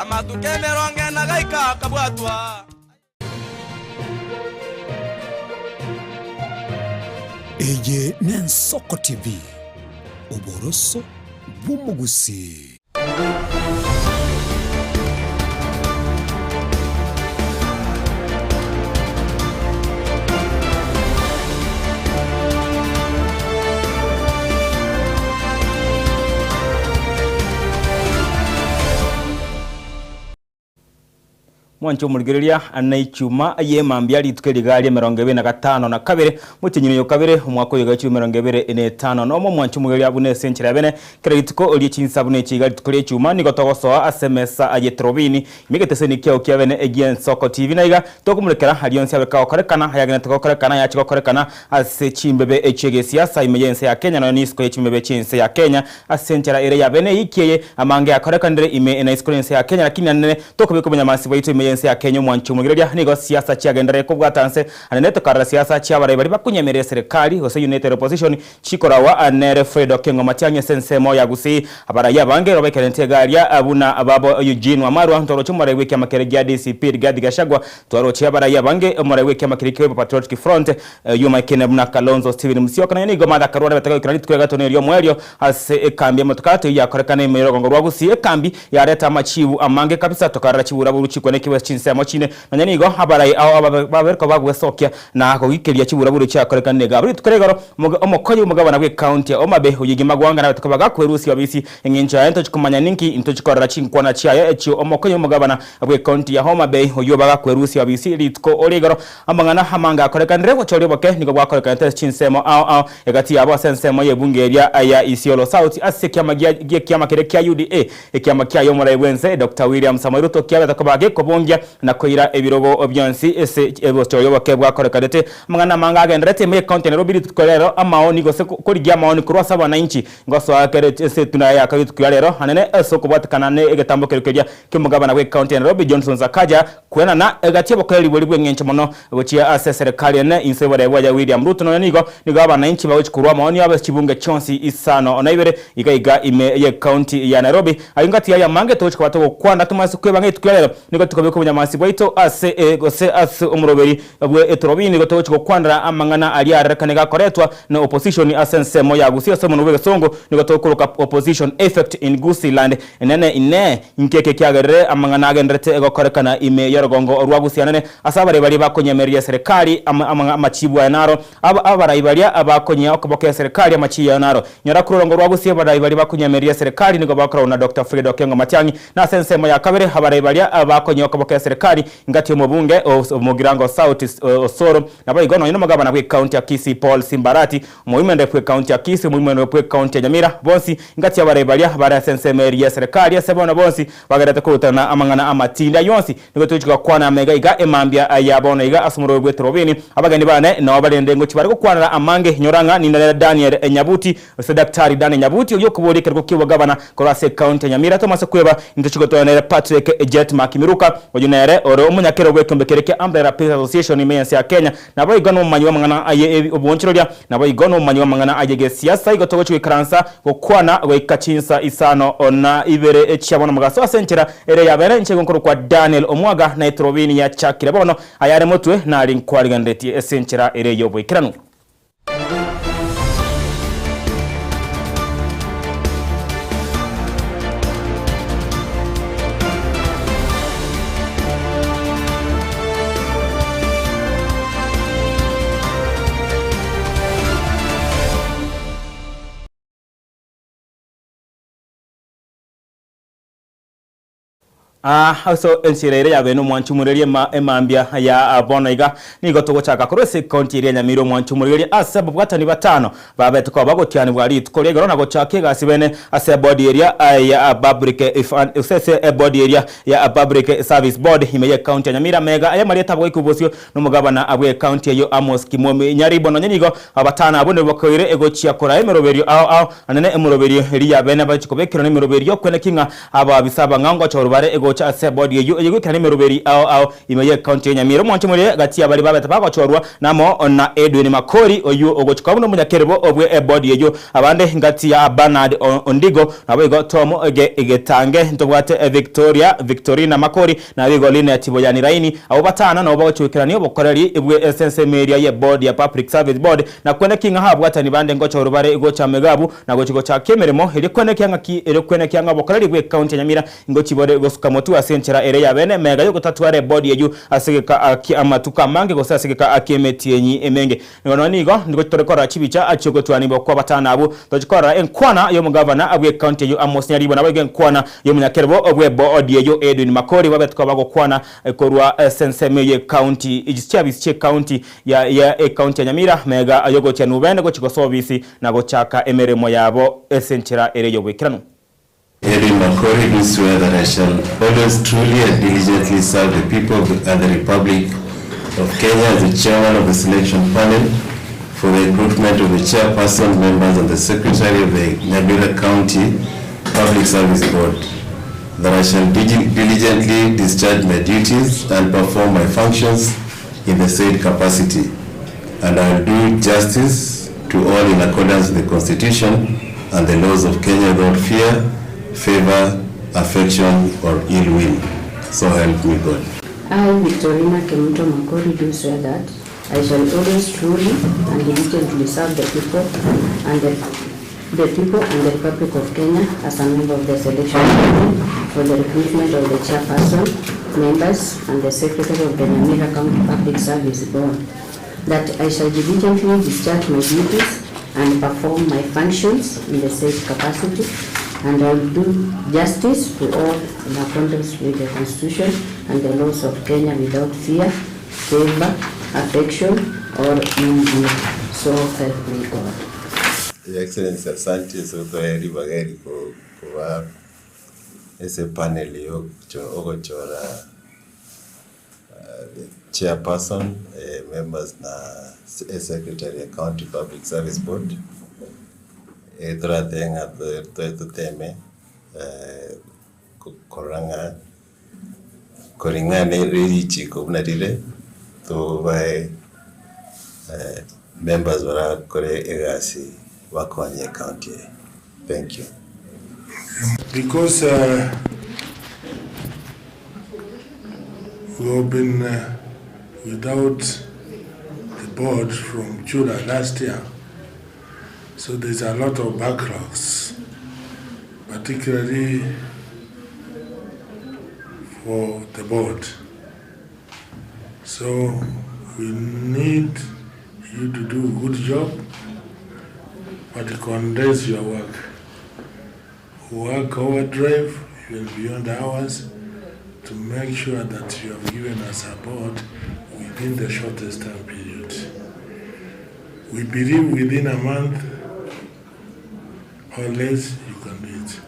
Amatuko emerongo ena gaika akabwatwa. Eye n'Ensoko TV, oboroso bw'omogusii. Mwanche omorigereria na echuma y'emambia rituko eriga ri'emerongo ebere na gatano na kabere, motienyi oyo kabere, omwaka oyo gachire emerongo ebere na etano nomo. Mwanche omorigereria buna ase enchera ya bene, kera rituko rie chinsa buna echi iga rituko ri'echuma, nigo togosoa ase emesa y'etorobini, ime egeteseni kiao kia bene egi'Ensoko TV. Na iga tokomorekera aria onsi abe kagokorekana, ayagenete gokorekana, ayache gokorekana ase chimbebe chi'egesiasa ime y'ense ya Kenya, nonya n'isiko ye chimbebe chi'ense ya Kenya. Ase enchera ere ya bene eyiki eye, amange akorekanire ime na isiko ri'ense ya Kenya, lakini anene tokobeka obonyamansi bwaito ime y'ense ya Kenya omwanchi omoigereria nigo siasa chiagenderere kobwata nse anene tokarora siasa chi'abarai baria bakonyemerera eserekari gose United Opposition chikoragwa nere Fred Okengo Matiang'i ase ensemo ya Gusii. Abarai abange nigo baikerente iga aria buna babo Eugene Wamalwa ntoroche omorai bw'ekiama keria gia DCP Rigathi Gachagua twaroche abarai abange omorai bw'ekiama keria kia Wiper Patriotic Front Oyio buna Kalonzo Steven Musyoka nonya nigo Martha Karua arabete goikera rituko ria gatato na eri'omoerio ase ekambi y'emotoka eyio yakorekana ime y'orogongo rwa Gusii. Ekambi yareta amachibu amange kabisa tokarora chiburaburu chikwanekigwe ase chinsemo chinde nonya nigo abarai ao baberekwa bagwesokia na kogikeria chiburaburu chiakorekanire iga. Rituko ria igoro omokonyi bw'omogabana bw'ecounty ya Homa Bay Oyigi Magwanga nabete koba gakwerusia obisi eng'encho yaye ntochi komanya ninki intochi korora chinkwana chiaye echio omokonyi bw'omogabana bw'ecounty ya Homa Bay oyio bagakwerusia obisi rituko ria igoro Amang'ana amange akorekanire gochia oria oboke nigo bwakorekanete ase chinsemo ao ao egati yabo ase ensemo y'ebunge eria ya Isiolo South ase ekiama gi'ekiama keria kia UDA, ekiama kiaye omorai bw'ense Doctor William Samoei Ruto kiabete koba gekobongia na koira ebirogo bionsi ase gochia oria oboke bwakorekanete. Amang'ana amange agendererete ime y'ecounty ya Nairobi rituko rero amaoni gose korigia amaoni korwa ase abananchi ngosoa kere ase etuna yaye aka rituko ria rero anene ase okobwatekana ne egetambo keria keria ki'omogabana bw'ecounty ya Nairobi Johnson Sakaja Kwenana egati y'obokoreri boria bw'engencho mono gochia ase eserekari ene inse y'oborebi bwaye William Ruto nonya nigo nigo abananchi bagochia korwa amaoni abo ase chibunge chionsi isano na ibere iga iga ime y'ecounty ya Nairobi. Ayio ngati yaye amange togochia koba togokwana tomase kwebanga rituko ria rero nigo tokobeka obonyamansi bwaito ase gose ase omoroberi bwe etorobini nigo togochia gokwanera amang'ana aria arerekane gakoretwa na opposition ase ensemo ya Gusii ase omonwa bw'egesongo nigo tokoroka opposition effect in Gusiiland enene inee Inki eke kiagerire amang'ana agenderete gokorekana ime y'orogongo rwa Gusii anene ase abarai baria bakonyemereria eserekari amachibu aya naro abarai baria bakonyia okoboko eserekari amachiu ayo naro. Nyora korwa orongo rwa Gusii abarai baria bakonyemereria eserekari nigo bakoragwa na Doctor Fred Okengo Matiang'i na ase ensemo ya kabere abarai baria bakonyia okoboko eserekari ngati omobunge o Mugirango South Osoro naboigo nonya nomogabana bw'ecounty ya Kisii Paul Simbarati Omoimende bw'ecounty ya Kisii, omoimende bw'ecounty ya Nyamira, bonsi ingati abarai baria bare ase ensemo eria y'eserekari ase bono bonsi bagerete korutana amang'ana amatindi ayio onsi nigo togochia gokwana amaiga iga emambia ya bono iga ase omorweri bw'etorobini. Abageni bane nao barende ngochia bare gokwanera amange inyora ng'a ninde Daniel Nyabuti gose Daktari Daniel Nyabuti oyio okoboria ekerogo ki'obogabana korwa ase ecounty ya Nyamira Thomas Kweba intwe chigotoa nere Patrick Jetmark Miruka oyio nere ore omonyakerogo bw'ekeombe keria kia Umbrella Peace Association ime y'ense ya Kenya Naboigo nomomanyi bw'amang'ana aye obonchoreria, naboigo nomomanyi bw'amang'ana ay'egesiasa. Igo togochia goikaransa gokwana goika chinsa isano na ibere chia bono mogaso ase enchera ere ya bene. Inche igo nkorokwa Daniel Omwaga, na etorobini yachakire bono. Ayare motwe nari nkwarigeneretie ase enchera ere y'oboikeranu. Ase enchera ere yabeene omwanchi omoreria emambia ya bono iga, nigo togochaka korwa ase ekaunti eria ya Nyamira omwanchi omoreria ase ababwatani batano babete koba bagotianigwa rituko ria igoro na gochaka egasi bene ase ebodi eria ya Public gose ase ebodi eria ya Public Service Board ime y'ekaunti ya Nyamira. Amega aya marieta abogoikwa bosio nomogabana bw'ekaunti eyio Amos Kimomi Nyaribo. Nonye nigo abatano abwo nigo bakoire egochia koraa emeroberio ao ao anene emeroberio eria yabene bachi kobekerwa nemeroberio y'okweneki ng'a ababisa abang'ao ngochorwa bare egochia. gocha ase ebodi eyio eye goikerana emeroberi ao ao ime y'ecounty ya Nyamira. Omwancho more gati y'abaria babete bagochorwa namo na Edwin Makori oyio ogochia koba buna omonyakerobo bwe ebodi eyio. Abande ngati ya Bernard Ondigo naboigo Tom Getange, ntobwate Victoria Victorina Makori naboigo Linet Boyani Raini. Abwo batano nabo bagochia goikerania obokoreri bwe ensemo eria y'ebodi ya Public Service Board na kweneki ng'a ababwatani bande ngochorwa bare gocha Megabu na gochia gochakia emeremo erio kwenekia ng'aki erio kwenekia ng'a obokoreri bw'ecounty ya Nyamira Ngochia bore gosuka motwe ase enchera ere y'abene, mega y'ogotatwara ebodi eyio ase egeka ki'amatuko amange gose ase egeka ki'emetienyi emenge. Nonya nigo ngochia tore korora chibicha chi'ogotwanigwa kw'abatano abwo, tochia korora enkwana y'omogavana bw'ecounty eyio Amos Nyaribo, naboigo enkwana y'omonyakerobo bw'ebodi eyio Edwin Makori, babete koba bagokwana korwa ase ensemo eyio y'ecounty chiabisi chi'ecounty ya ya ecounty ya Nyamira, mega y'ogochia Nubende gochia gosoa obisi na gochaka emeremo yabo ase enchera ere y'oboikeranu. Edwin Makori do swear that I shall always truly and diligently serve the people of the and the Republic of Kenya as the chairman of the selection panel for the recruitment of the chairperson, members and the secretary of the Nyamira County Public Service Board, that I shall diligently discharge my duties and perform my functions in the said capacity, and I will do justice to all in accordance with the Constitution and the laws of Kenya without fear, favour, affection or ill will. So help me God. I, Victorina Kemunto Makori, do swear that I shall always truly and diligently serve the people and the, the people and the Republic of Kenya as a member of the selection panel for the recruitment of the chairperson, members, and the secretary of the Nyamira County Public Service Board, that I shall diligently discharge my duties and perform my functions in the said capacity, and I will do justice to all in accordance with the Constitution and the laws of Kenya without fear, favor, affection, or ill will. So help me God. Your Excellency asante ase gotoa ribaga eri koba ase epanel ya ogochora The chairperson, members na secretary ya county public service board, toratebe ng'a toteme korora ng'a koring'ana ne richiko buna rire, tobae members barakore egasi bakonye ecounty eye. Thank you. Because we have been without the board from July last year, so there's a lot of backlogs, particularly for the board. So we need you to do a good job, but condense your work. Work overdrive, even beyond hours, to make sure that you have given us a board within the shortest time period. We believe within a month or less you can do it.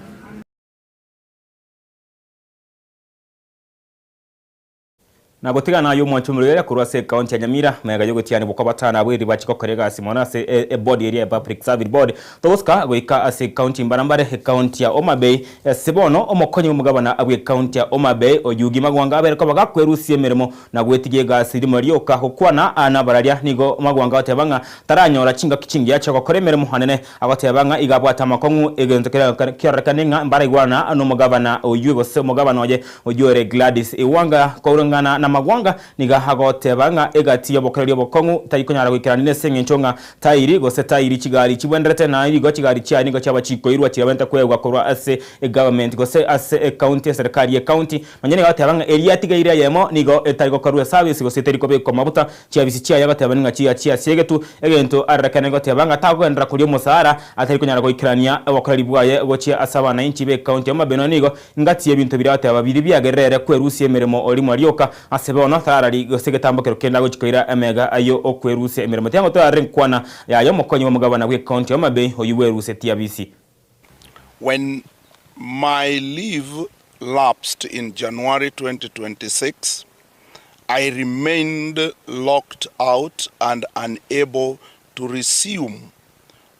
Na gotigana ayio omwancho omorwaire korwa ase ekaunti ya Nyamira magega y'ogotianigwa kw'abatano abwo erio bachie gokora egasi mono ase ebodi eria ya Public Service Board. Togosika goika ase ekaunti mbarambare ekaunti ya Homa Bay ase bono omokonyi bw'omogabana bw'ekaunti ya Homa Bay Oyugi Magwanga abere koba gakwerusia emeremo na gwetigia egasi rimo rioka gokwana nabararia nigo Magwanga agoteba ng'a taranyora chingaki chingiya chi'ogokora emeremo anene agoteba ng'a iga abwate amakong'u egento keria kiarorekane ng'a mbaraigwana nomogabana oyio gose omogabana oye Oyio ore Gladys Ewanga koreng'ana na Magwanga nigo agoteba ng'a egati y'obokoreri obokong'u tari konyara goikerania nese engencho ng'a tairi gose tairi chigari chibwenerete na nigo chigari chiaye nigo chiaba chikoirwa chirabwenerete koegwa korwa ase egovernment gose ase ecounty eserekari y'ecounty Nonya nigo agoteba ng'a eria yatigaire eyemo nigo etari gokorwa eservice gose etari kobekwa amabuta chiabisi chiaye agoteba ng'a chia chiasiegetwe egento arorekane goteba ng'a takogenderera koria omosara atari konyara goikerania obokoreri bwaye gochia ase abanainchi b'ecounty ya Homa Bay Nonya nigo Engati y'ebinto biria agateba biria biagerire ere kwerusia emeremo orimo rioka, ase bono tararari gose egetambokero kende agochia koira emega ayio okwerusia emeremo. Tiga ngotorarere enkwana yaye omokonyi bw'omogabana bw'ecounty ya Homa Bay oyio bwerusetie abisi. When my leave lapsed in January 2026, I remained locked out and unable to resume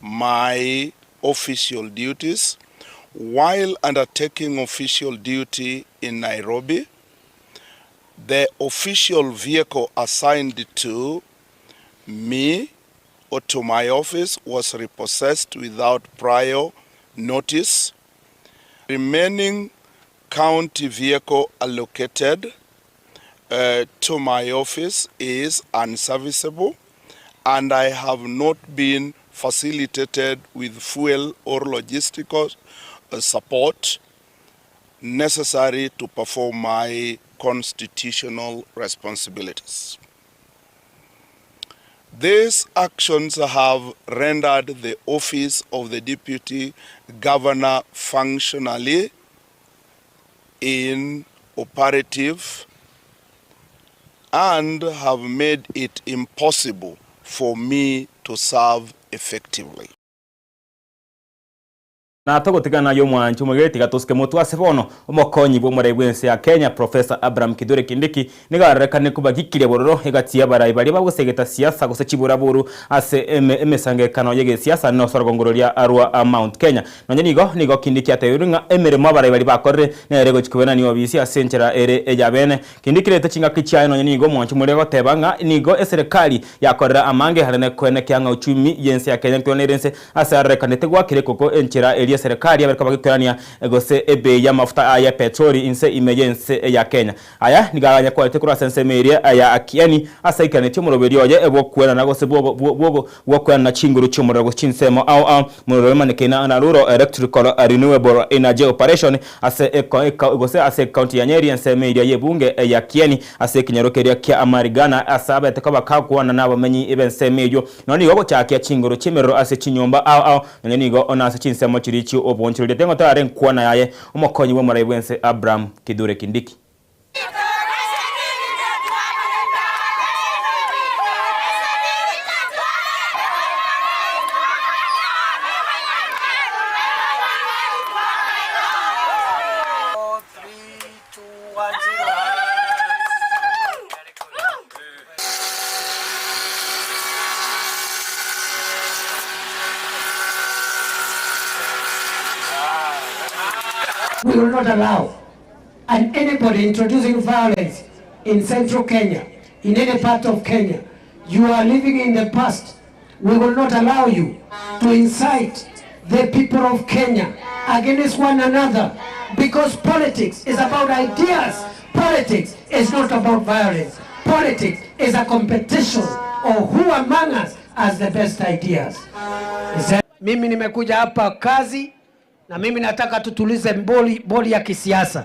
my official duties. While undertaking official duty in Nairobi, the official vehicle assigned to me or to my office was repossessed without prior notice. Remaining county vehicle allocated to my office is unserviceable and I have not been facilitated with fuel or logistical support necessary to perform my constitutional responsibilities. These actions have rendered the office of the Deputy Governor functionally inoperative and have made it impossible for me to serve effectively. Na togotigana naye omwanchi omogere tiga tosike motwe ase bono, omokonyi bw'omorai bw'ense ya Kenya Professor Abraham Kithure Kindiki nigo arorekane kobagikiria bororo egati y'abarai baria bagosegeta siasa gose chiburaburu ase emesangererekano y'egesiasa nose orogongo roria rwa Mount Kenya. Nonya nigo, nigo Kindiki atebirwe ng'a emeremo abarai baria bakorire nere egochia kobenania obisi ase enchera ere ey'abeene. Kindiki reta chingaki chiaye nonya nigo omwanchi moria agoteba ng'a nigo eserekari yakorire amange are nekoenekia ng'a uchumi y'ense ya Kenya nkoirana ere ense ase arorekanete gwakera ekoko enchera eria eserekari yabereka bagikoirania gose ebei y'amafuta aya epetroli inse ime y'ense ya Kenya. Aya nigo aganyakwarete korwa ase ensemo eria ya Kieni ase aikanetie omoroberio oye bw'okwenana gose bw'okwenana chinguru chi'omorero gose chinsemo ao ao morero emanekaine na Rural Electrical Renewable Energy Operation ase gose ase ekaunti ya Nyeri ensemo eria y'ebunge ya Kieni ase ekenyoro keria kia Marigana ase abete koba kagokwana nabamenyi b'ensemo eyio Nonya nigo ogochakia chinguru chi'emerero ase chinyomba ao ao nonya nigo nase chinsemo chiria chi'obonchoreria teng'otare enkwana yaye Omokonyi bw'omorai bw'ense Abraham Kithure Kindiki. We will not allow and anybody introducing violence in central Kenya, in any part of Kenya, you are living in the past. We will not allow you to incite the people of Kenya against one another because politics is about ideas. Politics is not about violence. Politics is a competition of who among us has the best ideas. Mimi nimekuja hapa kazi na mimi nataka tutulize boli, boli ya kisiasa.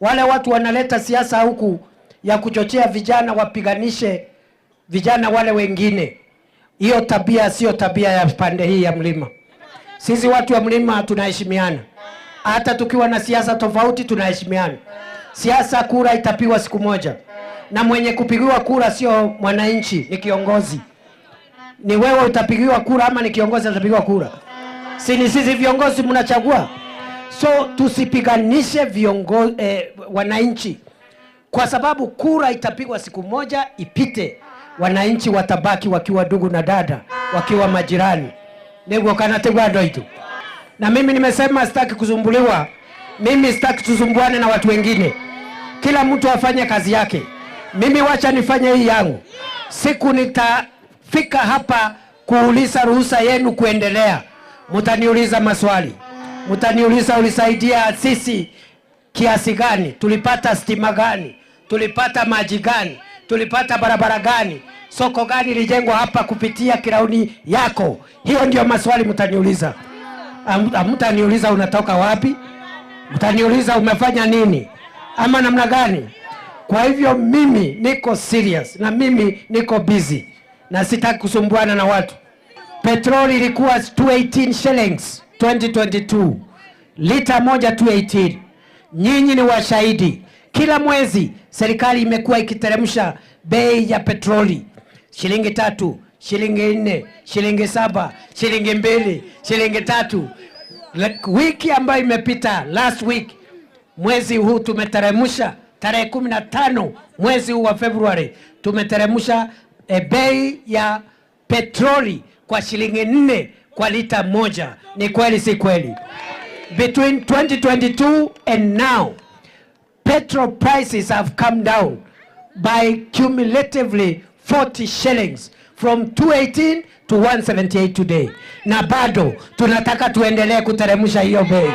Wale watu wanaleta siasa huku ya kuchochea vijana wapiganishe vijana wale wengine. Hiyo tabia sio tabia ya pande hii ya mlima. Sisi watu wa mlima tunaheshimiana, hata tukiwa na siasa tofauti tunaheshimiana. Siasa kura itapigwa siku moja, na mwenye kupigiwa kura sio mwananchi, ni kiongozi. Ni wewe utapigiwa kura ama ni kiongozi atapigiwa kura? Si ni sisi viongozi mnachagua? So tusipiganishe viongozi eh, wananchi kwa sababu kura itapigwa siku moja ipite, wananchi watabaki wakiwa ndugu na dada, wakiwa majirani niguo kana tiguo andu aitu. Na mimi nimesema sitaki kusumbuliwa, mimi sitaki tusumbuane na watu wengine, kila mtu afanye kazi yake. Mimi wacha nifanye hii yangu. Siku nitafika hapa kuuliza ruhusa yenu kuendelea, mutaniuliza maswali, mutaniuliza ulisaidia sisi kiasi gani, tulipata stima gani, tulipata maji gani, tulipata barabara gani, soko gani ilijengwa hapa kupitia kirauni yako. Hiyo ndio maswali mtaniuliza. Mtaniuliza unatoka wapi, mtaniuliza umefanya nini ama namna gani. Kwa hivyo mimi niko serious na mimi niko busy na sitaki kusumbuana na watu. Petroli ilikuwa 218 shillings 2022, lita moja 218. Nyinyi ni washahidi, kila mwezi serikali imekuwa ikiteremsha bei ya petroli shilingi 3, shilingi 4, shilingi 7, shilingi 2, shilingi 3. Wiki ambayo imepita, last week, mwezi huu tumeteremsha tarehe 15 mwezi huu wa Februari tumeteremsha bei ya petroli kwa shilingi 4 kwa lita moja. Ni kweli si kweli? Between 2022 and now, petrol prices have come down by cumulatively 40 shillings from 218 to 178 today, na bado tunataka tuendelee kuteremsha hiyo bei.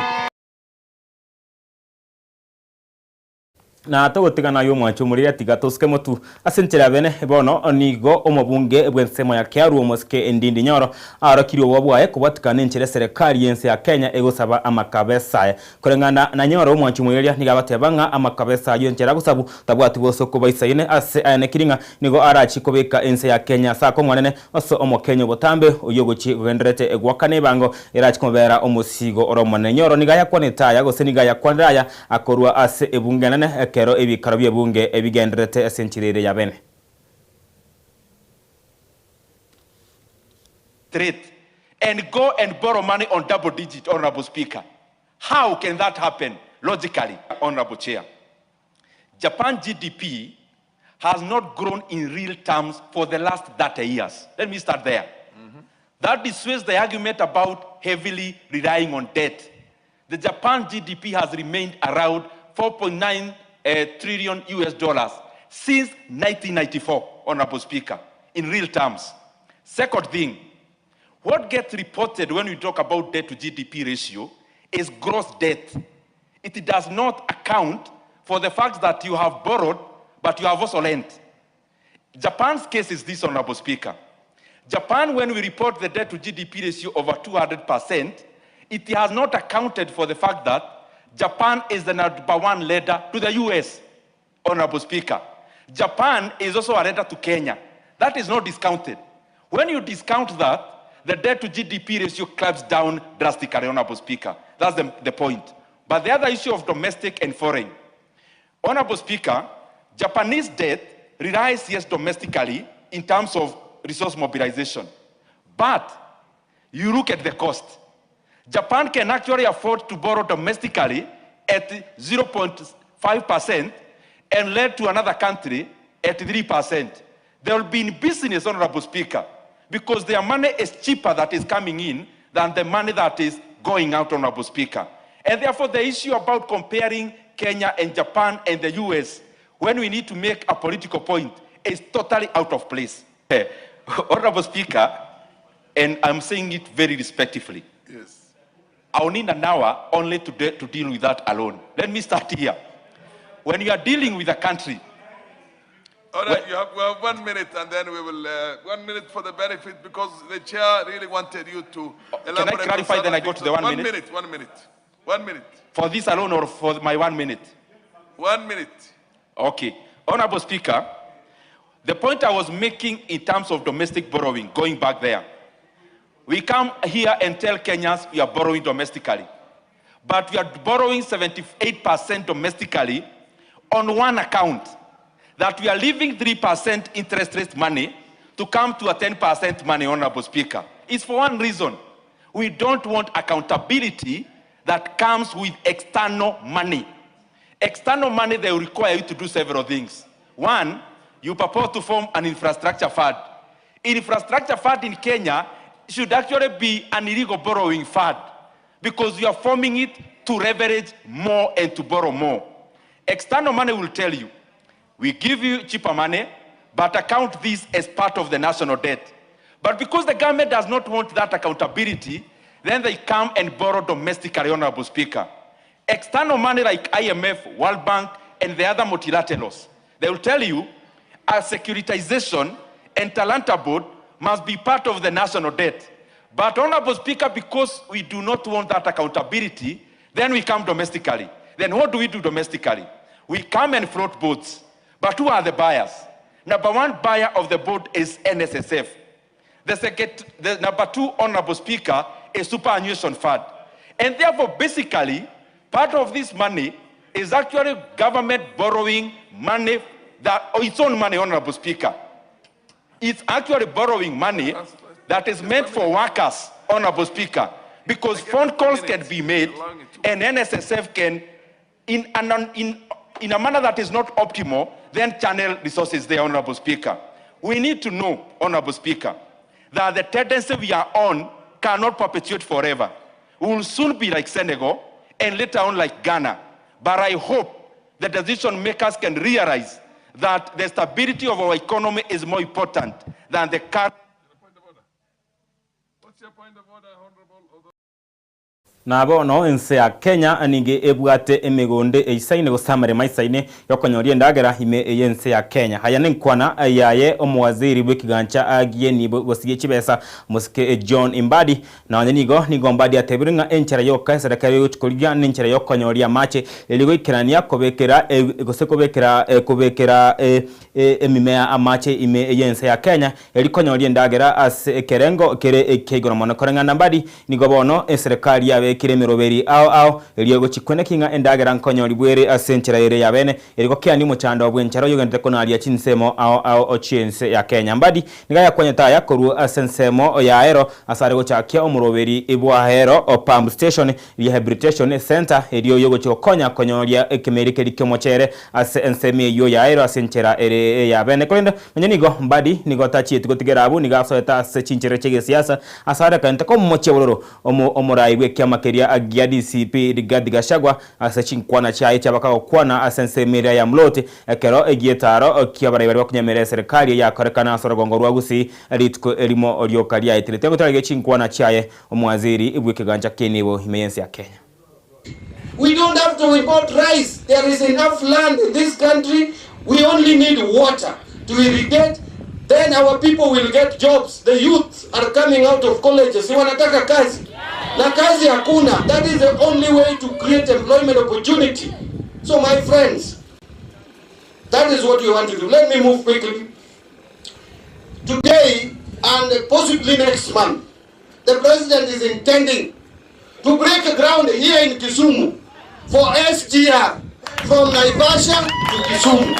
Na togotigana ayio omwancho omoriri tiga tosuke motu ase enchera ya bene. Bono nigo omobunge bw'ensemo ya Kiaru omosike Ndindi Nyoro aorokirie oboba bwaye kobwatikana nenchera eserekari y'ense ya Kenya egosaba amakabesa aye. Koreng'ana na Nyoro omwancho omoireria nigo agoteba ng'a amakabesa ayio enchera agosabu tabwati bosooku baisaine ase aenekiri ng'a nigo arachie kobeka ense ya Kenya ase akong'u anene ase omokenya obotambe oyio ogochie gogendererete goakana ebango erachie komobera omosigo ore omonene. Nyoro nigo ayakwanete aya gose nigo ayakwanire aya Akorua ase ebunge enene ekero ebikaro bi'ebunge ebigendererete ase enchera ere ya bene. Rate and go and borrow money on double digit, Honourable Speaker. How can that happen logically, Honourable Chair? Japan GDP has not grown in real terms for the last 30 years. Let me start there. That dissuades the argument about heavily relying on debt. The Japan GDP has remained around 4.9 trillion US dollars since 1994, Honorable Speaker, in real terms. Second thing, what gets reported when we talk about debt to GDP ratio is gross debt. It does not account for the fact that you have borrowed, but you have also lent. Japan's case is this, Honorable Speaker. Japan, when we report the debt to GDP ratio over 200%, it has not accounted for the fact that Japan is the number one lender to the US, Honorable Speaker. Japan is also a lender to Kenya. That is not discounted. When you discount that, the debt to GDP ratio climbs down drastically, Honorable Speaker. That's the point. But the other issue of domestic and foreign. Honorable Speaker, Japanese debt relies, yes, domestically in terms of resource mobilization. But you look at the cost. Japan can actually afford to borrow domestically at 0.5% and lend to another country at 3%. They will be in business, Honorable Speaker, because their money is cheaper that is coming in than the money that is going out, Honorable Speaker. And therefore, the issue about comparing Kenya and Japan and the US when we need to make a political point is totally out of place. Honorable Speaker, and I'm saying it very respectfully. Yes. I'll need an hour only to deal with that alone. Let me start here. When you are dealing with a country... All right, we have 1 minute, and then we will... 1 minute for the benefit, because the chair really wanted you to Can I elaborate on clarify, then I go to the 1 One minute? minute, 1 minute. 1 minute. For this alone or for my 1 minute? 1 minute. Okay. Honorable Speaker, the point I was making in terms of domestic borrowing, going back there, we come here and tell Kenyans we are borrowing domestically. But we are borrowing 78% domestically on one account, that we are leaving 3% interest rate money to come to a 10% money, Honorable Speaker. It's for one reason. We don't want accountability that comes with external money. External money, they will require you to do several things. One, you purport to form an infrastructure fund. Infrastructure fund in Kenya should actually be an illegal borrowing fund, because you are forming it to leverage more and to borrow more. External money will tell you, we give you cheaper money, but account this as part of the national debt. But because the government does not want that accountability, then they come and borrow domestically, Honorable Speaker. External money like IMF, World Bank, and the other multilaterals, they will tell you a securitization and Talanta board must be part of the national debt. But, Honorable Speaker, because we do not want that accountability, then we come domestically. Then what do we do domestically? We come and float boats. But who are the buyers? Number one buyer of the boat is NSSF. The number two, Honorable Speaker, is superannuation fund. And therefore, basically, part of this money is actually government borrowing money, that, oh, its own money, Honorable Speaker. It's actually borrowing money that is meant for workers, Honorable Speaker, because phone calls can be made and NSSF can, in a manner that is not optimal, then channel resources there, Honorable Speaker. We need to know, Honorable Speaker, that the tendency we are on cannot perpetuate forever. We will soon be like Senegal. and later on like Ghana. But I hope the decision makers can realize that the stability of our economy is more important than the current. Na bono ense ya Kenya nigo ebwate emegondo eisaine gose amaremo aisaine yokonyoria endagera ime y'ense ya Kenya. Aya nenkwana yaye omowaziri bw'ekigancha gi'enibo gose gie chibesa omosike John Mbadi. Nonya nigo nigo Mbadi atebire ng'a enchera yoka eserekari egochi korigia nenchera yokonyoria amache erio goikerania kobekera gose kobekera kobekera emimea amache ime y'ense ya Kenya Erio konyoria endagera ase ekerengo kere ekia igoro mono. Koreng'ana mbari, nigo bono eserekari yabekire emeroberi ao ao, erio egochikwa neki ng'a endagera nkonyorigwa ere ase enchera ere y'abene, erio gokeania omochando bw'enchara oyogenderete konaria chinsemo ao ao chi'ense ya Kenya. Mbadi nigo ayakwanyete aya korwa ase ensemo ya Ahero ase are gochakia omoroberi bw'Ahero Pump Station Rehabilitation Centre, erio yogochia gokonya konyoria ekemeri keria ki'omochere ase ensemo eyio y'Ahero ase enchera ere y'abene. Korende Onye nigo Mbadi nigo tachieti gotigera abwo, nigo asoete ase chinchera chi'egesiasa, ase are akaenta komochia bororo omo omorai bw'ekiama keria gia DCP Rigathi Gachagua ase chinkwana chiaye chiabaka gokwana ase ensemo eria ya Mloti ekero egietaro ki'abarai baria bakonyemera eserekari yakorekana ase orogongo rwa Gusii rituko erimo rioka riaetire. Tiagotarege chinkwana chiaye omwaziri bw'ekegancha ki'enibo ime y'ense ya Kenya. We don't have to import rice. There is enough land in this country. We only need water to irrigate. Then our people will get jobs. The youth are coming out of colleges. Si wanataka kazi. Na kazi hakuna. That is the only way to create employment opportunity. So my friends, that is what we want to do. Let me move quickly. Today and possibly next month, the president is intending to break ground here in Kisumu for SGR from Naivasha to Kisumu.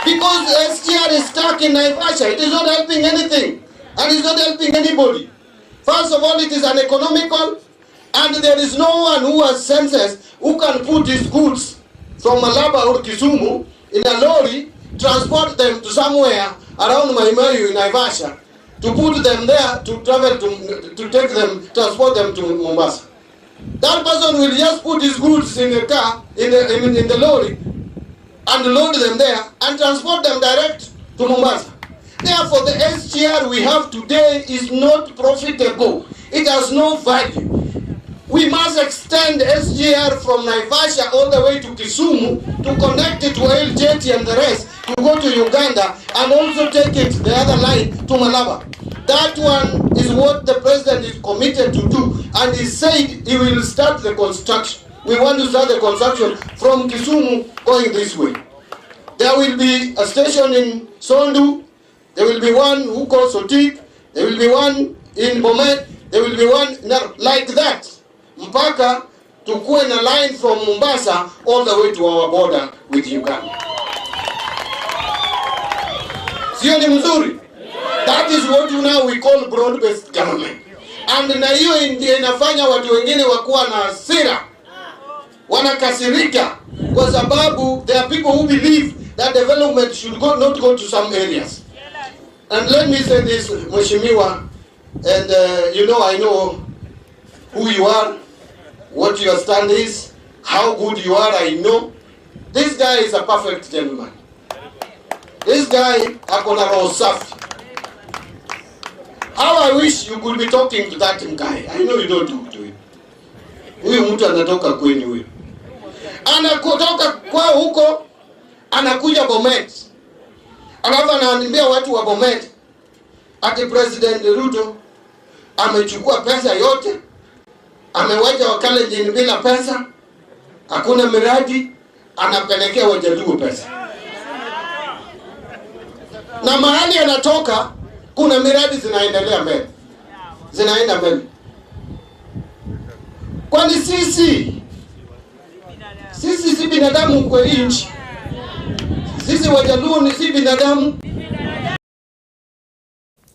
Because SGR is stuck in Naivasha, it is not helping anything and it's not helping anybody. First of all, it is uneconomical and there is no one who has senses who can put his goods from Malaba or Kisumu in a lorry, transport them to somewhere around Mai Mahiu in Naivasha to put them there to travel to, to take them, transport them to Mombasa. That person will just put his goods in the car, in the, in, in the lorry, and load them there and transport them direct to Mombasa. Therefore, the SGR we have today is not profitable. It has no value. We must extend SGR from Naivasha all the way to Kisumu to connect it to El Jetty and the rest to go to Uganda and also take it the other line to Malaba. That one is what the president is committed to do and he said he will start the construction. We want to start the construction from Kisumu going this way. There will be a station in Sondu, there will be one who calls Sotik, there will be one in Bomet, there will be one like that mpaka tukuwe na line from Mombasa all the way to our border with Uganda. Sio ni mzuri? That is what now we call broad based government. And na hiyo ndio inafanya watu wengine wakuwa na hasira, wanakasirika kwa sababu there are people who believe that development should go, not go to some areas. And let me say this, Mheshimiwa, and uh, you know I know who you are, what your stand is, how good you are, I know. This guy is a perfect gentleman. This guy ako na roho safi. How I wish you could be talking to that guy. I know you don't talk to him. Huyu mtu anatoka kwenyu huyu. Anakutoka kwa huko anakuja Bomet. Alafu anaambia watu wa Bomet ati President Ruto amechukua pesa yote, amewacha Wakalenjin bila pesa, hakuna miradi, anapelekea Wajaluo pesa. Na mahali anatoka kuna miradi zinaendelea mbele, zinaenda mbele. Kwani sisi sisi si binadamu kwa hii nchi? Sisi Wajaluo ni si binadamu?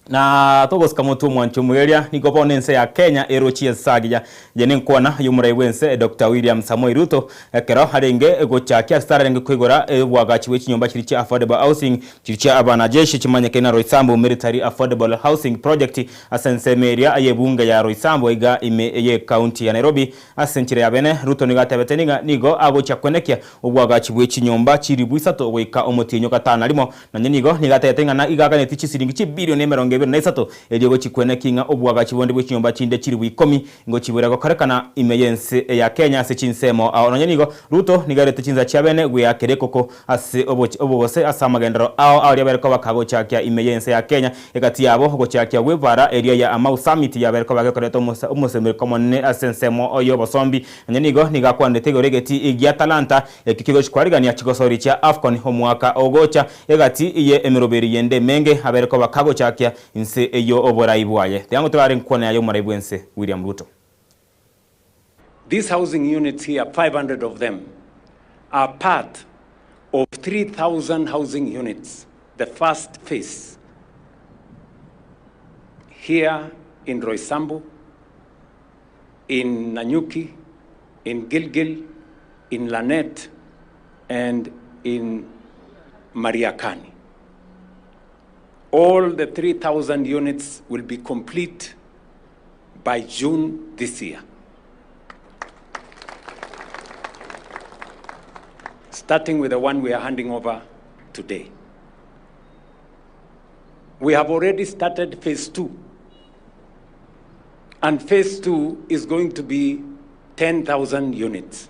Na togosika motwe omwanchi omoeria, nigo bono ense ya Kenya erochie ense agiya. Eye nenkwana y'omorai bw'ense Doctor William Samoei Ruto ekero arenge gochakia ase arenge koigora obwagachi bwe chinyomba chiria chia Affordable Housing chiria chia abanajeshi chimanyekaine na Roysambu Military Affordable Housing Project ase ensemo eria y'ebunge ya Roysambu iga ime y'ecounty ya Nairobi. Ase enchera ya bene, Ruto nigo atebete niga nigo agochia kwenekia obwagachi bwe chinyomba chilifu isato goika omotienyi o gatano na rimo. Nonya nigo nigo atebete ng'a na iga aganetie chisiringi chibilioni 23 erio gochia kwenekia ng'a obwagachi bonde bwe chinyomba chinde chilifu ikomi ngochibwera gokorekana ime y'ense ya Kenya ase chinsemo ao. Nonya nigo Ruto nigo airete chinsa chia bene gweakera ekoko ase obogose ase amagenderero ao aria abere koba kagochakia ime y'ense ya Kenya egati yabo ogochakia gw'ebara eria ya Mau Summit yabere koba gekoreta omosemereko omonene ase ensemo y'obosombi. Nonya nigo nigo akwanete igoro y'egetii gia Talanta ekio kegochi kwarigania chigosori chia Afcon omwaka ogocha egati ye emeroberi yende emenge abere koba kagochakia inse y'oborai bwaye. Tiga ngotorare nkwane aye omorai bw'ense William Ruto. These housing units here, 500 of them, are part of 3,000 housing units, the first phase, here in Roysambu, in Nanyuki, in Gilgil, in Lanet, and in Mariakani. All the 3,000 units will be complete by June this year. Starting with the one we are handing over today. We have already started phase 2. And phase 2 is going to be 10,000 units.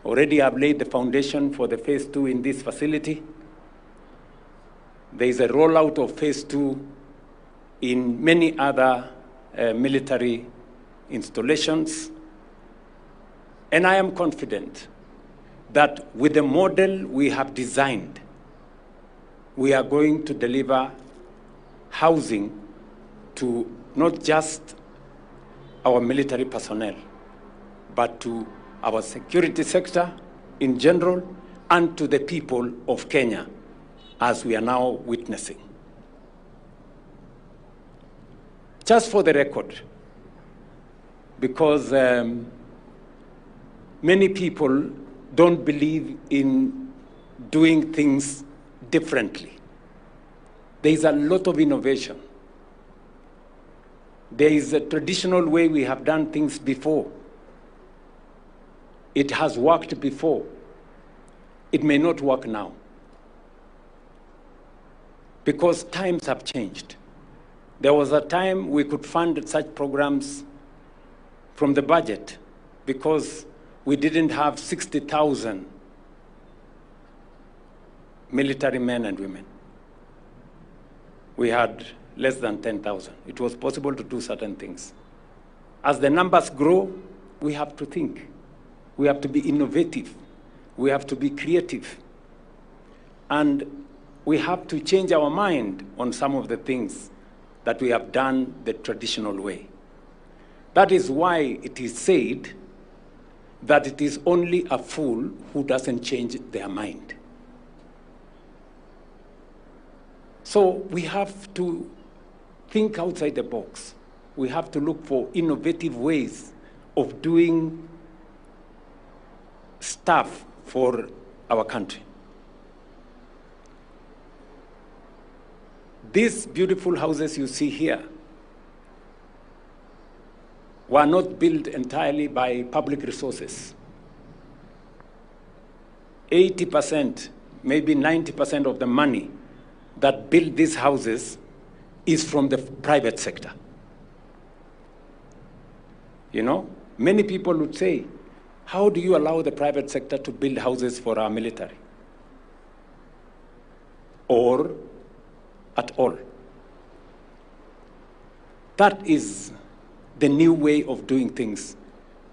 Already I've laid the foundation for the phase 2 in this facility. There is a rollout of phase 2 in many other military installations. And I am confident that with the model we have designed, we are going to deliver housing to not just our military personnel, but to our security sector in general and to the people of Kenya, as we are now witnessing. Just for the record, because many people don't believe in doing things differently. There is a lot of innovation. There is a traditional way we have done things before. It has worked before. It may not work now, because times have changed. There was a time we could fund such programs from the budget because we didn't have 60,000 military men and women. We had less than 10,000. It was possible to do certain things. As the numbers grow, we have to think. We have to be innovative. We have to be creative. And we have to change our mind on some of the things that we have done the traditional way. That is why it is said that it is only a fool who doesn't change their mind. So we have to think outside the box. We have to look for innovative ways of doing stuff for our country. These beautiful houses you see here were not built entirely by public resources. 80%, maybe 90% of the money that built these houses is from the private sector. Many people would say, how do you allow the private sector to build houses for our military? Or at all? That is the new way of doing things,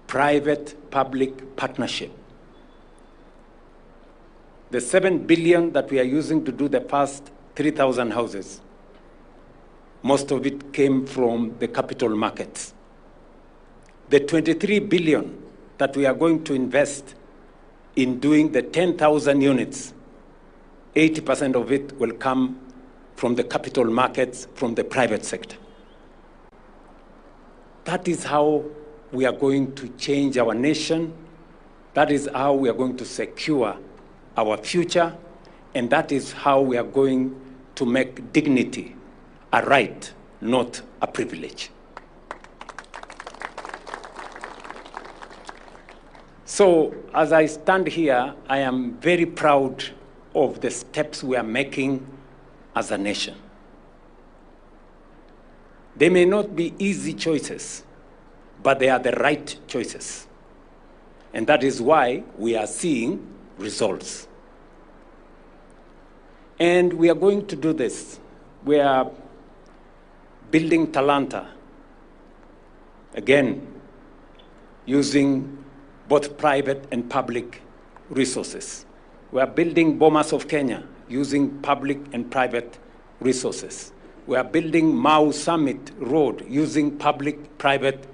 private-public partnership. The $7 billion that we are using to do the first 3,000 houses, most of it came from the capital markets. The $23 billion that we are going to invest in doing the 10,000 units, 80% of it will come from the capital markets, from the private sector. That is how we are going to change our nation. That is how we are going to secure our future. And that is how we are going to make dignity a right, not a privilege. So, as I stand here, I am very proud of the steps we are making as a nation. They may not be easy choices, but they are the right choices. And that is why we are seeing results. And we are going to do this. We are building Talanta, again, using both private and public resources. We are building Bomas of Kenya using public and private resources. We are building Mau Summit Road using public private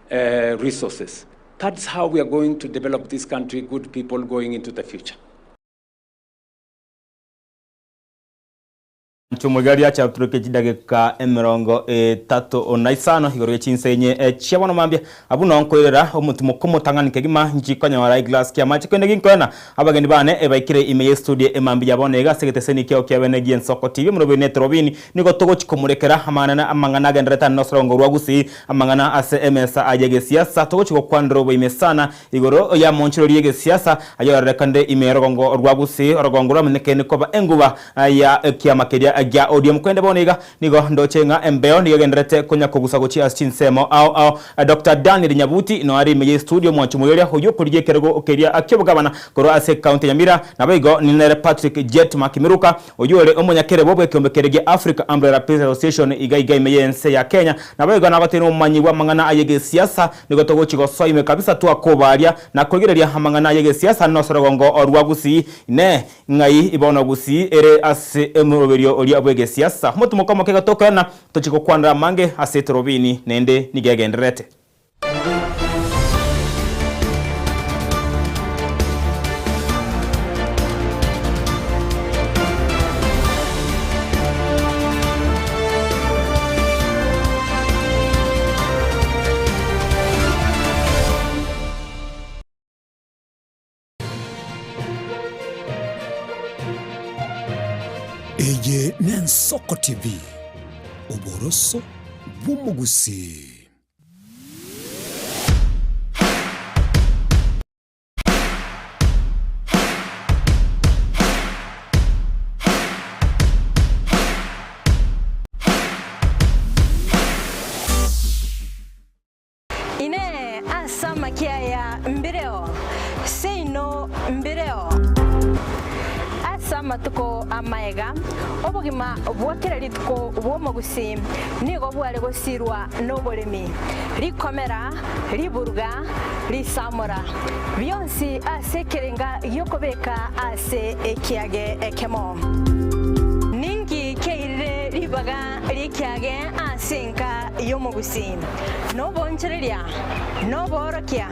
uh, resources. That's how we are going to develop this country, good people going into the future. Inche omorigereria achatureke chidageka emerongo etato na isano igoro ye chinsa enye chia bono mambia. Abwo nao nkoirera omotimoko omotang'ani kegima nchikonyora eglass ki'amache kende ginkoena. Abageni bane ebaikire ime y'estudio emambia ya bono iga ase egeteseni kiao kia bene gi'Ensoko TV omoroberi n'etorobini nigo togochi komorekera amang'ana amang'ana agenderete ande nosorongo rwa Gusii amang'ana ase emesa y'egesiasa togochi gokwanera oboime sana Igoro y'amonchorori y'egesiasa ayorerekanire ime y'orogongo rwa Gusii, orogongo rwamenyekaine koba enguba ya ekiama keria gia ODM. Korende bono iga nigo ndoche ng'a embeo nigo egendererete konya kogusa gochia ase chinsemo ao ao. Doctor Daniel Nyabuti noyo are ime y'estudio omwanchi omoiroria oyio okorigia ekerogo keria ki'obogabana korwa ase ekaunti ya Nyamira. Naboigo nere Patrick Jetma Kimiruka oyio ore omonyakerobo bw'ekeombe keria gia Africa Umbrella Peace Association iga iga ime y'ense ya Kenya. Naboigo nagoteire omomanyi bw'amang'ana ay'egesiasa Nigo togochia gosoa ime kabisa twakobaria na korigereria amang'ana y'egesiasa nosorogongo rwa Gusii. Inee! Ng'ai bono Gusii ere ase omoroberio oria bw'egesiasa? Omotimoko omoke iga tokoirana, tochie gokwanera amange ase etorobini, naende nigo egendererete. Eye n'Ensoko TV, oboroso bw'omogusii. Inee! Ase amakia aya mbireo? Seino mbireo. Ase amatuko amaega, obogima bwa kera rituko bw'omogusii nigo bware gosirwa noboremi, rikomera, riburuga, risamora, bionsi ase ekerenga gi'okobeka ase ekiage ekemo. Ninki kiairire ribaga ri'ekiage ase enka y'omogusii? Nobonchoreria, noboorokia,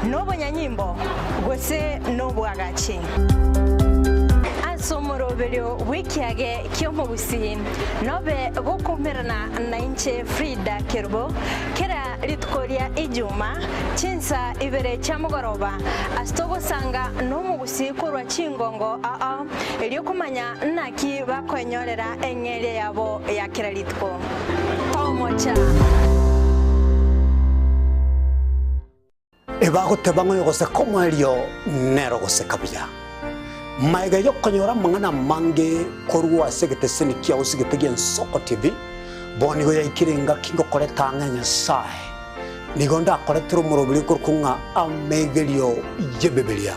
nobonyanyimbo, gose nobwagachi? Ase omoroberio bw'ekiage ki'omogusii nobe gokoumerana nainche Frida Kerubo, kera Rituko ria Ijuma, chinsa ibere chia mogoroba, ase togosanga nomogusii korwa chingongo ao, erio komanya naki bakoenyorera eng'eria yabo ya kera rituko. Tomocha! Ebagoteba ng'a oyogoseka omoerio nere ogoseka buya. Magega y'okonyora amang'ana amange korwa ase egeteseni kiao sigete gi'Ensoko TV, bono nigo yaikire engaki ngokoreta ang'e Nyasae. Nigo ndakoretere omoroberio okorokwa ng'a Amegerio y'Ebibilia.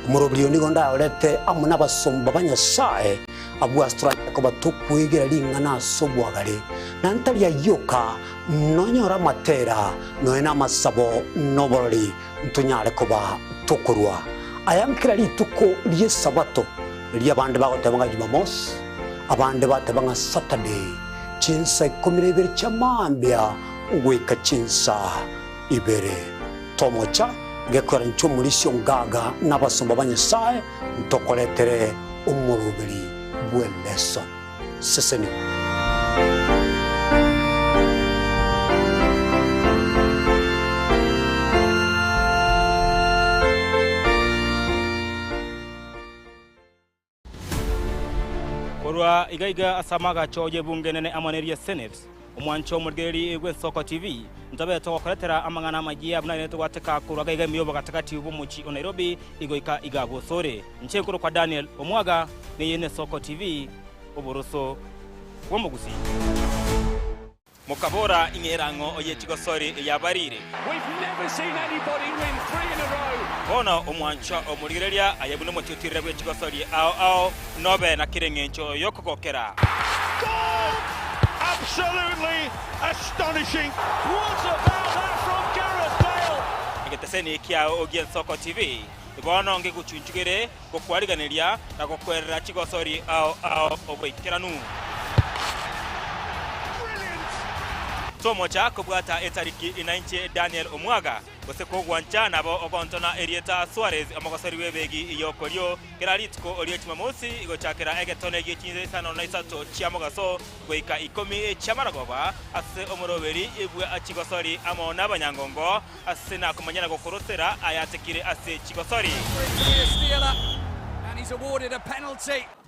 Omoroberio oyo nigo ndayorete amo nabasomba ba Nyasae, abwo ase toranyare koba tokwegera ring'ana ase obwagare, na ntari ayio oka, nonyore amatera, nonya namasabo, na oborori, ntonyare koba tokorua aya nkera rituko ri'Esabato, riria abande bagoteba ng'a Jumamosi, abande bateba ng'a Saturday, chinsa ikomi na ibere chia mambia goika chinsa ibere. Tomocha gekoera inche omorisia o ngaga na abasomba ba Nyasae, ntokoretere omoroberi bw'eleson. Sesenigwa. Korwa iga iga ase amagacho y'ebunge enene amo neria Senate, omwancho omorigereria bw'Ensoko TV, ntobe togokoretera amang'ana amayia buna aye togwateka korwa iga iga ime y'obogatagati bw'omochie o Nairobi igoika iga bosore. Inche nkorokwa Daniel Omwaga, neye n'Esoko TV, oboroso bw'omogusii. Mokabora, Ing'e erang'o ye chigosori yabarire. Bono omwanchwa omorigereria aye buna omotiotire bwe chigosori ao ao, nobe na kera engencho y'okogokera. Egeteseni kiao gi'Ensoko TV bono ngegochunchugere gokwariganeria na gokwerera chigosori ao ao oboikeranu. Tomocha kobwata etariki inainche Daniel Omwaga, gose kogwancha nabo ogontona erieta Suarez omogosori bw'ebegi y'okorio kera rituko rie Jumamosi gochakera egetone gie chinsa isano na isato chia mogaso goika ikomi chi'amaragoba ase omoroberi bwa chigosori amo nabanyangongo Ase nakomanya na gokorosera ayatekire ase chigosori.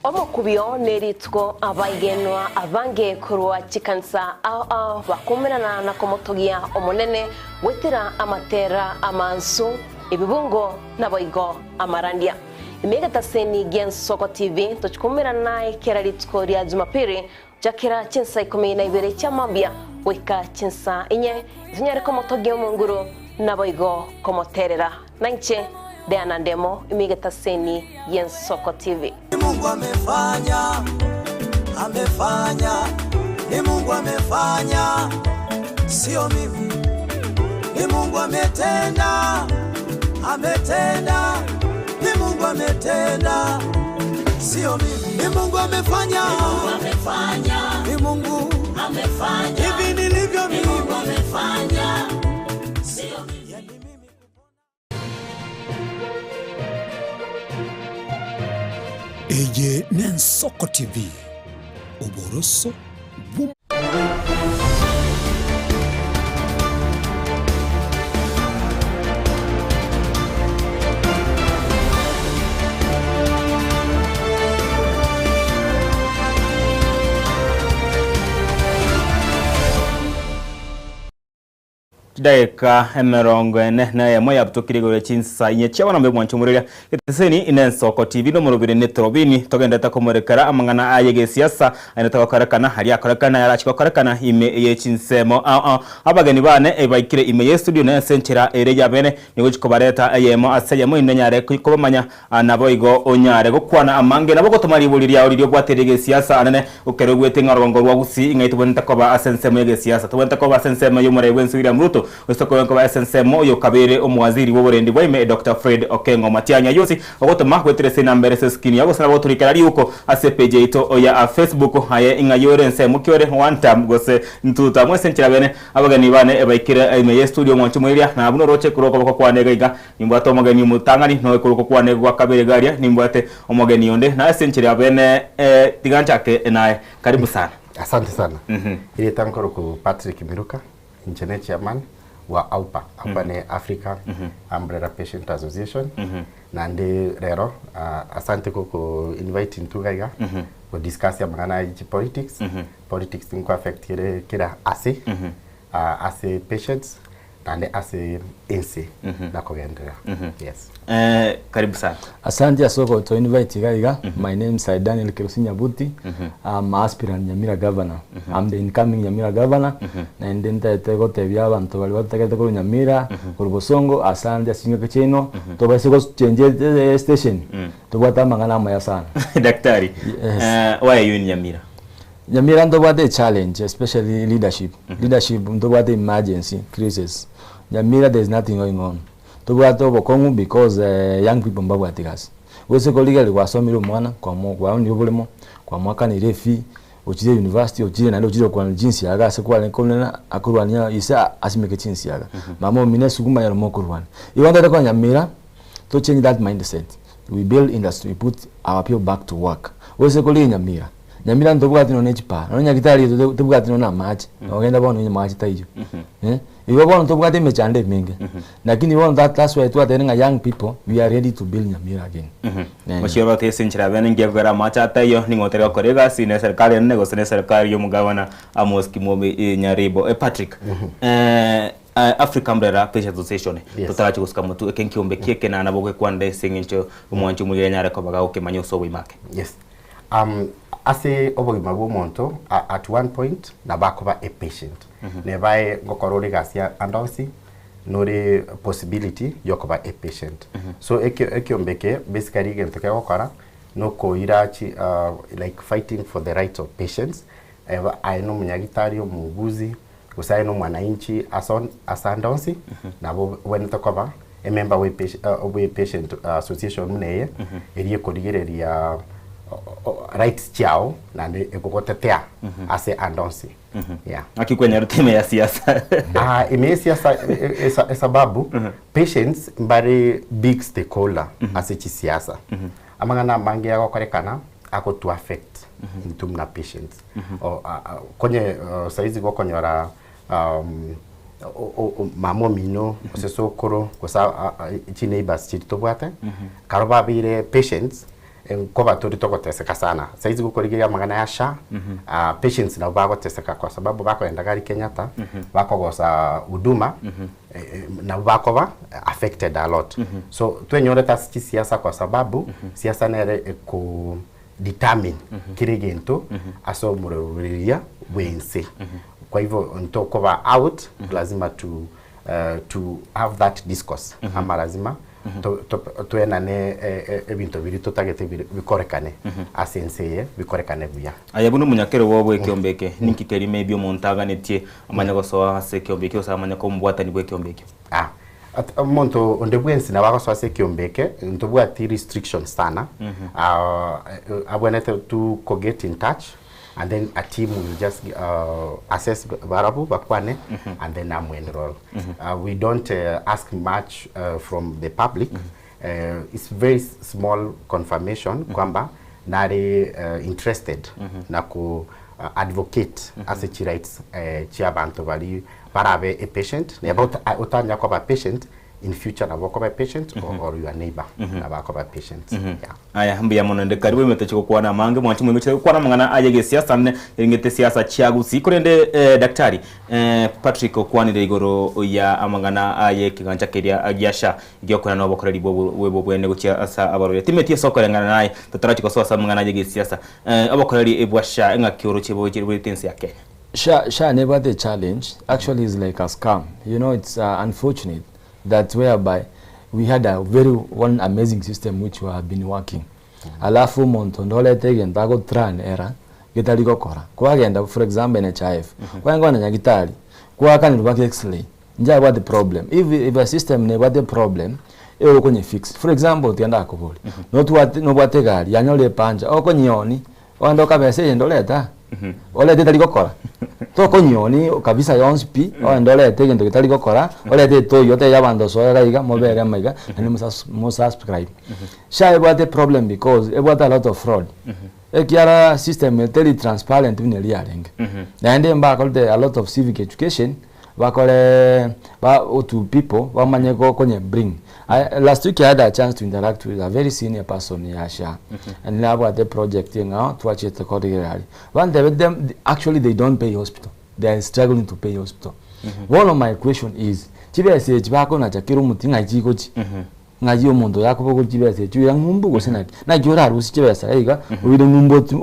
Omokubio nerituko abaigenwa abange korwa chikanisa ao ao bakoumerana na komotogia Omonene goetera amatera amansu, ebibungo naboigo amarandia. Ime egetaseni gi'Ensoko TV tochi koumerana naye kera rituko ria Jumapili Chakera chinsa ikomi na ibere chia mambia goika chinsa inye, tonyare komotogia Omonguru, naboigo komoterera. Nainche Diana Ndemo, ime egetaseni gi'Ensoko TV. Ni Mungu amefanya, amefanya, ni Mungu amefanya, sio mimi. Ni Mungu ametenda, ametenda, ni Mungu ametenda, sio mimi. Ni Mungu amefanya, ni Mungu amefanya, ni Mungu amefanya, hivi nilivyo mimi, ni Mungu amefanya, sio mimi. Eye n'Ensoko TV, oboroso bw'o. Chidakika emerongo ene na eyemo yabutokire igoro ye chinsa inye chia bono mbe mwancho moreria geteseni ine Ensoko TV nomorobiri ne Torobini togenderete komorekera amang'ana aye gesiasa aye togokorekana aria akorekana yarachi gokorekana ime ye chinsemo ao ao abageni bane ebaikire ime ye studio na ase enchera ere yabene nigochi kobareta eyemo ase eyemo inde nyare kobamanya Naboigo onyare gokwana amange, nabo gotoma ribori riao riria obwate ri'egesiasa anene, ekero oigwete ng'a orogongo rwa Gusii ing'ai tobwenerete koba ase ensemo y'egesiasa, tobwenerete koba ase ensemo y'omorai bw'ense William Ruto, gose tokobwenerete koba ase ensemo y'okabeire omowaziri bw'oborendi bwa ime Doctor Fred Okengo Matiang'i. Ayio onsi ogotoma goetera ase enamba ere ase eskrini yao gose nabo gotorikera riuko ase epage yaito ya Facebook aye ing'ai ore ensemo ki ore one term gose two term ase enchera bene abageni bane baikire ime y'estudio mwanche moiria na buna oroche korwa okoboko kwane iga iga Nimbwate omogeni omotang'ani, na okorokwa kwane gwa kabere iga aria, nimbwate omogeni onde, na ase enchera ya bene, tiga nchake naye. Karibu sana. Asante sana. Erieta nkorokwa Patrick Miruka, inche ne chairman bwa AUPA. AUPA ne Africa Umbrella Patient Association. Naende rero asante goko invite intwe iga iga go discuss amang'ana ya chipolitics. Politics nko affect ere kera ase, ase patients naende ase ense na kogenderera. Yes. Eh, karibu sana. Asante ase ogoto invite iga iga. My name is Daniel Kerusi Nyabuti. I'm aspirant Nyamira governor. I'm the incoming Nyamira governor. Naende ntaete gotebia abanto baria batagete korwa Nyamira, korwa Bosongo, asante ase chingaki chiaino. Tobaise gochenjia station, tobwate amang'ana amaya sana. Daktari, Yes. eh, why are you in Nyamira? Nyamira ntobwate echallenge especially leadership, leadership ntobwate emergency crisis, Nyamira there is nothing going on, ntobwate obokong'u because young people mbabwati gasi, gose korigereria gwasomire omwana kwamo kwaonire oboremo, kwamoakaneire efee, ochire university ochire naende ochire korwania chinsiaga ase kwarenge konena akorwania ise asimeke chinsiaga, mama omino esukuma ere mokorwania. Igo ntagete konya Nyamira to change that mindset, we build industry, we put our people back to work, gose korigia Nyamira. Nyamira ntobwati nonya ne chipara, nonya nyagitari yaito tobwati nonya na amache, nogenda bono onye mache taiyo, eh. Igo bono ntobwate emechando emenge, lakini bono that that's why twatebire ng'a young people we are ready to build Nyamira again. Eh. Gochia gote ase enchera bene ngiya kogera amache ataiyo, ning'o otari gokora egasi na eserikari enene gose na eserikari ya omogabana Amos Kimobi Nyaribo. Patrick, Africa Umbrella Patient Association, Yes. totarachi gosuka motwe eke nkiombe ki eke nabo ogekwanera ase eng'encho omwanchi omoiga anyare koba gagokemanya ase obogima ake. Yes. Um, ase obogima bwa omonto a- at one point nabo akoba a patient. Neba aye ngokora ore egasi ande onsi nore possibility yokoba a patient. So ekio ekiombe eke basically egento kegokora nokoira chi like fighting for the rights of patients eba aye na omonyagitari, omoguzi, gose aye na omwananchi ase on ase ande onsi nabo obwenerete koba emember bwe bwe patient association buna eye, eria ekorigereria rights chiao naende ekogotetea ase ande onsi. Yeah. Naki kwenyorete ime ya siasa? Ah, ime ya siasa esababu patients mbare big stakeholder ase chisiasa. Amang'ana amange agokorekana agotu affect intwe buna patients. Konye saizi gokonyora mama omino gose sokoro gose chineighbours chiria tobwate, ekero babeire patients nkoba tore togoteseka sana. Saizi gokorigereria amang'ana ya SHA, patients nabo bagoteseka kwa sababu bakogenda gari Kenyatta, bakogosa huduma, nabo bakoba affected a lot. So twenyorete ase chisiasa kwa sababu, siasa nere eko determine kera egento ase omorobereria bw'ense. Kwa hivyo ntokoba out, lazima to to have that discourse ama lazima to- to- toenane ebinto biria totagete bikorekane ase ense eye bikorekane buya. Aye buna omonyakerogo bw'ekeombe eke, ninki keria maybe omonto aganetie amanye gosoa ase ekeombe ekio gose amanye koba omobwatani bw'ekeombe ekio? Ah, at- omonto onde bwensi nabo agosoa ase ekeombe eke, ntobwati restrictions sana, Ah, abwenerete tu ko get in touch and then a team will just uh, assess barabwo bakwane and then amwenroll. Uh, we don't uh, ask much uh, from the public. Uh, it's very small confirmation kwamba nare uh, interested na ku uh, advocate ase chi rights uh, chia abanto bari barabe a patient neba ota- otanya koba patient in future nabo okoba a patient or, or your neighbor nabo akoba a patient yeah. Aya, mbuya mono inde karibu emetochi gokwana amange mwanche moimoche gokwana amang'ana aye gesiasa ne eringete siasa chia Gusii korende eh, daktari eh, Patrick okwanire igoro ya amang'ana aye ekegancha keria gia SHA giokoena na obokoreri bwa bwe bwene gochia ase abarwaire timeti ase okoreng'ana naye totarachi gosoa ase amang'ana aye gesiasa eh, obokoreri bwa SHA eng'aki oroche bochire borete ense ya Kenya. SHA, SHA nebwate echallenge, actually is like a scam, you know it's unfortunate that whereby we had a very one amazing system which we have been working alafu omonto onde orete egento ago try error getari gokora kwagenda for example NHIF kwagenda kogenda nyagitari kwakanirwa baka x-ray inche abwate problem if, if a system nebwate problem egokonye fix for example tiga ndakoborie notwate nobwate egari yanyora epancha okonyioni Ogende okabesa eyende orete aa, orete etari gokora, tokonyionia kabisa yonsi pi, ogende orete egento getari gokora, orete etoyi otebie abanto soa iga iga mobere amo iga, naende mosas mosubscribe. SHA ebwate eproblem because ebwate a lot of fraud, ekiara system eteri transparent buna eria yarenge. Naende mbakorete a lot of civic education, bakore ba to people bamanye gokonya bring I, last week I had a chance to interact with a very senior person ya SHA and nabwate project eng'ao twachete korigereria aria bantebe them actually they don't pay hospital they are struggling to pay hospital bono my question is chibesa echi bakonacha kera omotienyi ng'ai chigochi ng'ai omonto oyo akobogoria chibesa echi oira ng'umbu gose naki naki orarusie chibesa iga oire ng'umbu oti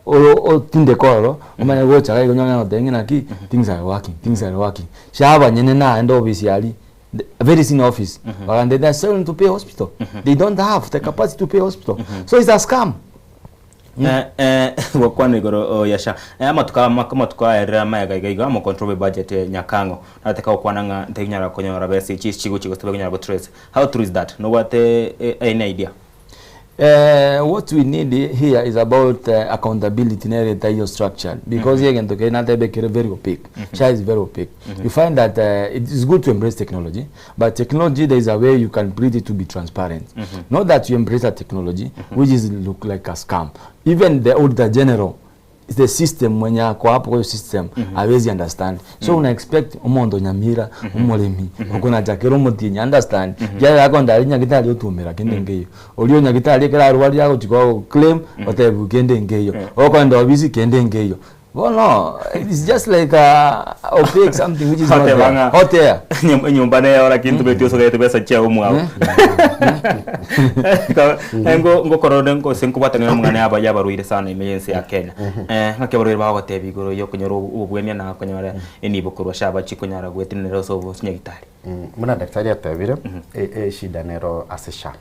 Oyo otindeke ororo, omanye gocha iga iga onyore agotebia ng'a naki, things are working, things are working. Ase abanyene naende office aria, the very senior office, bagambia they are struggling to pay hospital, they don't have the capacity to pay hospital, so it's a scam. Eh, eh, gokwana igoro oh, ya SHA. Eh, amatuko ama- amatuko aerire amaega iga iga omocontrol bwe budget eh, Nyakang'o nataka gokwana ng'a nteginyara konyora besa echi chigochi gose tibakonyara gotrace. How true is that? Nobwate eh, any idea? What we need here is about accountability nere etaiyo structured because egento kere natebe kere very opaque. SHA is very opaque. You find that it is good to embrace technology but technology there is a way you can put it to be transparent. Not that you embrace a technology which is look like a scam. Even the auditor general the system mwenye ako hapo kwa hiyo system hawezi understand so una expect omonto nyamira omoremi okonachakera omotienyi understand kiagera akonda aria nyagitari otumera kende nkeiyo oria onyagitari ekero arwarire agochi go claim otebiwa kende nkeiyo okoenda obisi kende nkeiyo bono it's just like a opaque something which is not Oteba there ng'a hot air enyomba neyao lakini tobeti osogete besa chiao mwao. Ngo ngokora onde gose nkobwatanera amang'ana yaba yabarwaire sana ime y'ense ya Kenya. Ng'aki abarwaire bagotebia igoro ya okonyora obobwania na okonyora enibo korwa ase abachie konyara gwetenenera ase obo chinyagitari. Buna daktari atebire, eshida nero ase SHA.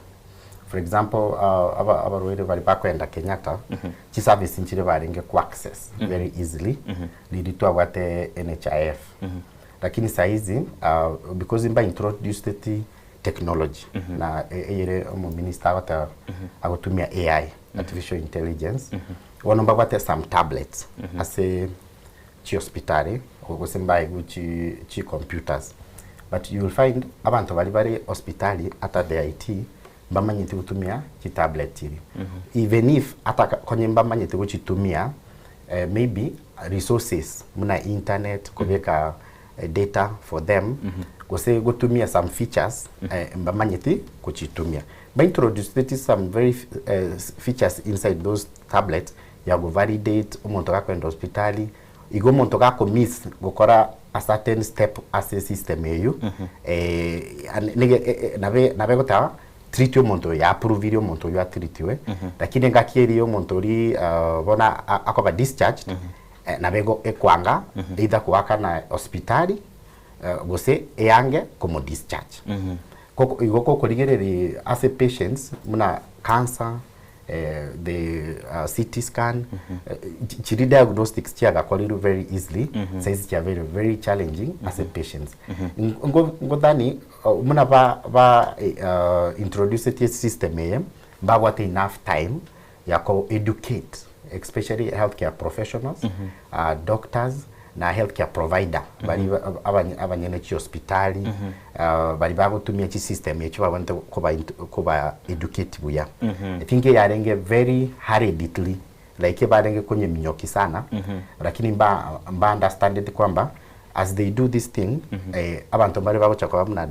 For example, abarwaire baria bakoenda Kenyatta, chiservice nchire barenge ko access very easily, riria twabwate NHIF. Lakini saizi, because mba introduced technology na eyere omominister agoteba agotumia AI, artificial intelligence, bono mbabwate some tablets ase chiospitari gose mbaegwe chi chi computers but you will find abanto baria bare hospitali ata the IT mbamanyeti gotumia chitablet chiria. Even if ata konye mbamanyete gochitumia maybe resources buna internet kobeka data for them gose gotumia some features mbamanyeti gochitumia. Ba introduceti some very features inside those tablets ya go validate omonto gakoenda hospitali, igo omonto gako miss gokora a certain step ase esystem eywo nabe nabo egoteba treat omonto oyo ya approvirie omonto oywo atritiwe lakini engaki eria omonto oria bono akoba discharged nabo ego ekwanga either koakana hospitali gose eange komo discharge. Koko igo kokorigereria ase patients buna cancer the CT scan chiria diagnostics chiagakorirwe very easily saizi chiabeire very challenging ase patients. Ngothani buna ba ba introducetie system eye mbabwate enough time ya ko educate especially healthcare professionals, doctors na healthcare provider baria abanyene chiospitali baria bagotumia chisystem echio babwenerete koba koba educate buya. I think yarenge very hurriedly like barenge konyeminyoki sana lakini mba mba understandeti kwamba as they do this thing abanto mbare bagocha koba buna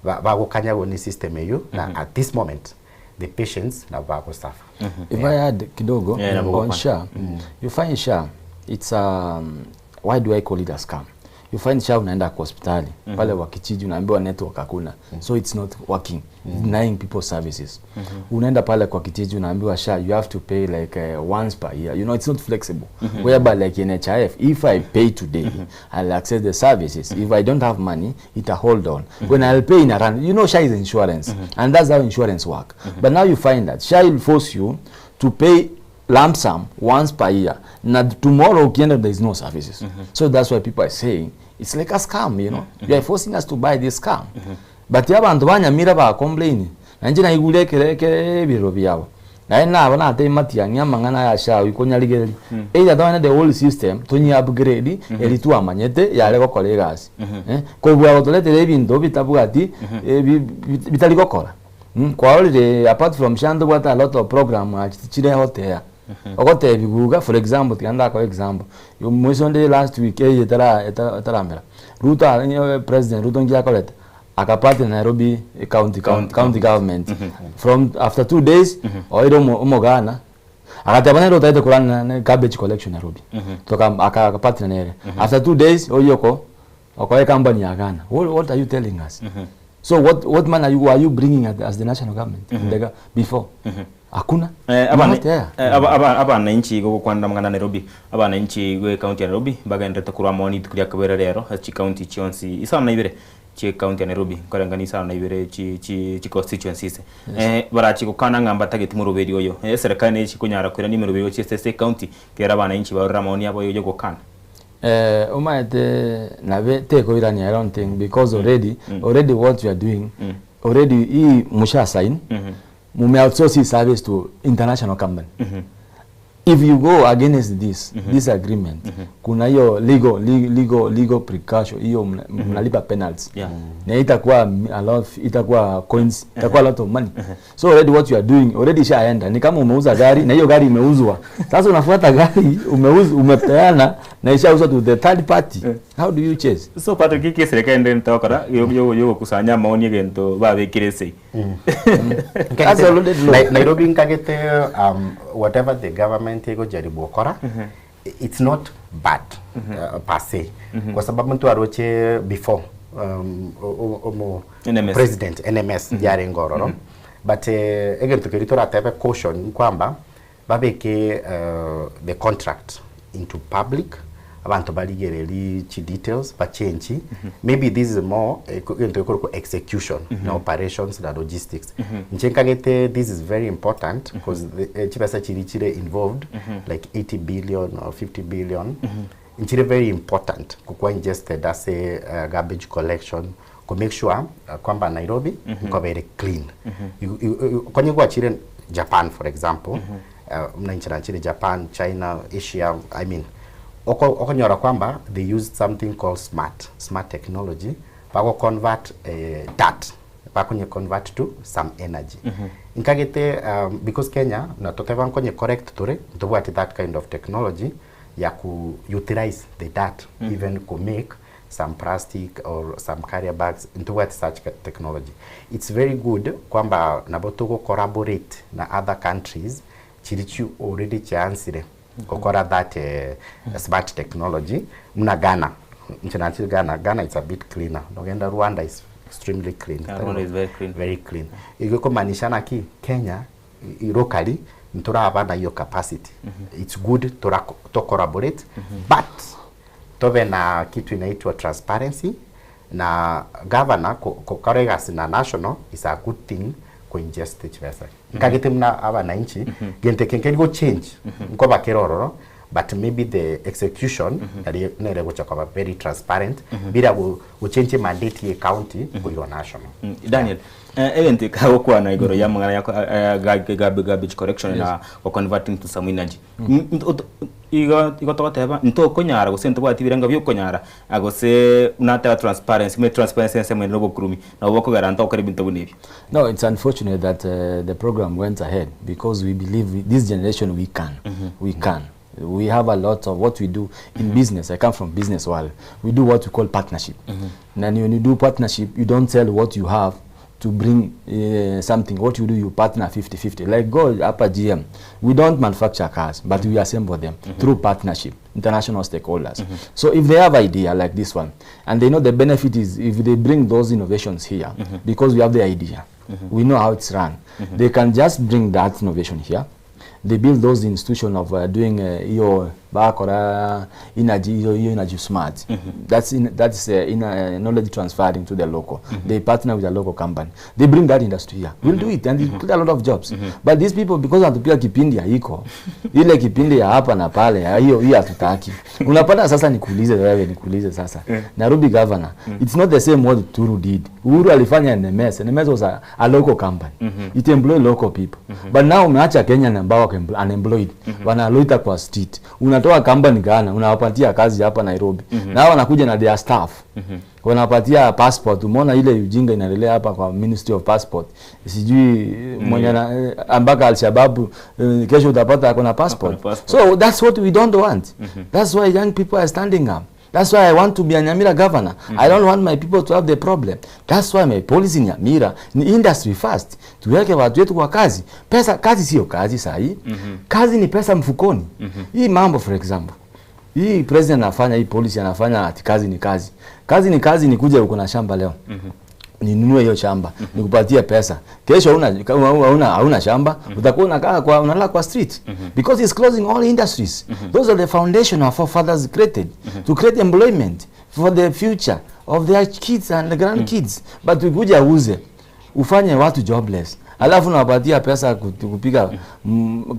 bagokanyagwa ne system eywo na at this moment the patients nabo bagosuffer. If I add kidogo Yeah, nabo on gokwana. SHA, you find SHA, it's why do I call it a scam? You find SHA unaenda kwa hospitali pale wa kijiji unaambiwa network hakuna so it's not working denying people services. Unaenda pale kwa kijiji unaambiwa SHA you have to pay like once per year. You know it's not flexible. Whereby like in NHIF if I pay today I'll access the services. If I don't have money it a hold on. When I'll pay in a run, you know SHA is insurance and that's how insurance work. But now you find that SHA will force you to pay lump sum once per year. Na tomorrow ukienda there is no services. So that's why people are saying it's like a scam, you know. You are forcing us to buy this scam. But abantu banyamira ba complain. Na inche naigure ekere ekere ebirero biabo. Naye nabo natebia matiang'i amang'ana aya SHA ikonyarigereria. Either twane the whole system tonyi upgrade eri twamanyete yare gokora egasi. Kobua gotoretera ebinto bitabwati bitari gokora. Kwarorire apart from SHA ntobwate a lot of program chire hot air. Ogotebi guga for example tiga ndakoe example. Mwezi onde last week eye etara etaramera. Ruto President Ruto nki akorete akapata Nairobi county County county government from after 2 days oire omogana agateba nere otaete korana na garbage collection Nairobi toka akapatana nere after 2 days oyoko okoe company ya Ghana. What are you telling us? So what man are you bringing as the national government Ndega before? Hakuna. Not there. Abananchi gogokwanera amang'ana Nairobi, abananchi gwe county ya Nairobi bagenderete korwa maoni rituko ria kabere rero ase chicounty chionsi isano na ibere chie county ya Nairobi nkoreng'ana isano na ibere chi chi chi constituencies. Barachi gokana ng'a mbatageti moroberi oyo. Eserekari neye chikonyara koirania emeroberi gochia ase ase ecounty kera abananchi barore amaoni abo yogokana. Omanyete nabe tekoirania I don't think because already already what you are doing already hii musha sign. Mume outsource hii service to international company. If you go against this this agreement, kuna hiyo legal legal legal precaution hiyo mnalipa penalty. Na itakuwa a lot, itakuwa coins, itakuwa a lot of money. So already what you are doing already ishaenda. Ni kama umeuza gari na hiyo gari imeuzwa. Sasa unafuata gari umeuza, umepeana na ishauzwa to the third party. How do you chase? So Patrick iki serikali ndi ntokora yo yo yo kusanya maoni egento babekire sei. That's a loaded law. Nairobi nkagete whatever the government igojaribu gukora it's not bad per se kwa sababu mtu aroche before omo NMS. President NMS yare ngororo but egento keri toratebe caution kwamba babeke the contract into public abantu barigereri chi details bachange. Maybe this is more into ko execution na operations na logistics. Nche nkagete this is very important because chibesa chiri chire involved like 80 billion or 50 billion nchire very important kukua ingested as a garbage collection ku make sure kwamba Nairobi iko very clean. Kwenye kwa chire Japan for example, mna nchire Japan, China, Asia, I mean okonyora kwamba they used something called smart technology bako convert that bakonye convert to some energy. Nkagete because Kenya na toteba nkonye correct tore ntobwati that kind of technology ya ku utilize the dirt even ku make some plastic or some carrier bags ntobwati such technology. It's very good kwamba nabo tugo collaborate na other countries chirichu already chansire kokora that smart technology. Mna Ghana nchina Ghana it's a bit cleaner. Nogenda Rwanda is extremely clean. Yeah, Rwanda is very clean. Very clean. Igiko maanisha ki Kenya locally ntura na hiyo capacity. It's good to collaborate but tobe na kitu inaitwa transparency na governor kokaregas na national is a good thing ko ingest chibesa. Nkagete mna abananchi gente kenke go change nko bakirororo but maybe the execution nere gocha very transparent bila go change mandate ye county go national. Daniel, event kagokwana igoro ya mangana ya garbage correction na converting to some energy. Igo igo togoteba ntokonyara gose ntobwati birenga byokonyara agose unataka transparency me transparency nsema no bokurumi na bokogera ntokora bintu bunibi. No, it's unfortunate that the program went ahead because we believe this generation we can. We can. We have a lot of what we do in business. I come from business world. We do what we call partnership. And when you do partnership, you don't sell what you have to bring something. What you do, you partner 50-50. Like go upper GM. We don't manufacture cars, but we assemble them through partnership, international stakeholders. So if they have idea like this one, and they know the benefit is if they bring those innovations here, because we have the idea, we know how it's run, they can just bring that innovation here. They build those institutions of doing your bakora energy, your energy smart. That's in, that's in knowledge transferring to the local. They partner with a local company. They bring that industry here. We'll do it and it create a lot of jobs. But these people, because wanatupia kipindi haiko, ile kipindi ya hapa na pale, hiyo hiyo hatutaki. Unapata sasa, nikuulize wewe, nikuulize sasa. Nairobi governor, it's not the same what Uhuru did. Uhuru alifanya NMS. NMS was a local company. It employed local people. But now umeacha Kenya ambao unemployed. Wanaloita kwa street. Unatoa company Ghana, unawapatia kazi hapa Nairobi. Na wanakuja na their staff. Wanapatia passport. Umeona ile ujinga inaendelea hapa kwa Ministry of Passport. Sijui mwenye ambaka Al-Shabaab kesho utapata ako na passport. So that's what we don't want. That's why young people are standing up. That's why I want to be a Nyamira governor. I don't want my people to have the problem. That's why my policy in Nyamira ni industry first. Tuweke watu wetu kwa kazi. Pesa, kazi sio kazi sahi. Kazi ni pesa mfukoni. Hii mambo for example. Hii president anafanya hii policy anafanya ati kazi ni kazi. Kazi ni kazi ni kuja uko na shamba leo. Ninunue hiyo shamba, nikupatie pesa. Kesho hauna shamba, utakuwa unakaa kwa unalala kwa street. Because it's closing all industries. Those are the foundation our forefathers created to create employment for the future of their kids and the grandkids. But ukuja uze ufanye watu jobless. Alafu unawapatia pesa kupiga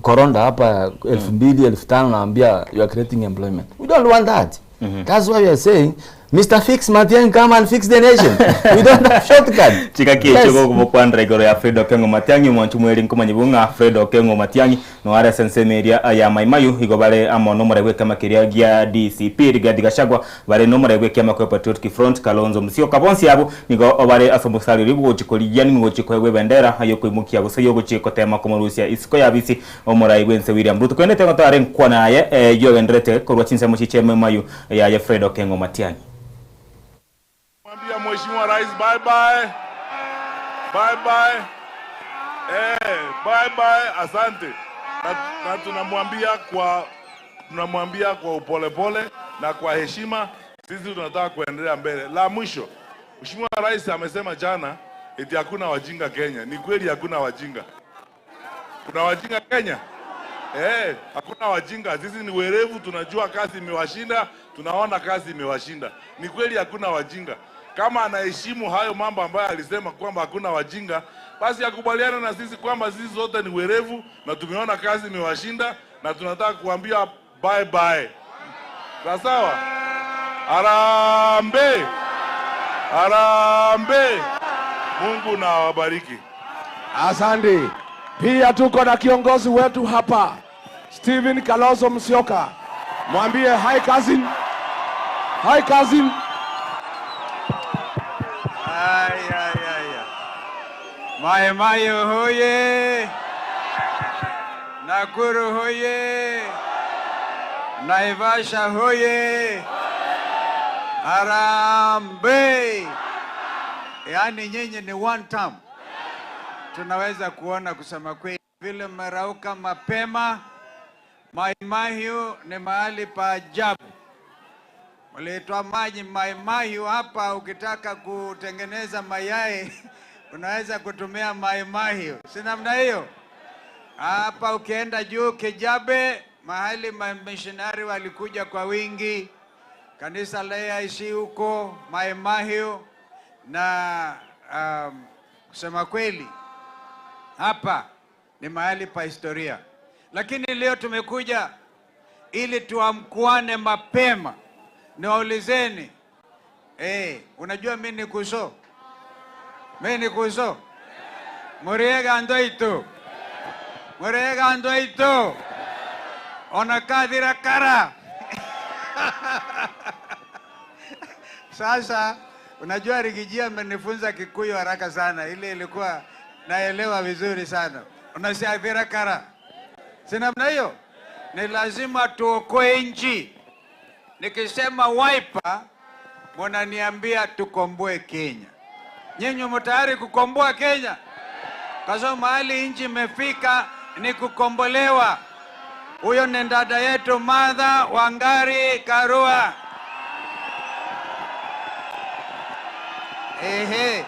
koronda hapa 2000, 5000, naambia you are creating employment. We don't want that. That's why we are saying Mister Fix Matiang'i come and fix the nation. We don't have shortcut. Chingaki echio gokobokwanera igoro ya Fred Okengo Matiang'i, omwanchi mweri nkomanyigwe ng'a Fred Okengo Matiang'i Nigo are ase ensemo eria ya Mai Mahiu, igo bare amo nomorai bw'ekiama keria gia DCP, Rigathi Gachagua, bare nomorai bw'ekiama kia Patriotic Front, Kalonzo Musyoka. Bonsi abwo nigo bare ase omosari oria bw'ogochia korigia ning'o ogochia koegwa ebendera y'okoimokia gose y'ogochia gotema komorusia isiko y'abisi omorai bw'ense William Ruto. Korende teng'o tore nkwana aye eyio ogendererete korwa chinsemo chiche Mai Mahiu yaye Fred Okengo Matiang'i. Mwambia Mheshimiwa Rais bye bye. Bye bye. Eh, bye bye, asante. Na, na tunamwambia kwa tunamwambia kwa upolepole na kwa heshima, sisi tunataka kuendelea mbele. La mwisho, Mheshimiwa Rais amesema jana eti hakuna wajinga Kenya. Ni kweli hakuna wajinga. Kuna wajinga Kenya? Eh, hakuna wajinga. Sisi ni werevu, tunajua kazi imewashinda, tunaona kazi imewashinda. Ni kweli hakuna wajinga. Kama anaheshimu hayo mambo ambayo alisema kwamba hakuna wajinga, basi akubaliana na sisi kwamba sisi zote ni werevu na tumeona kazi imewashinda na tunataka kuambia bye bye. Sawa sawa? Harambee! Harambee! Mungu na awabariki. Asante. Pia tuko na kiongozi wetu hapa Stephen Kalonzo Musyoka, mwambie hi cousin, hi cousin. Ay, ay, ay, ay. Mai Mahiu hoye! Nakuru hoye! Naivasha hoye! Harambee! Yaani nyinyi ni one term. Tunaweza kuona kusema kweli vile mmerauka mapema. Mai Mahiu ni mahali pa ajabu. Mliitwa maji Mai Mahiu hapa, ukitaka kutengeneza mayai unaweza kutumia Mai Mahiu, si namna hiyo? Hapa ukienda juu Kijabe, mahali mamissionari walikuja kwa wingi, kanisa la AIC huko Mai Mahiu, na kusema kweli hapa ni mahali pa historia, lakini leo tumekuja ili tuamkuane mapema. Niwaulizeni, unajua mimi ni kuso, mimi ni kuso muriega ndoito muriega ndoito onakadhira kara Sasa unajua Riggy G amenifunza Kikuyu haraka sana, ile ilikuwa naelewa vizuri sana. Unasiadhira kara, si namna hiyo? Ni lazima tuokoe nchi. Nikisema Wiper, munaniambia tukomboe Kenya. Nyinyi mko tayari kukomboa Kenya? Kwa sababu mahali nchi imefika ni kukombolewa. Huyo ni dada yetu Martha Wangari Karua. Ehe.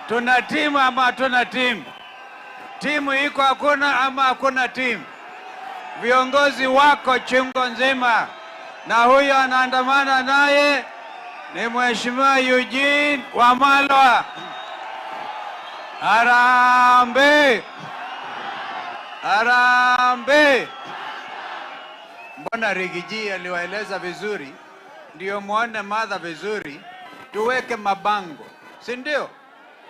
Tuna timu ama hatuna timu? Timu iko hakuna ama hakuna timu? Viongozi wako chungu nzima, na huyo anaandamana naye ni Mheshimiwa Eugene Wamalwa. Harambee! Harambee! Mbona Riggy G aliwaeleza vizuri, ndio muone Martha vizuri, tuweke mabango, si ndio?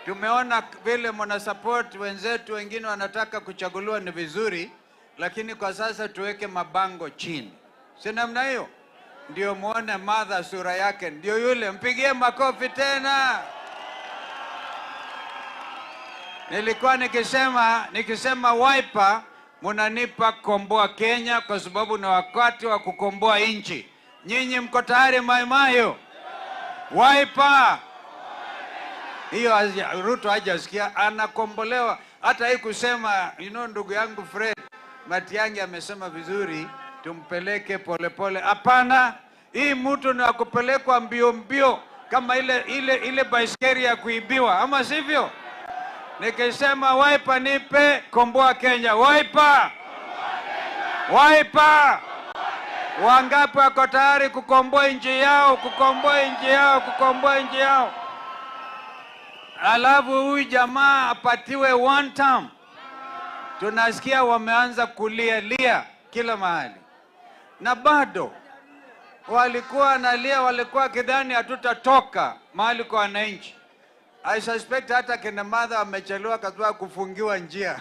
Tumeona vile mna support wenzetu wengine wanataka kuchaguliwa, ni vizuri, lakini kwa sasa tuweke mabango chini, si namna hiyo? Ndio muone Martha sura yake, ndio yule, mpigie makofi tena. Nilikuwa nikisema Wiper, munanipa komboa Kenya, kwa sababu ni wakati wa kukomboa nchi. Nyinyi mko tayari Mai Mahiu? Wiper hiyo Ruto hajasikia, anakombolewa. Hata hii kusema, ndugu yangu Fred Matiang'i amesema vizuri, tumpeleke polepole. Hapana, hii mtu ni wa kupelekwa mbio mbio kama ile baiskeli ya kuibiwa, ama sivyo? Nikisema Wiper nipe komboa Kenya. Wiper! Wiper! Wangapi wako tayari kukomboa nchi yao, kukomboa nchi yao, kukomboa nchi yao? Alafu huyu jamaa apatiwe one term. Tunasikia wameanza kulia lia kila mahali, na bado Walikuwa wanalia, walikuwa wakidhani hatutatoka mahali kwa wananchi. I suspect hata kina Martha wamechelewa kwa sababu kufungiwa njia.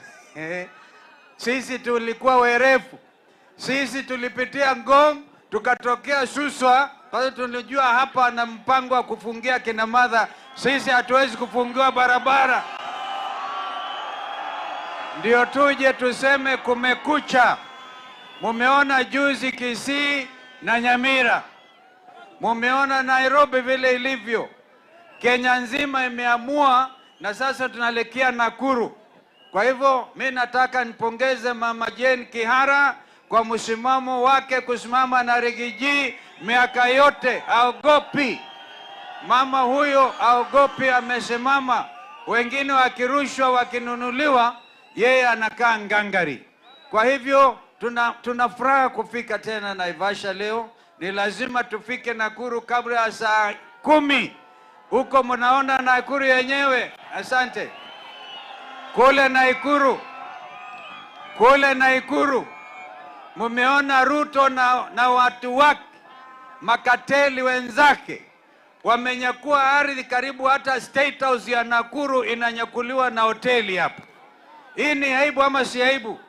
Sisi tulikuwa werefu, sisi tulipitia Ngong tukatokea Suswa, kwa sababu tulijua hapa na mpango wa kufungia kina Martha. Sisi hatuwezi kufungiwa barabara, ndio tuje tuseme kumekucha. Mumeona juzi Kisii na Nyamira, mumeona Nairobi vile ilivyo. Kenya nzima imeamua, na sasa tunaelekea Nakuru. Kwa hivyo mi nataka nipongeze Mama Jane Kihara kwa msimamo wake kusimama na Riggy G miaka yote, haogopi. Mama huyo haogopi, amesimama. Wengine wakirushwa, wakinunuliwa, yeye anakaa ngangari. Kwa hivyo tuna, tuna furaha kufika tena Naivasha leo. Ni lazima tufike Nakuru kabla ya saa kumi. Huko mnaona Nakuru yenyewe. Asante. Kule Nakuru, kule Nakuru mumeona Ruto na, na watu wake makateli wenzake wamenyakua ardhi karibu hata State House ya Nakuru inanyakuliwa na hoteli hapa. Hii ni aibu ama si aibu?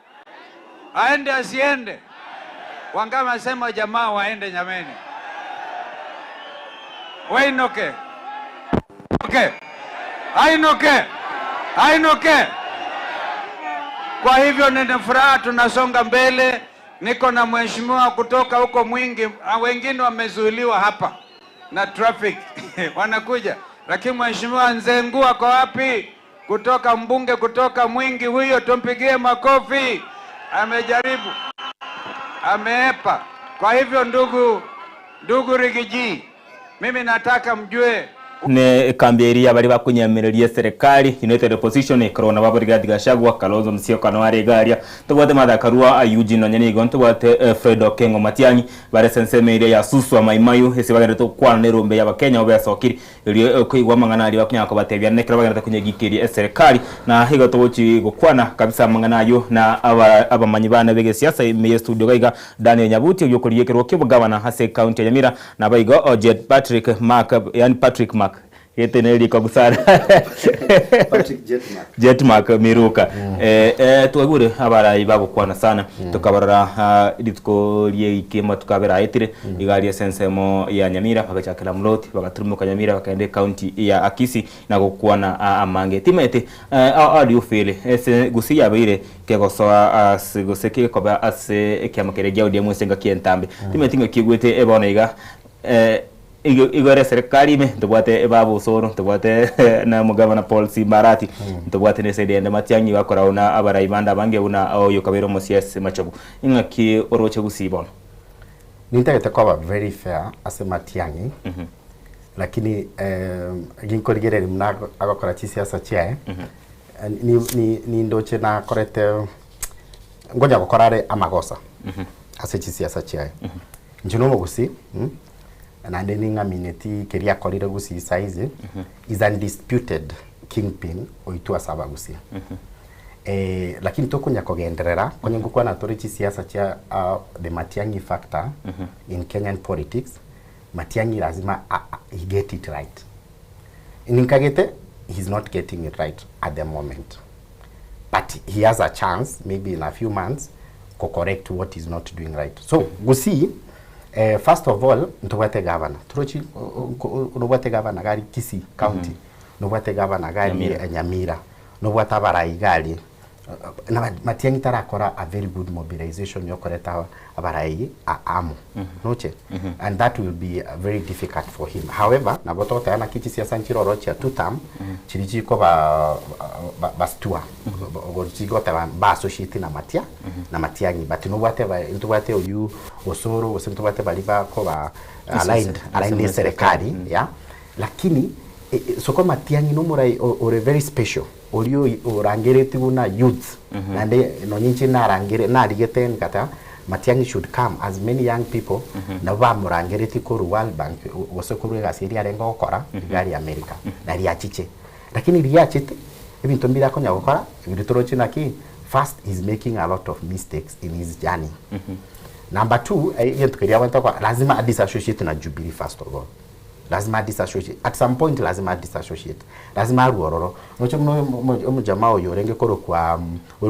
Aende asiende? Wangapi wanasema jamaa waende nyameni? Wainoke. Okay. Ainoke. Ainoke. Kwa hivyo nina furaha tunasonga mbele. Niko na mheshimiwa kutoka huko Mwingi, ah, wengine wamezuiliwa hapa na traffic wanakuja, lakini mheshimiwa Nzengu ako wapi? Kutoka mbunge kutoka Mwingi huyo, tumpigie makofi. Amejaribu, ameepa. Kwa hivyo ndugu, ndugu Riggy G, mimi nataka mjue ne kambi eria bari bakunyemereria serikali United Opposition ekorwo babo Rigathi Gachagua Kalonzo Musyoka no ari garia tubwate Martha Karua Eugene Wanyanya tubwate eh, Fred Okengo Matiang'i bare senseme iria ya Suswa Maimayu ase bagenderete gokwana na erombe ya abakenya obesokiri erio koigwa amang'ana aria bakunyara kobatebia nekero bagenderete konyegikiria eserikali na igo togochi gokwana kabisa amang'ana aywo na aba abamanyi bane ba egesiasa ime ya estudio gaiga Daniel Nyabuti oywo okorigekerwa kia obogavana ase ecounty ya Nyamira nabo igo Ojet Patrick Mark yaani Patrick Mark gete ne riko sana Patrick Jetmark. Jetmark Miruka eh, eh, twagure abarai bagokwana sana tokabarora ah, rituko rieike matuka aetire iga ria sensemo ya Nyamira bagachakera Mloti bagaturumoka Nyamira bakaenda county ya Akisi na gokwana ah, amange timete eh, how, how do you feel ese Gusii yabeire kegosoa ase gose kegokoba ase ekiama keria gia ODM ase engaki entambe timeti ng'aki egwete ebono iga eh, igo igo ere serikali ime ntobwate ebaba Osoro ntobwate na omogavana Paul Simba Arati ntobwate na eside ende Matiang'i bakora buna abarai bande abange buna oyo okabeire omo CS Machogu ing'aki oroche Gusii bono? Nintagete koba very fair ase Matiang'i lakini ginkorigereria buna agokora chisiasa chiaye nindoche nakorete ngonya gokora are amagosa ase chisiasa chiaye. Inche na omogusii naende ning'amineti keria akorire gusii saizi is undisputed kingpin oitwe ase abagusii. Lakini tokonya kogenderera konye ngokwana tore chisiasa chia the Matiang'i factor in Kenyan politics Matiang'i lazima he get it right. Ninkagete he's not getting it right at the moment but he has a chance maybe in a few months ko correct what he's not doing right. So Gusii first of all ntobwate governor torochi nobwate governor gari Kisii county nobwate governor gari Nyamira. Nyamira nobwate abarai gari na Matiang'i tarakora a very good mobilization yokoreta abarai amo noche and that will be very difficult for him. However nabo togoteba naki chisiasa nchiroro chia two term chiri chikoba bastua chigoteba ba associate na Matia na Matiang'i but nobwate ntobwate oyu Osoro gose ntobwate bari bakoba aligned aligned na serikali ya lakini soko Matiang'i nomorai ore very special orio orangereti buna youth naende nonye inche narangere narigete nkata Matiang'i should come as many young people nabo bamorangereti korwa World Bank gose korwa egasi eria arenge gokora iga aria America na riachiche lakini riachete ebinto mbire akonya gokora ebinto toroche naki first he's making a lot of mistakes in his journey. Number two, egento keria abwenerete gokora, lazima a disassociate na Jubilee first of all. Lazima a disassociate, at some point lazima a disassociate. Lazima arwe ororo. Roche buna omojamaa oyo orenge korokwa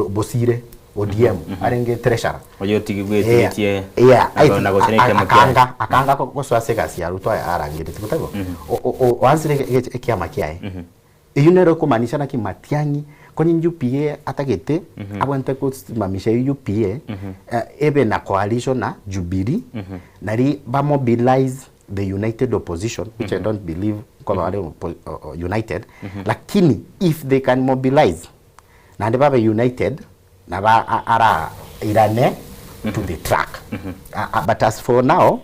Bosire, ODM, arenge treasurer. Oyo otigigwetie Yeah, na gose na ekiama kiaye. Akanga, akanga gosoa ase egasi ya Ruto arangeretie, taibo? Oansire ekiama kiaye. Eyio nero ekomaanisha naki Matiang'i konye UPA atagete abwenerete gosimamisha eyio UPA ebe na coalition na Jubilee nari ba mobilize the united opposition which I don't believe nkoba bare united lakini if they can mobilize naende babe united nabo ara irane to the track. But as for now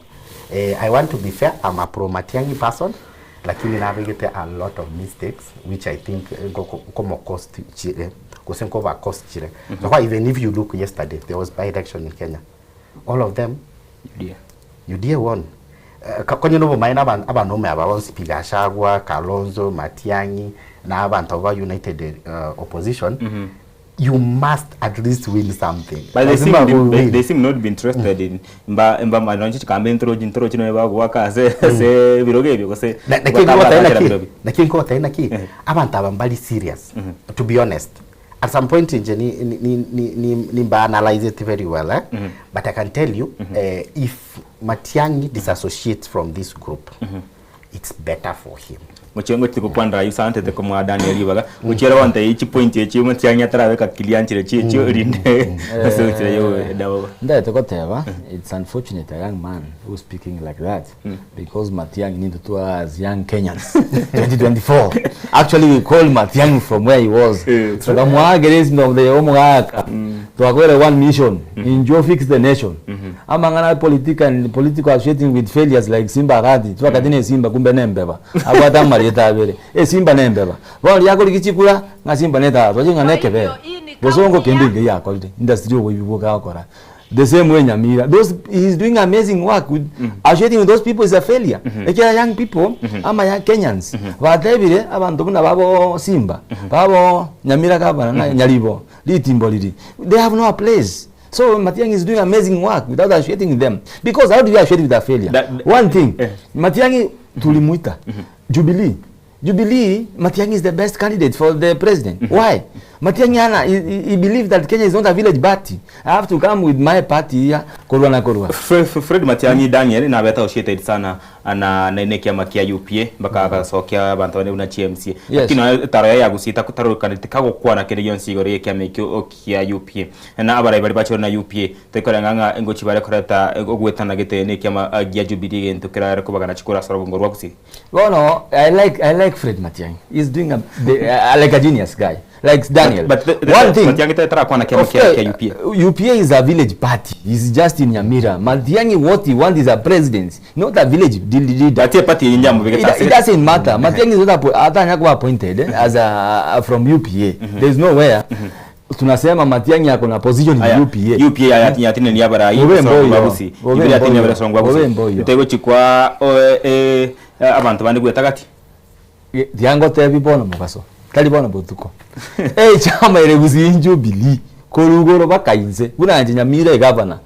I want to be fair I'm a pro Matiang'i person lakini nabegete a lot of mistakes which I think nkomo cost chire gose nkoba cost chire. So even if you look yesterday there was by election in Kenya all of them UDA, UDA won. Konye nobomaene abanome aba bonsi pi Gachagua, Kalonzo, Matiang'i na abanto abo ba United Opposition you must at least win something. But they Lazima seem, they, win. they seem not be interested in mba mba manonche chikambe ntorochi ntorochi noe bagoaka ase ase ebirogo ebio gose Naki nkogotebia naki naki nkogotebia naki abanto aba mbari serious to be honest at some point inche ni ni ni ni nimba analyze it very well eh? But I can tell you eh, if Matiang'i disassociates from this group it's better for him. Gochia ngochia gokwanera ayio santete komoa Daniel ribaga, gochia ere gontebi chipoint echi Matiang'i atarabeka clear nchire chiechio erinde ase enchera ya obodabu. Ntagete goteba it's unfortunate a young man who speaking like that because Matiang'i nintwe twa as young Kenyans 2024 actually we call Matiang'i from where he was tokamoa grace of the omogaka twakorire one mission inchuo fix the nation Amang'ana a politica and political associating with failures like Simba Arati, twakati ne Simba kumbe nembeba. Abwate amarieta abere. Esimba nembeba. Bono riria akorigia chikura ng'a Simba netara twache ng'a nekebere. Bosongo kende inga yakorire. Industry oboibi bwoka agokora. The same way Nyamira. Those he is doing amazing work with associating with those people is a failure. Ekiagera young people ama ya Kenyans batebire abanto buna babo Simba, babo Nyamira gavana na Nyaribo, ritimbo riri. They have no place. So Matiang'i is doing amazing work without associating them. Because how do you associate with a failure? That, One thing, eh. Matiang'i tulimuita mm -hmm. Jubilee. Jubilee, Matiang'i is the best candidate for the president. Mm -hmm. Why? Matiang'i ana, he, he believed that Kenya is not a village party. I have to come with my party here, korwa na korwa. Fred, Fred Matiang'i Daniel nabeta associated sana na na nekiama kia UPA mpaka agasokia abanto bande buna chi MCA. Yes. Lakini nonya etaro yaye ya Gusii tarorekaneti kagokwana kende gionsi igoro y'ekiama ekio kia UPA. Na abarai baria bachorire na UPA toikoreng'a ng'a ngochia bare koreta ogwetana gete nekiama gia Jubilee egento kerare kobagana chikura ase orogongo rwa Gusii. Bono I like I like Fred Matiang'i. He's doing a, the, like a genius guy. Like Daniel. But, but the, One thing Matiang'i tarakwana kiama Of kia, course, kia UPA. UPA is a village party. He's just in Nyamira. Matiang'i what he wants is a presidency, not a village leader. But a party in Jambo it, it doesn't matter. Mm -hmm. Matiang'i is not hata hajakuwa appointed eh, as a from UPA. Mm -hmm. There's nowhere. Mm -hmm. Tunasema Matiang'i ako na position in UPA. UPA ya yatine ni abarai Obe songo mboyo. bagusi. Obe Ibere yatine mboyo. abere songo bagusi. Obe mboyo. Ntego chikwa eh abantu bande gwetagati. Tiga ngotebi bono mogaso, tari bono botuko. Echama ere gusii Jubilee, korwa igoro baka inse, buna inche Nyamira egavana,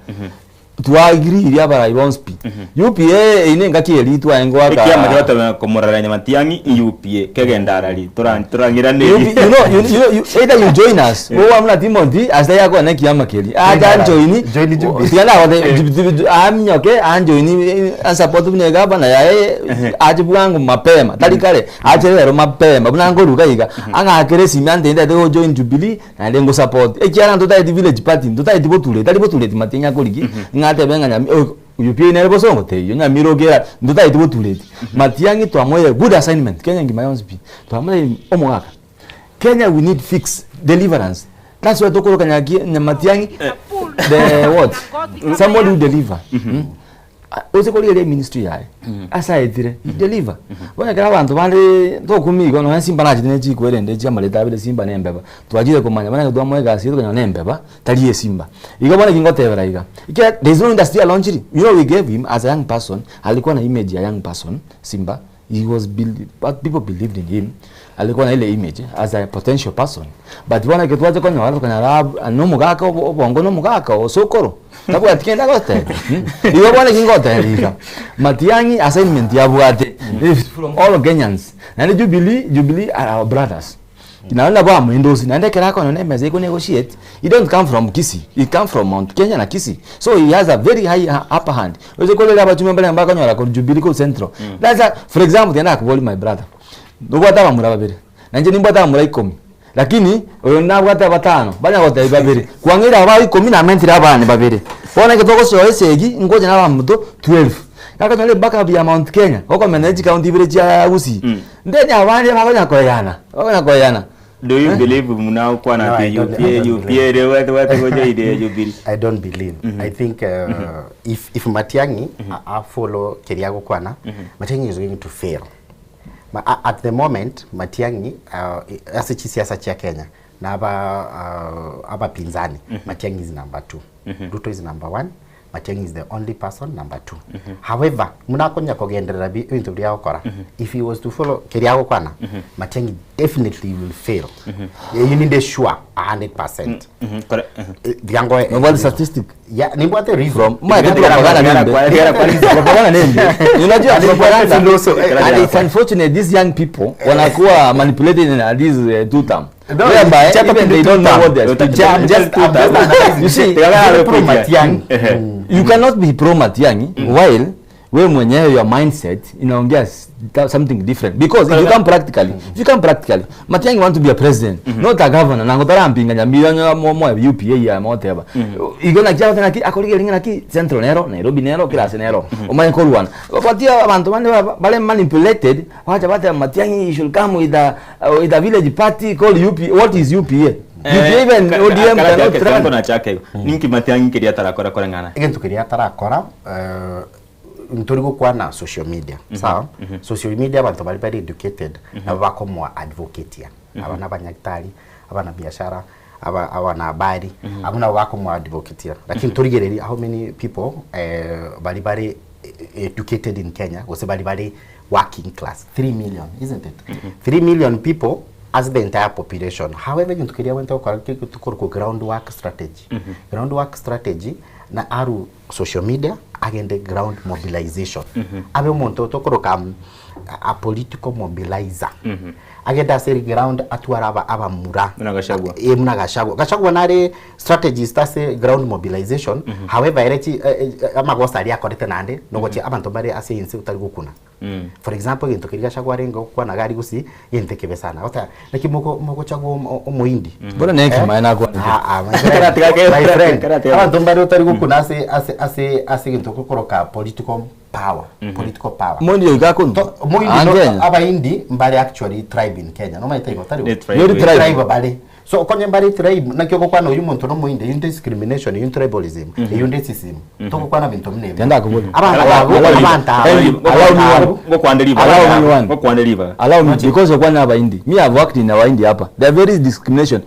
twaagiririe abarai bonsi pi. UPA eyio nengaki eria twaye ngoaka Ekiama kegotebi komorarenya Matiang'i UPA kegenda arari torang'iranerie. You, you know, you, you, you, either you join us, yeah. Buna Timothy, ase yakwana ekiama keria. Acha anjoini, tiga nagote, aminyoke, anjoini, ansupport buna egavana yaye, ache bwango mapema, tari kare, ache rero mapema, buna nkoruga iga, ang'akere esimi antebie ntagete go join Jubilee, naende ngosupport. Ekiagera ntotageti village party, ntotageti botureti, tari botureti Matiang'i akoriki, ng'a atebe ng'a Nyami oyio pi nere bosongo teiyo, Nyamira okera, ntotageti botureti. Matiang'i twamoeire good assignment, Kenya engima yonsi pi, twamotebirie omogaka, Kenya we need fix, deliverance, that's why tokoroka Nyaki Matiang'i the what, somebody who deliver. Oche korigereria eministry yaye ase aetire he deliver. Bono ekero abanto bande tokumia igo nonya simba nachete ne chikwa erende chiamarete abere simba na embeba twachire komanya bono ekero twamoa egasi eye tokonyora na embeba tari esimba. Igo bono eki ngotebera iga ekiagera there is no industry alonchiri you know we gave him as a young person alikuwa na image ya young person simba. He was believed, but people believed in him alikuwa na ile image as a potential person but bono ekero twacha konyora tokonyora ab nomogaka obo obongo nomogaka osokoro tabwati kende agoteba igo bono eki ngoteba iga Matiang'i assignment yabwate is from all Kenyans naende Jubilee Jubilee are our brothers Naende nabo amoindosi naende ekero akonyora emesa eko negotiate he don't come from Kisii he come from Mount Kenya na Kisii so he has a very high upper hand oche korera abachumbe mbare bakonyora korwa Jubilee korwa Central that's a for example tiga nakoborie my brother nobwate abamura babere na inche nimbwate abamura ikomi lakini oyo nabwate batano banya gotebia babere kwang'eire aba ikomi namentire abane babere bono ekero togosoa esegi ngocha na abamonto 12 gakonyora ebackup ya Mount Kenya okomenya ne chikaunti ibere chia Gusii Then abande bakonya koyana, bakonya koyana. Do you believe muna kwana No, I ati don't- UPA I don't UPA believe. re wete wete goja ide Jubilee. I don't believe. I think if if Matiang'i a, a follow keria gokwana, Matiang'i is going to fail. Ma, a, at the moment Matiang'i ase chisiasa chia Kenya na aba abapinzani Matiang'i is number 2. Ruto is number 1. Matiang'i is the only person number 2. However, muna akonya kogenderera bi ebinto biria agokora. If he was to follow keria agokwana, Matiang'i definitely will fail. Eyio ninde sure 100%. Ndiango Nobwate statistic? Yeah, nimbwate reason. From ma propaganda nembe. Propaganda nembe. Unajua propaganda. And it's unfortunate these young people wanakuwa manipulated in this two term. No, Whereby chapa even they kitu don't know term. what they are speaking. I'm just, I'm just analyzing. You see, Very pro Matiang'i. you cannot be pro Matiang'i while we mwenyewe your mindset inaongea something different because if you come practically if you come practically Matiang'i want to be a president not a governor na ngotara mpinga nyamira nyola mo mo UPA ya mo whatever igo na kiao tena ki akorige ringa ki central nero Nairobi nero class nero omanye korwana batia abantu bande bale manipulated wacha bate Matiang'i you should come with a with a village party called UPA what is UPA UPA even ODM cannot run na chake ninki Matiang'i kiria tarakora koreng'ana Egento keria tarakora ntori gokwana social media sawa social media abanto bari bari educated nabo bakomoa advocatea aba na abanyagitari abana biashara aba abana habari abo nabo bakomoa advocatea lakini torigereria how many people bari bari educated in Kenya gose bari bari working class 3 million isn't it 3 million people as the entire population however gento keria wente gokora tukorokwo groundwork strategy groundwork strategy na aru social media agende ground mobilization abe omonto tokoroka a political mobilizer agenda ase ground atwara aba abamura Muna Gachagua. muna Gachagua Gachagua nare strategist ase ground mobilization however ere chi amagosa aria akorete nande nogochi abanto bare ase inse otari gokuna for example gento keria Gachagua arenge gokwana gari gusi gento kebe sana ota naki moko mogochagua omoindi Mbona neke maana kwa Ah, ah, my friend. My friend. Abanto mbare otari gokuna ase ase ase ase gento kokoroka political power political power Moindi yoika kuno Moindi Ah, no, Kenya. abaindi mbare actually tribe in Kenya no maita iko tari Ni tribe. Yori tribe. tribe bare so konye mbare tribe nakyo gokwana uyu muntu no muindi yunde discrimination yunde tribalism yunde racism tokokwana bintu mnebe Tenda kubona. abantu abo abantu abo Allow me one. Ngokwande liva. Allow me one. Ngokwande liva. Allow me because okwana abaindi. Me I've worked in abaindi hapa. There are very discrimination.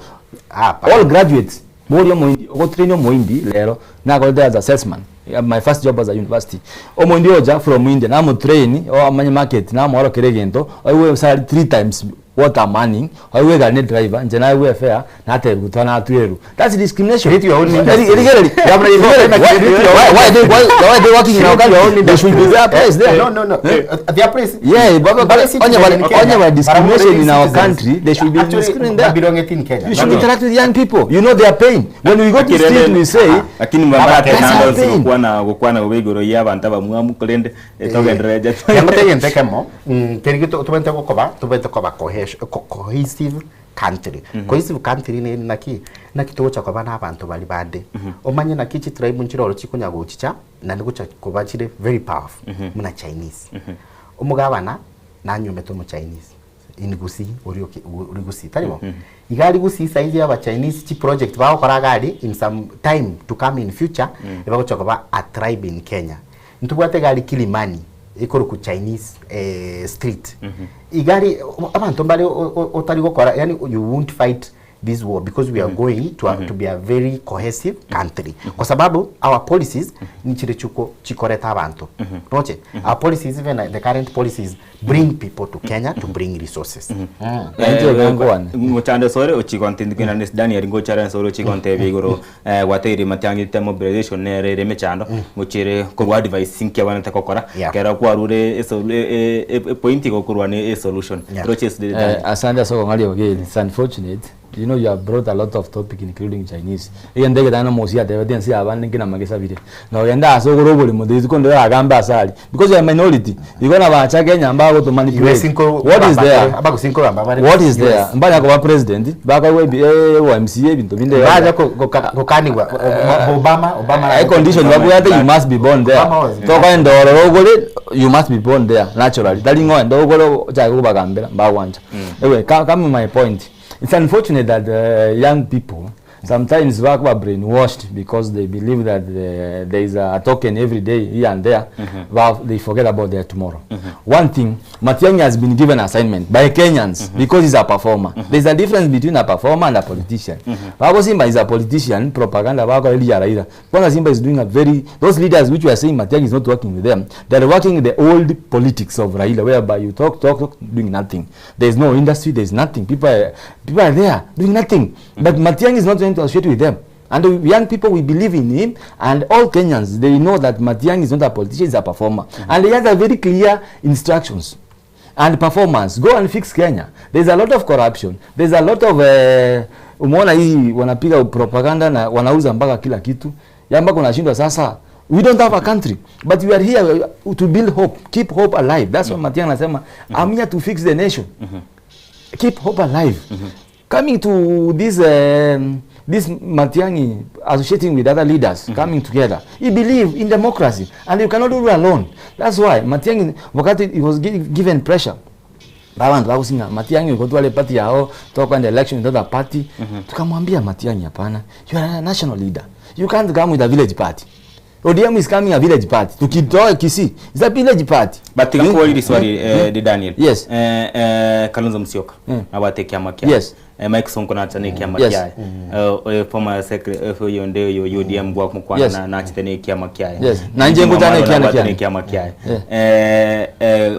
Hapa. All graduates bori omoindi ogotrain omoindi lero nakorete as assessment. Yeah, my first job as a university. Omoindi oja from India namo train o amanye market namo orokere gento oiwe salary 3 times what I'm earning oiwe gari ne driver nje na iwe fare na teru gutwana atweru. That's discrimination. Create your own industry. Why why they working in our country? They should be their place there. No, no, no. Their place. Yeah, but But but citizen only in by, Kenya. only by discrimination But in our citizens. country, they should be Actually, discriminated there. belong it in Kenya. You should interact with young people. You know their pain. When we go to street, we say, lakini mabara That's tenando our pain. gokwana gokwana gobe igoro ya abantu abamwamu korende togendereja yangote kemo keri tubente gokoba tubente koba cohesive country cohesive country ni naki naki tugocha koba na abantu bari bande omanye naki chi tribe nchiroro chikonya gochicha na nigucha koba chire very powerful muna Chinese omugabana nanyumete omu Chinese in Gusii uri uri Gusii taribo igari Gusii size ya Chinese chi project bagokora gari in some time to come in future ibagocha koba a tribe in Kenya ntubwate gari Kilimani ikoruku Chinese street igari abantu mbari otari gokora yani you won't fight this war because we are going to, a, to be a very cohesive country kwa sababu our policies nichire chuko chikoreta abanto roche our policies even the current policies bring people to Kenya to bring resources Ngochande sore ochigonte Daniel ngochare sore ochigonte bigoro gwateire matiang'i te mobilization nere ere emechando ngochere korwa advice nki abanete gokora kero kwarure epoint igo ne esolution roche Asante ase okong'aria Ogeri. It's unfortunate you know you have brought a lot of topic including Chinese. Egento eke tari nomogusi atebete ense ya abande nki namagesabire. Nogenda ase ogore oboremo rituko ndire oragambe ase aria because you are minority igo nabacha Kenya mbagoto manipulate. What is there? What is there? Mbanya koba president bakoegwa ebi eh MCA ebinto binde Baja gokanigwa Obama Obama Eh, condition babwate you must be born there. Obama was- Tokoenda ororo ogore you must be born there naturally. Tari ng'a oende ogore ochake kobagambera mbagwancha. Anyway, come my point. It's unfortunate that young people sometimes bakoba brainwashed because they believe that there is a token every day here and there, ba they forget about their tomorrow. One thing, Matiang'i has been given assignment by Kenyans because he's a performer. There's a difference between a performer and a politician. Babo Simba is a politician, propaganda bako ya Raila. Kwanza Simba is doing a very, those leaders which we are saying Matiang'i is not working with them, they are working the old politics of Raila, whereby you talk, talk, talk, doing nothing. There is no industry, there is nothing. People are there doing nothing. But Matiang'i is not going to associate with them. And the young people, we believe in him, and all Kenyans, they know that Matiang'i is not a politician, he's a performer. And he has a very clear instructions and performance. Go and fix Kenya. There's a lot of corruption. There's a lot of, umeona hii wanapiga propaganda na wanauza mpaka kila kitu. Ya mpaka unashindwa sasa. We don't have a country, but we are here to build hope, keep hope alive. That's why Matiang'i anasema, I'm here to fix the nation. Keep hope alive. Coming to this Matiang'i associating with other leaders, coming together. He believe in democracy, and you cannot do it alone. That's why Matiang'i, wakati he was given pressure, babantu bakusinga Matiang'i uko twale party yao, toka in the election without a party. Tukamwambia Matiang'i, hapana, you are a national leader. You can't come with a village party. ODM is coming a village party. Tukitoa Kisii, it's a village party. But tigakuwa swali di Daniel. Yes. Kalonzo Musyoka. Abate kiama kia. Yes. Mike Sonko na chane kiama Yes. kia. Former secretary yonde yo UDM gwa mkwana na na chitene kiama kia. Yes. Na nje ngutane kiama kia. Kiama kia.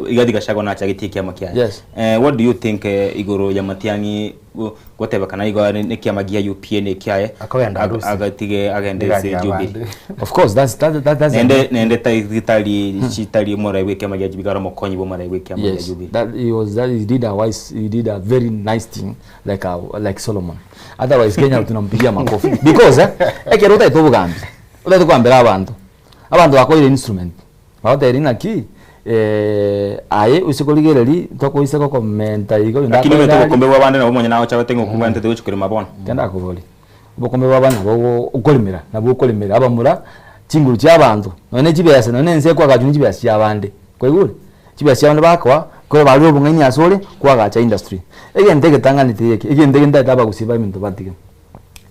Rigathi Gachagua na chagiti kiama kia. Yes. What do you think igoro ya Matiang'i goteba kana igo ni kiama gia UPA ni kiaye agatige agende se Jubilee. Of course that's nende nende tali chitali mora iwe kiama gia Jubilee karo mokonyi bo mora iwe kiama gia Jubilee. That he was that he did a wise, he did a very nice thing like a, like Solomon. Otherwise Kenya tunampigia makofi because ekero utaito bugambi utaito kwambira abantu abantu bakoire instrument baoteri naki aye usikoligereri tokoise kokomenta igo lakini wewe tokombe bwa bande nabo mwenye nawo chawe tengo kubante te uchukuri mabona tenda kuboli obokombe bwa bana bo ukolimira nabo ukolimira abamura chinguru cha abantu none chibesa none nse kwa gaju chibesa cha bande kwaigure chibesa cha bande bakwa ko bali obung'aini asore kwa gacha industry egente getangani tiyeke egente genda taba gusiba ebintu batige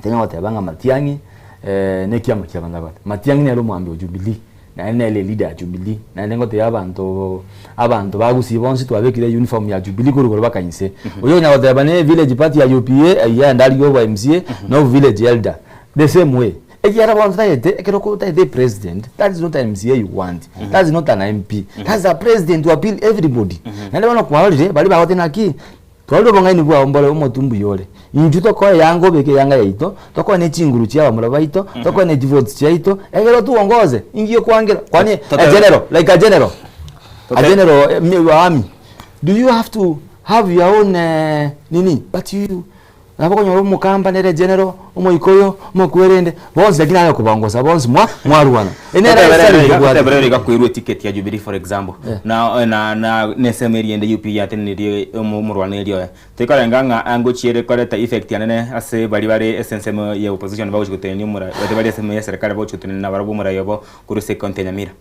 tenga batebanga Matiang'i ne kiama kia banda bate Matiang'i nero mwambi wa Jubilee na nele leader ya Jubilee na nengo te abantu abantu bagusiba onsi twabekire uniform ya Jubilee kurugoro bakanyise oyo nya bateba ne village party ya UPA ya ndali yo MCA no village elder the same way ekiara bantu tayete ekero ko tayete president that is not an MCA you want that is not an MP that's a president to appeal everybody na ndabona kwalire bali bagote naki twalire bongaini bwa ombole omotumbu yole inju tokoe yango beke yanga yaito tokoe ne chinguru chia bamura baito tokoe ne votes chiaito egero tuongoze ingiyo kwangira kwani a general like a general a general wa army do you have to have your own nini but you nabo konyora omukamba nere general omoikoyo omokwerende bonsi lakini ayo kubangosa bonsi mwa mwarwana enera igakwirwe ticket ya Jubilee for example na na na nesemeri ende UP ya teneri omurwaneri oya tikorenga nga angochiere koreta effect yanene ase bari bari SNSM ya opposition bagochigotenia omura bari bari SM ya serikali bagochigotenia na barabo omura yobo kuruse county ya Nyamira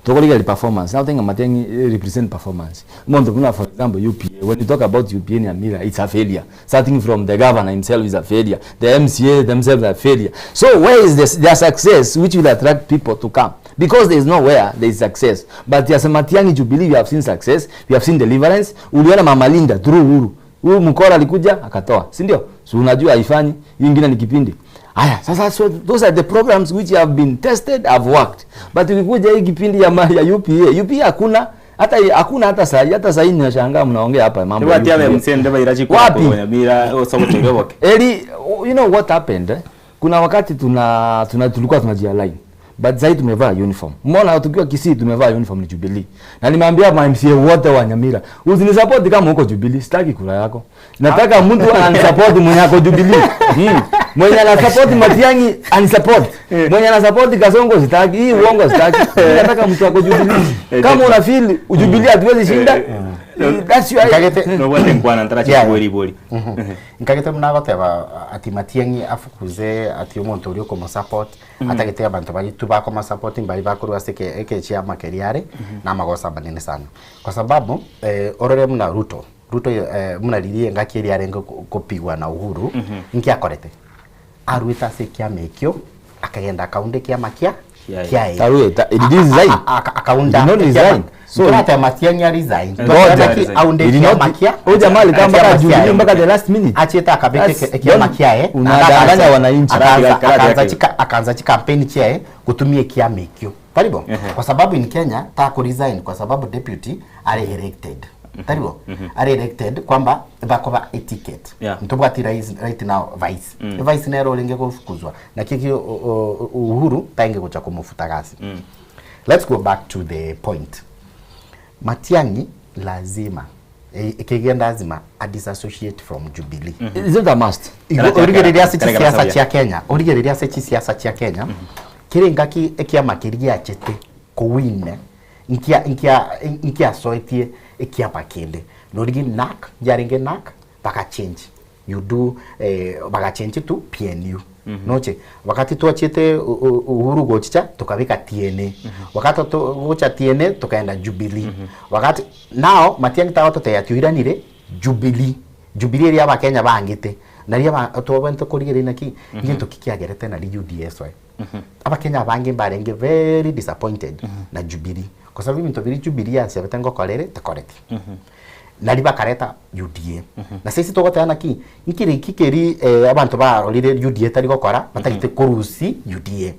Tokoliga performance. Now think Matiang'i represent performance. Mondo kuna for example UPA. When you talk about UPA in Nyamira, it's a failure. Starting from the governor himself is a failure. The MCA themselves are a failure. So where is this, their success which will attract people to come? Because there is nowhere there is success. But as Matiang'i Jubilee, we have seen success. We have seen deliverance. Uliona Mama Linda through Uhuru. Huyu mkora alikuja akatoa, si ndio? Si unajua haifanyi, hii ingine ni kipindi. Haya, sasa so those are the programs which have been tested, have worked. But ukikuja hii kipindi ya, ma- ya UPA, UPA hakuna hata hakuna hata saa hata saa hii ninashangaa mnaongea hapa mambo ya Tebwati abe UPA. msende baira Wapi? Nyamira osogoteire oboke. Eli, you know what happened eh? Kuna wakati tuna, tuna tulikuwa tunajialign but sasa tumevaa uniform. Umeona tukiwa Kisii tumevaa uniform ni Jubilee. Na nimeambia ma MCA wote wa Nyamira, usinisupport kama uko Jubilee, sitaki kura yako. Nataka mtu anisupport mwenye ako Jubilee. Mm. Mwenye anasupport Matiang'i anisupport. Mwenye anasupport Kasongo sitaki, hii uongo sitaki. Mimi Nataka mtu ako Jubilee. Kama una feel Jubilee hatuwezi shinda. That's your Nobwate nkwana ntaracha ibori. Nkagete mnagoteba ati Matiang'i afukuze ati omonto oria okomosupport atagete abanto bari tu bakomosupport mbari bakorwa ase eke eke chiama keria are na amagosa manene sana kwa sababu eh, orore muna Ruto Ruto eh, muna ririe ngaki eria arenge kopigwa na Uhuru nki akorete arwete ase ekiama ekio akagenda akaunda ekiama kia kiaye Tarueta, he did resign. Akaunda He did not resign. So turate Matiang'i a resign Ngoja. Turate aunde He did not- kiama kia Huyu jamaa alikaa mpaka kiama Jubilee kiaye. mpaka the last minute. Achieta akabeke That's- ekiama kiaye Unadanganya wananchi. akaanza chika akaanza chikampeni chiaye kutumia kiama ikio taribo kwa sababu in Kenya ta ku resign kwa sababu deputy ari elected taribo ari elected kwamba bakoba etiquette Yeah. ntobwati rais right now vice vice nero ringe kufukuzwa na kiki Uhuru tainge kucha kumufuta kazi let's go back to the point Matiang'i lazima ekigenda lazima a disassociate from Jubilee It's not a must. Origereria ase chisiasa chia Kenya origereria ase chisiasa chia Kenya kiri ngaki ekiama kiri giachete kowine nkia nkia nkiasoetie ekiama kende norigi NAC yarenge NAC baka change you do eh, baka change to PNU noche wakati twachete Uhuru gochicha tukabika TNA wakati gocha TNA tukaenda Jubilee wakati now Matiang'i tagototeya tuiranire Jubilee Jubilee ria abakenya bangite na ria twabente kurigereria naki gintu kikiagerete nari UDSY abakenya abange mbarenge very disappointed na Jubilee kwa sababu ibinto biri Jubilee yansebete ngokorere tekoreti nari bakareta UDA na sisi tugotana ki nkiri kikeri eh, abantu barorire UDA tari gokora batagite kurusi UDA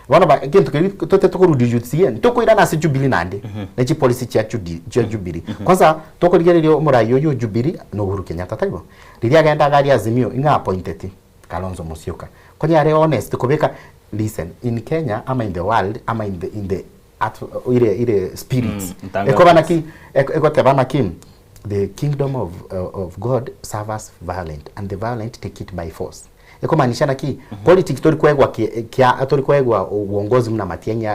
bono ba kintu kiri tote tukurudi UDA ntukwira na se Jubilee nande na chi policy chia Jubilee chia Jubilee kwanza tukurigereria umurai uyu Jubilee no Uhuru Kenyatta taibo riria agenda gari Azimio inga appointed Kalonzo Musyoka konya are honest kubeka listen in Kenya ama in the world ama in the in the at, ile ile spirits Mm, ekobana ki ekotebana ki the kingdom of, of God serves violent and the violent take it by force ekomaanisha naki mm -hmm. politics tori kwegwa kia tori kwegwa uongozi mna Matiang'i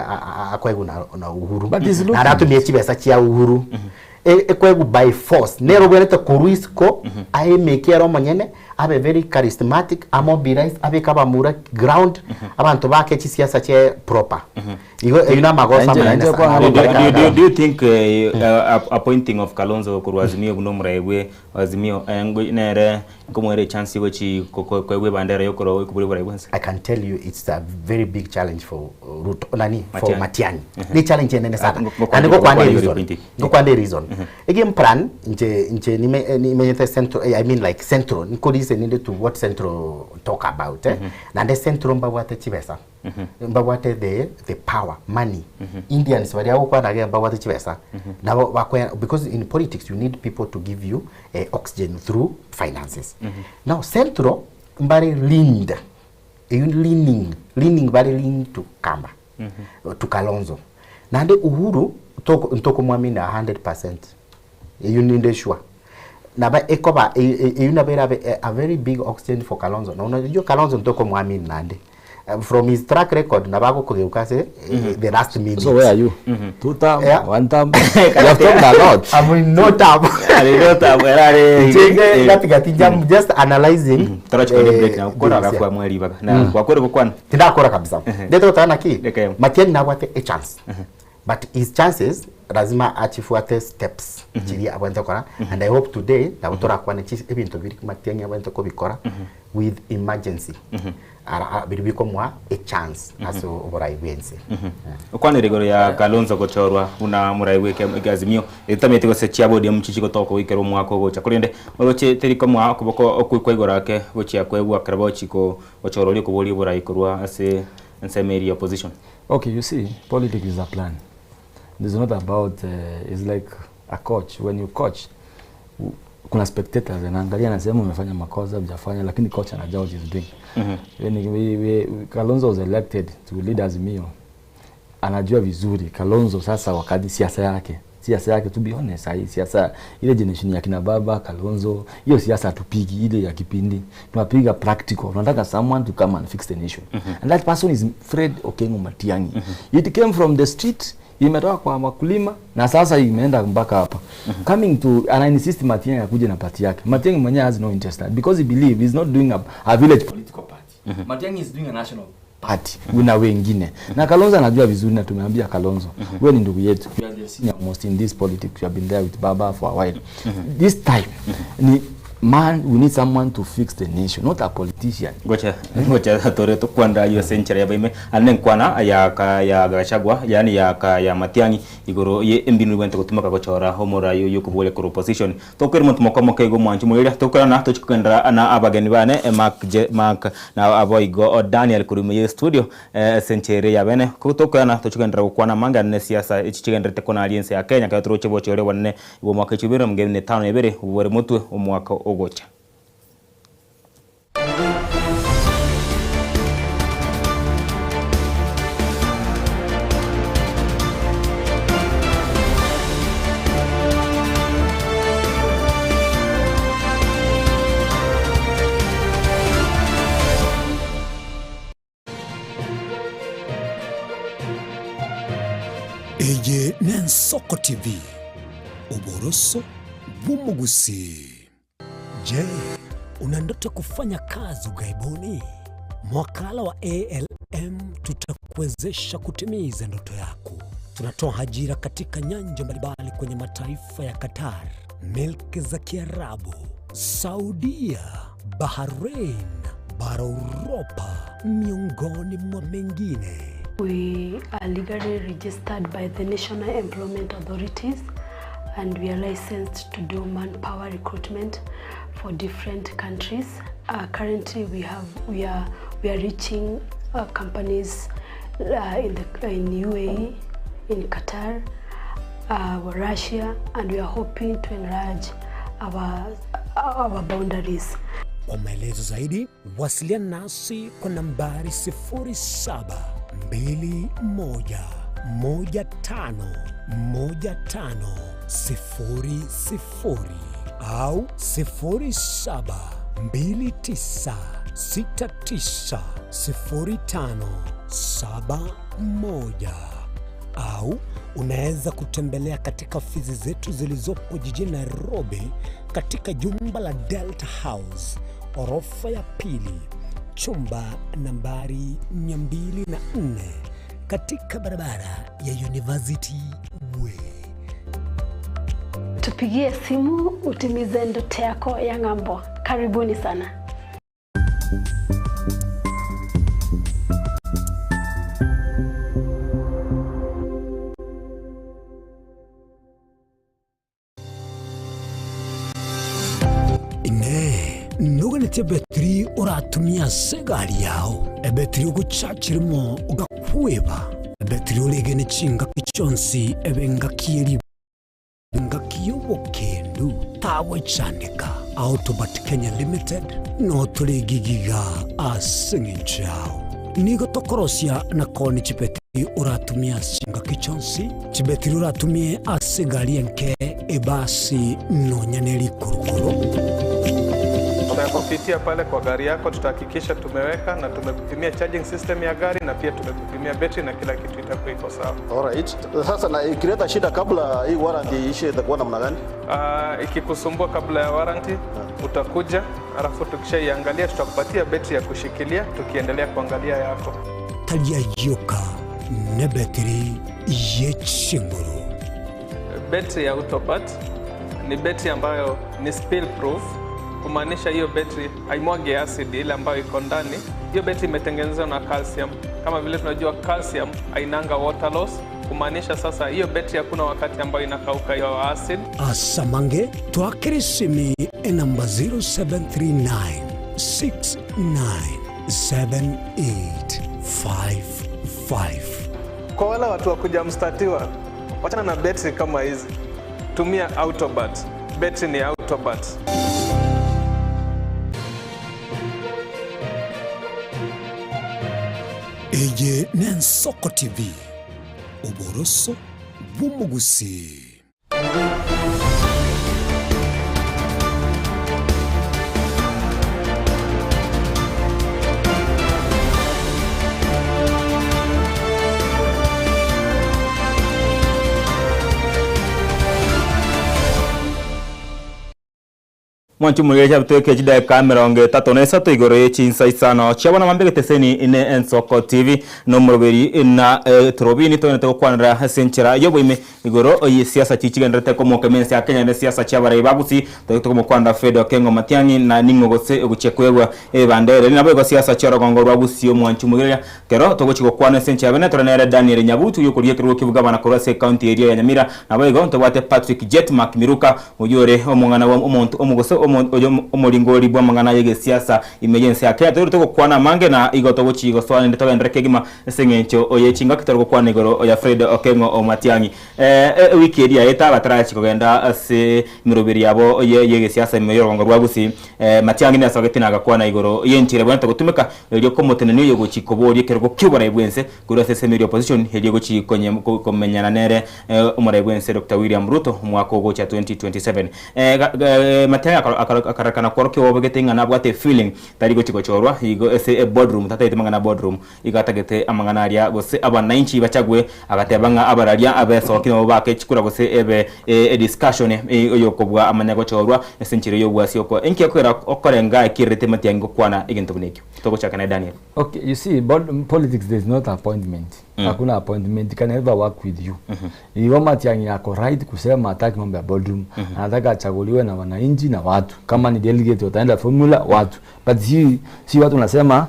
akwegwa na, na Uhuru But he's na looking. aratumia chibesa chia Uhuru mm -hmm. ekwegwa by force nero bwerete kuruisiko mm -hmm. aemeke ero monyene abe very charismatic amobilize abeka abamura ground mm -hmm. abantu bake chisiasa che proper mm -hmm. igo eyo namagosa manene sana. Do, do, do, do you think uh, appointing of Kalonzo korwa Azimio buno omuraibwe Azimio eh, nere nkomwere chance gochi kwegwa ebandera yokoro ekobura oborai bwense I can tell you it's a very big challenge for Ruto nani for Matiang'i. Matiang'i ni challenge enene sana ngo- na niko ngo- kwande ngo- reason ngo- niko kwande reason again plan nje nje nime nimenyete central eh, I mean like central niko reason inde to what central talk about eh na nde central mbabwate chibesa mbabwate the the power money Indians bari agukwanage mbabwate chibesa nabo bakwe because in politics you need people to give you eh, oxygen through finances now central mbari leaned eyo leaning leaning bari lean to Kamba to Kalonzo nande Uhuru toko ntokomwamina 100% eyo ninde sure naba ekoba eyo nabera a very big oxygen for Kalonzo na unajua Kalonzo ntokomwamini nande from his track record nabako kugeuka se the last minute So where are you? Two term, Yeah. one term. You have talked a lot. I'm in no term. Ari no term, era Chege gatigati I'm just analyzing. Torochikore eh, break na gukora things, arafu yeah. amwe ribaga na gwakore gukwana Tindakora kabisa. Ndeto tana ki Reke. Matiang'i nabwate a chance. But his chances lazima achifuate steps chiria abwenerete gokora and I hope today nabo torakwane chi ebinto biri Matiang'i abwenerete kobikora with emergency ara a biria bikomoa a chance ase oborai bwa ense. Okwanera igoro ya Kalonzo gochorwa buna morai bwa eke Azimio etameti gose chia ODM chichigotoka goikera omwaka ogocha korende oroche teri komoa okoboko okwe kwa igoro ake gochia koegwa ekero bagochi gochora oria okoboria oborai korwa ase ensemo eria ya opposition. Okay, you see, politics is a plan. It's not about, uh, it's like a coach. When you coach, kuna spectators anaangalia anasema umefanya makosa, hujafanya, lakini coach anajua what he's doing. When Kalonzo was elected to lead Azimio, anajua vizuri Kalonzo sasa wakati siasa yake siasa yake to be honest, sahi siasa ile generation ya kina baba Kalonzo, hiyo siasa hatupigi ile ya kipindi, tunapiga practical. Tunataka someone to come and fix the nation. And that person is Fred Okengo Matiang'i. It came from the street, imetoka kwa wakulima na sasa imeenda mpaka hapa. Coming to ana insist Matiang'i akuje na party yake. Matiang'i mwenyewe has no interest because he believe he's not doing a village political party. Matiang'i is doing a national party na wengine. Na Kalonzo anajua vizuri na tumeambia Kalonzo, wewe ni ndugu yetu. You are the senior most in this politics. You have been there with Baba for a while. This time ni man, we need someone to fix the nation, not a politician. Gocha gocha tore tukwanda yo century yabaime ane nkwana ya ka ya Gachagua yani ya ka ya Matiang'i igoro ye embinu bwente gotumaka gochora homora yo yokobole ko opposition tokwera muntu mokomo keigo mwanchi moira tokorana tochikendera na abageni bane Mark J, Mark na aboigo Daniel kurume ye studio century yabene tokorana tochikendera gokwana manga ne siasa echichigenderete kona aliense ya Kenya ka turoche bochore bonne bo mwaka 2052 ubore mutwe omwaka ogocha. Eye n'Ensoko TV, oboroso bw'omogusii. Je, una ndoto ya kufanya kazi ughaibuni? Mwakala wa ALM tutakuwezesha kutimiza ndoto yako. Tunatoa ajira katika nyanja mbalimbali kwenye mataifa ya Qatar, milki za Kiarabu, Saudia, Bahrain, bara Uropa, miongoni mwa mengine. We are legally registered by the National Employment Authorities and we are licensed to do manpower recruitment for different countries. Currently we are reaching companies in UAE, in Qatar, Russia, and we are hoping to enlarge our boundaries. Kwa maelezo zaidi wasiliana nasi kwa nambari sifuri saba mbili moja moja tano moja tano sifuri sifuri au sifuri saba mbili tisa sita tisa sifuri tano saba moja au unaweza kutembelea katika ofisi zetu zilizopo jijini Nairobi katika jumba la Delta House orofa ya pili chumba nambari 204 katika barabara ya University Way. Tupigie simu utimize ndoto yako ya ng'ambo. Karibuni sana. Ine nuganĩtie betri ũratumia ase gari yao ebetri ogochachirimo ogakweba ebetri orege chingaki chonsi ebe ngaki eri ngaki y'obokendu tagwechandeka Autobat Kenya Limited no tũrĩgigiga ase ng'encho yao nigo tokorosia na koni chibetri ũratumia chingaki chonsi chibetri ũratumie ase gari enke ebasi nonya na erikorokoro. Tutakupitia pale kwa gari yako, tutahakikisha tumeweka na tumekupimia charging system ya gari na pia tumekupimia betri na kila kitu itakuwa iko sawa. Alright. Sasa na ikileta shida kabla hii warranty iishe itakuwa namna gani? Ikikusumbua kabla ya warranty utakuja, alafu tukishaiangalia tutakupatia betri ya kushikilia tukiendelea kuangalia yako. Taria yoka ne betri ye chinguru. Betri ya Autobat ni betri ambayo ni spill proof, kumaanisha hiyo betri haimwagi acid ile ambayo iko ndani. Hiyo betri imetengenezwa na calcium. Kama vile tunajua calcium hainanga water loss, kumaanisha sasa hiyo betri hakuna wakati ambayo inakauka hiyo acid. Asamange twakeresimi enamba 0739 697855. Kwa wale watu wa kuja mstatiwa, wachana na betri kama hizi, tumia Autobat. Betri ni Autobat. Eye n'Ensoko TV, oboroso bw'omogusii. Mwanche omogechi abitoke chidakika emerongo etato na isato igoro ye chinsa isano chia bono mambia egeteseni ne Ensoko TV na omoroberi na etorobini togenete gokwanera ase enchera y'oboime igoro ye siasa chi chigenderete komoka ime ense ya Kenya ne siasa chia abarai ba Gusii toigete komokwanera Fred Okengo Matiang'i na ning'o gose ogochia kwegwa ebandera eri naboigo siasa chia orogongo rwa Gusii omwanchi omogereria Ekero togochia gokwana ase enchera bene tore nere Daniel Nyabutu oyio okoria ekerogo ki'obogabana korwa ase ecounty eria ya Nyamira. Naboigo ntobwate Patrick Jetmark Miruka oyio ore omong'ana bwa omonto omo gose oyo omoringori bw'amang'ana y'egesiasa ime y'ense ya Kenya. Toirwe togokwana amange na igo togochia gosoa naende togenderere kegima ase eng'encho ye chingaki tore gokwana igoro ya Fred Okengo o Matiang'i. Ewiki eria yaeta abatarachi kogenda ase emeroberi yabo y'egesiasa ime y'orogongo rwa Gusii. Matiang'i nesogete na agakwana igoro y'enchera ebwenerete gotumeka erio komotenenia oyo ogochia koboria ekerogo ki'oborai bw'ense korwa ase esemeri opposition erio egochia komenyana nere omorai bw'ense Doctor William Ruto omwaka ogocha 2027. Matiang'i akarorekana kworokia obogete ng'a nabwate efeeling tari gochia gochorwa igo ase eboardroom tatagete mang'ana a boardroom Igo atagete amang'ana aria gose abanainchi bachagwe, agateba ng'a abararia abesoki nabo baake chikura gose ebe ediscussion oyokobua amanya gochorwa ase enchera y'obwasi oko. Enki ekogera okorenga ekiererete matiang'i gokwana egento buna ekio? Togochaka naye Daniel. Okay, you see, politics there is not appointment. Hakuna appointment can ever work with you. Igo Matiang'i ako right kusema hataki mambo ya boardroom. Anataka achaguliwe na wananchi na watu. Kama ni delegate wataenda formula watu. But si si watu wanasema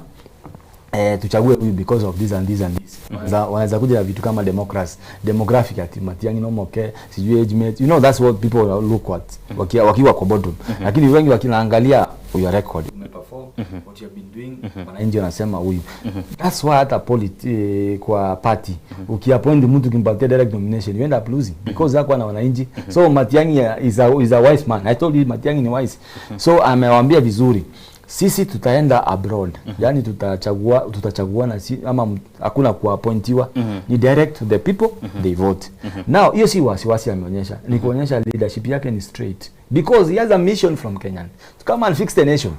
eh, tuchague huyu because of this and this and this. Wanaweza wanaweza kuja na vitu kama democracy, demographic ati Matiang'i no moke, sijui age mate. You know that's what people look at wakiwa wakiwa kwa boardroom. Lakini wengi wakinaangalia your record umeperform what you have been doing, wananchi wanasema huyu. That's why hata polit eh, kwa party ukiappoint mtu ukimpatia direct nomination you end up losing because hakuwa na wananchi. So Matiang'i is a wise man. I told you Matiang'i ni wise. So amewaambia vizuri sisi tutaenda abroad yani tutachagua tutachaguana si, ama hakuna kuappointiwa ni direct to the people they vote now hiyo si wasiwasi ameonyesha ni kuonyesha leadership yake ni straight because he has a mission from Kenyan to come and fix the nation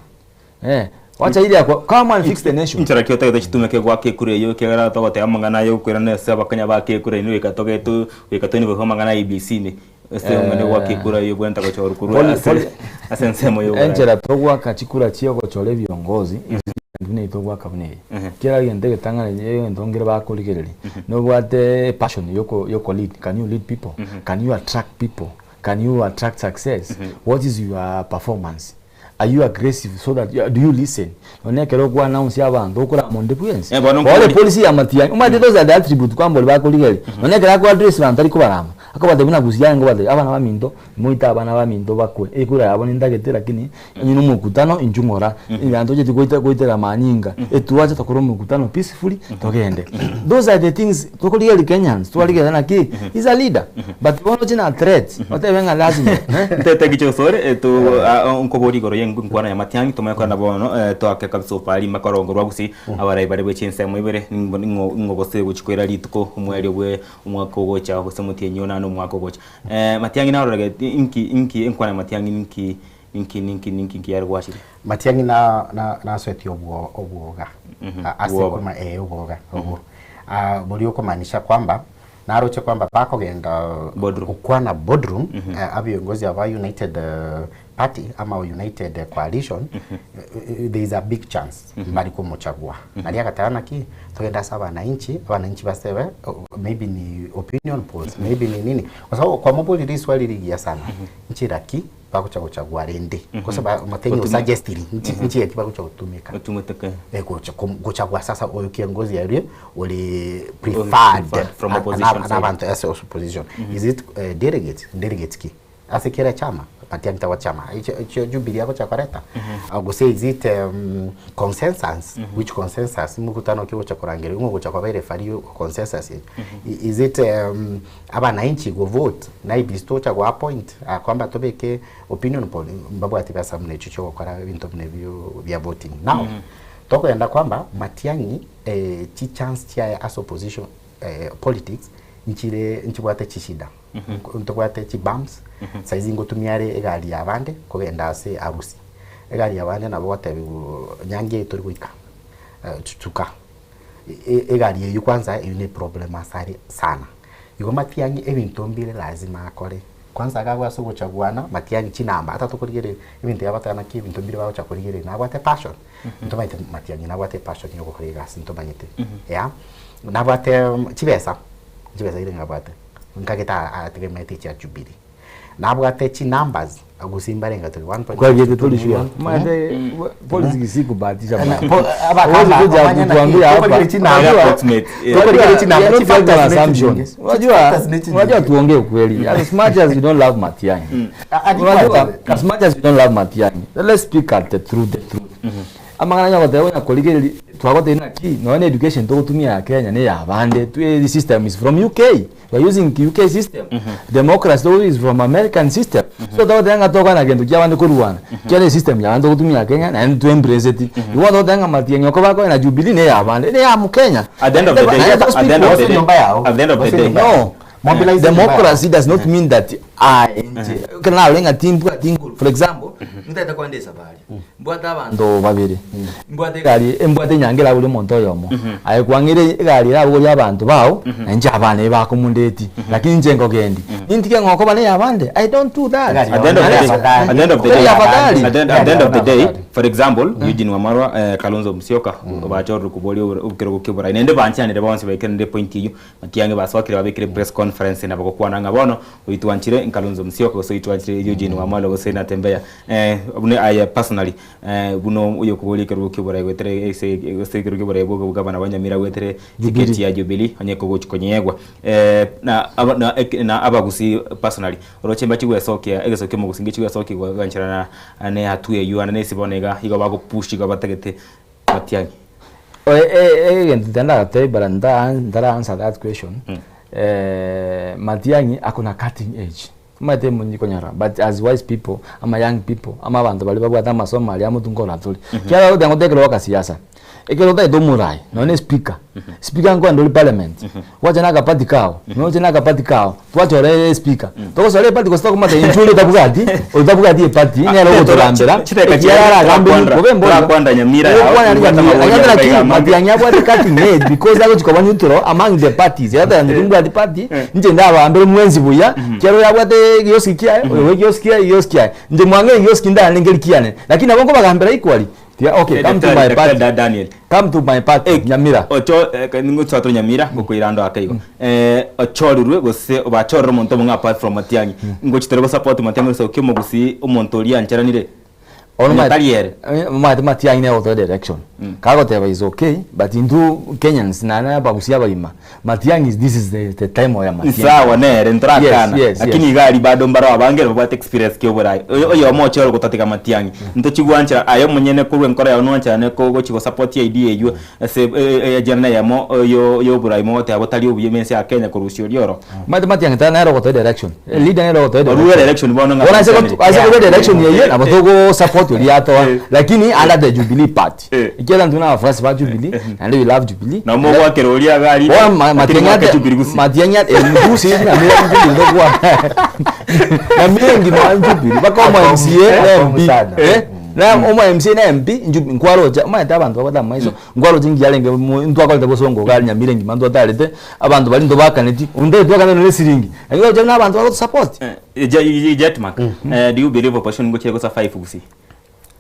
eh wacha ile ya come and fix the nation Inchera ki otagete chitumeke gwaka ekura eyio ekiagera togoteba amang'ana aya okoirana ase abakenya bake ekura inwe goika togetu goika toinigwe amang'ana a IEBC ime Ase omwene gwaka ekura eyio obwenerete gochorwa korwa ase ase ensemo y'oboraai. Enchera togwaka chikura chia ogochora ebiongozi buna eye togwaka buna eye. Kera egento egetang'ani egento nkere bakorigereria, nobwate passion yoko yoko lead, can you lead people? Can you attract people? Can you attract success? What is your performance? Are you aggressive so that do you listen? Nonye ekero okwa announce abanto okorama onde bwensi. Eh, bono Bono nkobori- policy ya Matiang'i, omanyete those are the attribute kwamba oria bakorigereria. Nonye ekero ako address banto tari kobarama, akobatebia buna Gusii aye ngobatebia abana baminto, moite abana baminto bakwe, ekura yabo nintagete lakini onye na omokutano inchuo ng'ora, abanto tocheti goita goitera amanyinga, etwache tokore omokutano peacefully togende. Those are the things tokorigereria Kenyans, twarigereria naki, he's a leader. But bono oche na threat, otebe ng'a lazima eh. Ntete gicha osore eh, tu ah, nkoboria igoro ye enkwana ya Matiang'i tomanye korana bono eh, toake kabisa opari mpaka orongo rwa Gusii abarai bare bwe chinsemo ibere ning'o ning'o ning'o gose gochi koira rituko omwerio bwe omwaka ogocha gose omotienyi onane omwaka ogocha. Eh, Matiang'i narorege inki inki enkwana ya Matiang'i ninki ninki ninki ninki nki yare gwachire? Matiang'i na na nasoetie obwo obwoga. Ase Obwoba. koma eh obwoga obwo. Ah, boria okomaanisha kwamba. Naroche kwamba bakogenda gokwana boardroom abiongozi aba United Party ama United Coalition there is a big chance mbari komochagua. Naria agateba naki togende ase abananchi, abananchi basebe maybe ni opinion polls, maybe ni nini. Kwa sababu kwamobori riswali rigiya sana, nchera ki bagocha gochagua rende? Gose ba Matiang'i osuggestiri nchi nchera ki bagocha gotumeka? Eh, gocha kom- gochagua sasa oyo kiongozi aria ore preferred Preferred from opposition side. nabanto ase opposition. Is it delegates? Delegates ki? Ase kera echama, Matiang'i tagwa chama, echio echio Jubilee agocha koreta? Gose is it consensus? Which consensus? Mokutano ki ogocha korangeria ng'o ogocha koba ereferee o consensus eye? Is it abanainchi go vote na IEBC togocha go appoint kwamba tobeke opinion poll? Mbabwati besa buna echio chiogokora ebinto buna ebio bia voting. Now, tokogenda kwamba Matiang'i chi chance chiaye ase opposition politics nchire nchibwate chishida. Ntobwate chibumps, saizi ngotumia are egari ya abande kogenda ase harusi. Egari ya abande nabo ogotebiwa nyangi eye tori goika, tuka. Egari eywo kwanza eywo ne problem ase are sana. Igo matiang'i ebinto mbire lazima akore. Kwanza iga agwo ase ogochaguana, matiang'i chinamba ata tokorigereria ebinto yagoteba naki ebinto mbire bagocha korigereria nabwate passion, ntomanyete matiang'i nabwate epassion ya ogokora egasi ntomanyete, yeah. Nabwate chibesa, chibesa ire ng'abwate. Nkagete ategemeete echia Jubilee. Nabwate chinumbers gose mbarenge tore 1.2 Kwagete toli sure. million. Maete politics si kubahatisha Na- bwana. abakamba Huwezi kuja wamanya na kutuambia ki- hapa. tuko chini na- Unajua, Approximate, yeah. Tuko unajua, chini na- we are not chief talking factors assumptions. nyingi. Unajua, Factors ni nyingi. unajua tuongee ukweli. As much as you don't love Matiang'i. Unajua, as much as you don't love Matiang'i, let's speak at the truth, the truth. Amang'ana onye goteba onya korigereria twagotebia naki nonya na education togotumia ya Kenya ne ya abande twe system is from UK. We are using UK system. Democracy though is from American system. So togoteba ng'a tokwana gento kia abande korwana. Kia ne system ya abande togotumia ya Kenya naende tu embrace it. Igo togoteba ng'a Matiang'i oko bakonya na Jubilee ne ya abande ne ya Mkenya. At the end of the day, Naende those at the end of the people- day, at the end of the day, No. Mobilize Democracy does not mean that I inche ekero narore ng'a timbwati nguru. For example, ntagete kogenda esafari, mbwate abanto babere, mbwate egari, mbwate enyange erabori omonto oyomo, aye kwang'ire egari erabogorie abanto bao, na inche abana ebakomundeti, lakini inche nkogendi. Nintige ng'a okoba na eyabande? I don't do that. At the end of the day, at the end of the day, Egari afadhali. at the end, at the end of the day, for example, Eugene Wamalwa, eh, Kalonzo Musyoka, bachorire koboria oboro- obokerogo kia oborai. Naende banchanire bonsi baikeranire point eyio, Matiang'i basokire babekire press conference na bagokwana ng'a bono oitwanchire Kalonzo Musyoka gose oitwanchire Eugene Wamalwa gose Natembeya. Eh, buna aye personally, eh, buna oyokoboria ekerogo kia oborai goetera ase gose ekerogo kia oborai bwa obogavana bwa Nyamira goetera tiketi ya Jubilee onye kogochi konyegwa. Eh, na aba na eke na abagusii personally, oroche mbachi gwesokia egeso kia omogusii ngechi gwesokia gwancherana ne hatua eywo ande nesi bono iga igo bagopush igo batagete Matiang'i. Egento tiga ndagatebie but ntara answer that question, Matiang'i ako na cutting edge. Omanyete monyi konyora but as wise people ama young people ama abanto baria babwate amasomo aria amo nkorora tore. Ekiagera ogoteba ng'a otekere goka siasa, ekero otagete omorai nonye na espika, speaker nkoenda ore parliament, gwacha na akapati kao, noche na akapati kao, twachora espika, togosora epati gose tokomata intwe oria otabwati, otabwati epati nere ogotogambera, ekiagera aragambe bobe mbori, Torakwanda Nyamira yao, ogokwana tobwate Nyamira, amabori ekiagera aria ki amange. Matiang'i abwate cutting edge because agochi koba neutral among the parties, egoteba intwe timbwati party, Inche ndabambere mwensi buya, ekiagera oyo abwate egioski kiaye, oyo bwe egioski kiaye, egioski kiaye. Inche mwang'e egioski ndarenge eri kiane, lakini nabo nkobagambera equally, tiga okay, come to my Daktari party, Da- Daniel. come to my party, Nyamira. Ocho eh, ningochora tore Nyamira ngokoira ando ake igo. Eh, ochorirwe gose bachorire omonto omong'ao apart from Matiang'i. Ngochi tore gosupport Matiang'i gose okia omogusii omonto oria ancheranire. Bono Onye omanyete- tari ere. eh, omanyete Matiang'i nere ogotoa direction. Kagoteba is okay, but intwe Kenyans naende abagusia abagima, Matiang'i is this is the, the time oya Matiang'i. Sawa nere ntorakana Yes, yes, lakini yes. iga aria bado mbaro abange babwate experience ki oborai Oyo- oyomo ochore gotatiga matiang'i ntochigwanchera aye omonyene korwa enkoro yao nwancherane ko gochi gosupport idea eywo ase agenda eyemo yo yoborai mogoteba botari obuya ime ense ya Kenya korusia oria oro. Omanyete Matiang'i tari nere ogotoa direction, leader nere ogotoa Orure direction. direction bono ng'a Bono ase Matiang'i. ase korwa direction eye nabo togo support oria atoa lakini under the Jubilee party. Ekiagera intwe na abafuasi ba Jubilee naende we love Jubilee. Nabo mogwakera oria iga aria Bono ma- lakini Matiang'i mwake ate- Jubilee gusii. Matiang'i ate gusii Nyamira Jubilee tokwa Nyamira engima Jubilee mpaka omo MCA, MP. Eh? Na omo MCA na MP inchu nkwaroche omanyete abanto babwate amaiso nkwaroche nki yarenge mo ntwakorete bosongo iga aria Nyamira engima ntwatarete abanto baria ntobakaneti onde twakanete nonye esiringi lakini oroche buna abanto bagotosupport. Jetmark, do you believe opposition ngochire go survive gusii?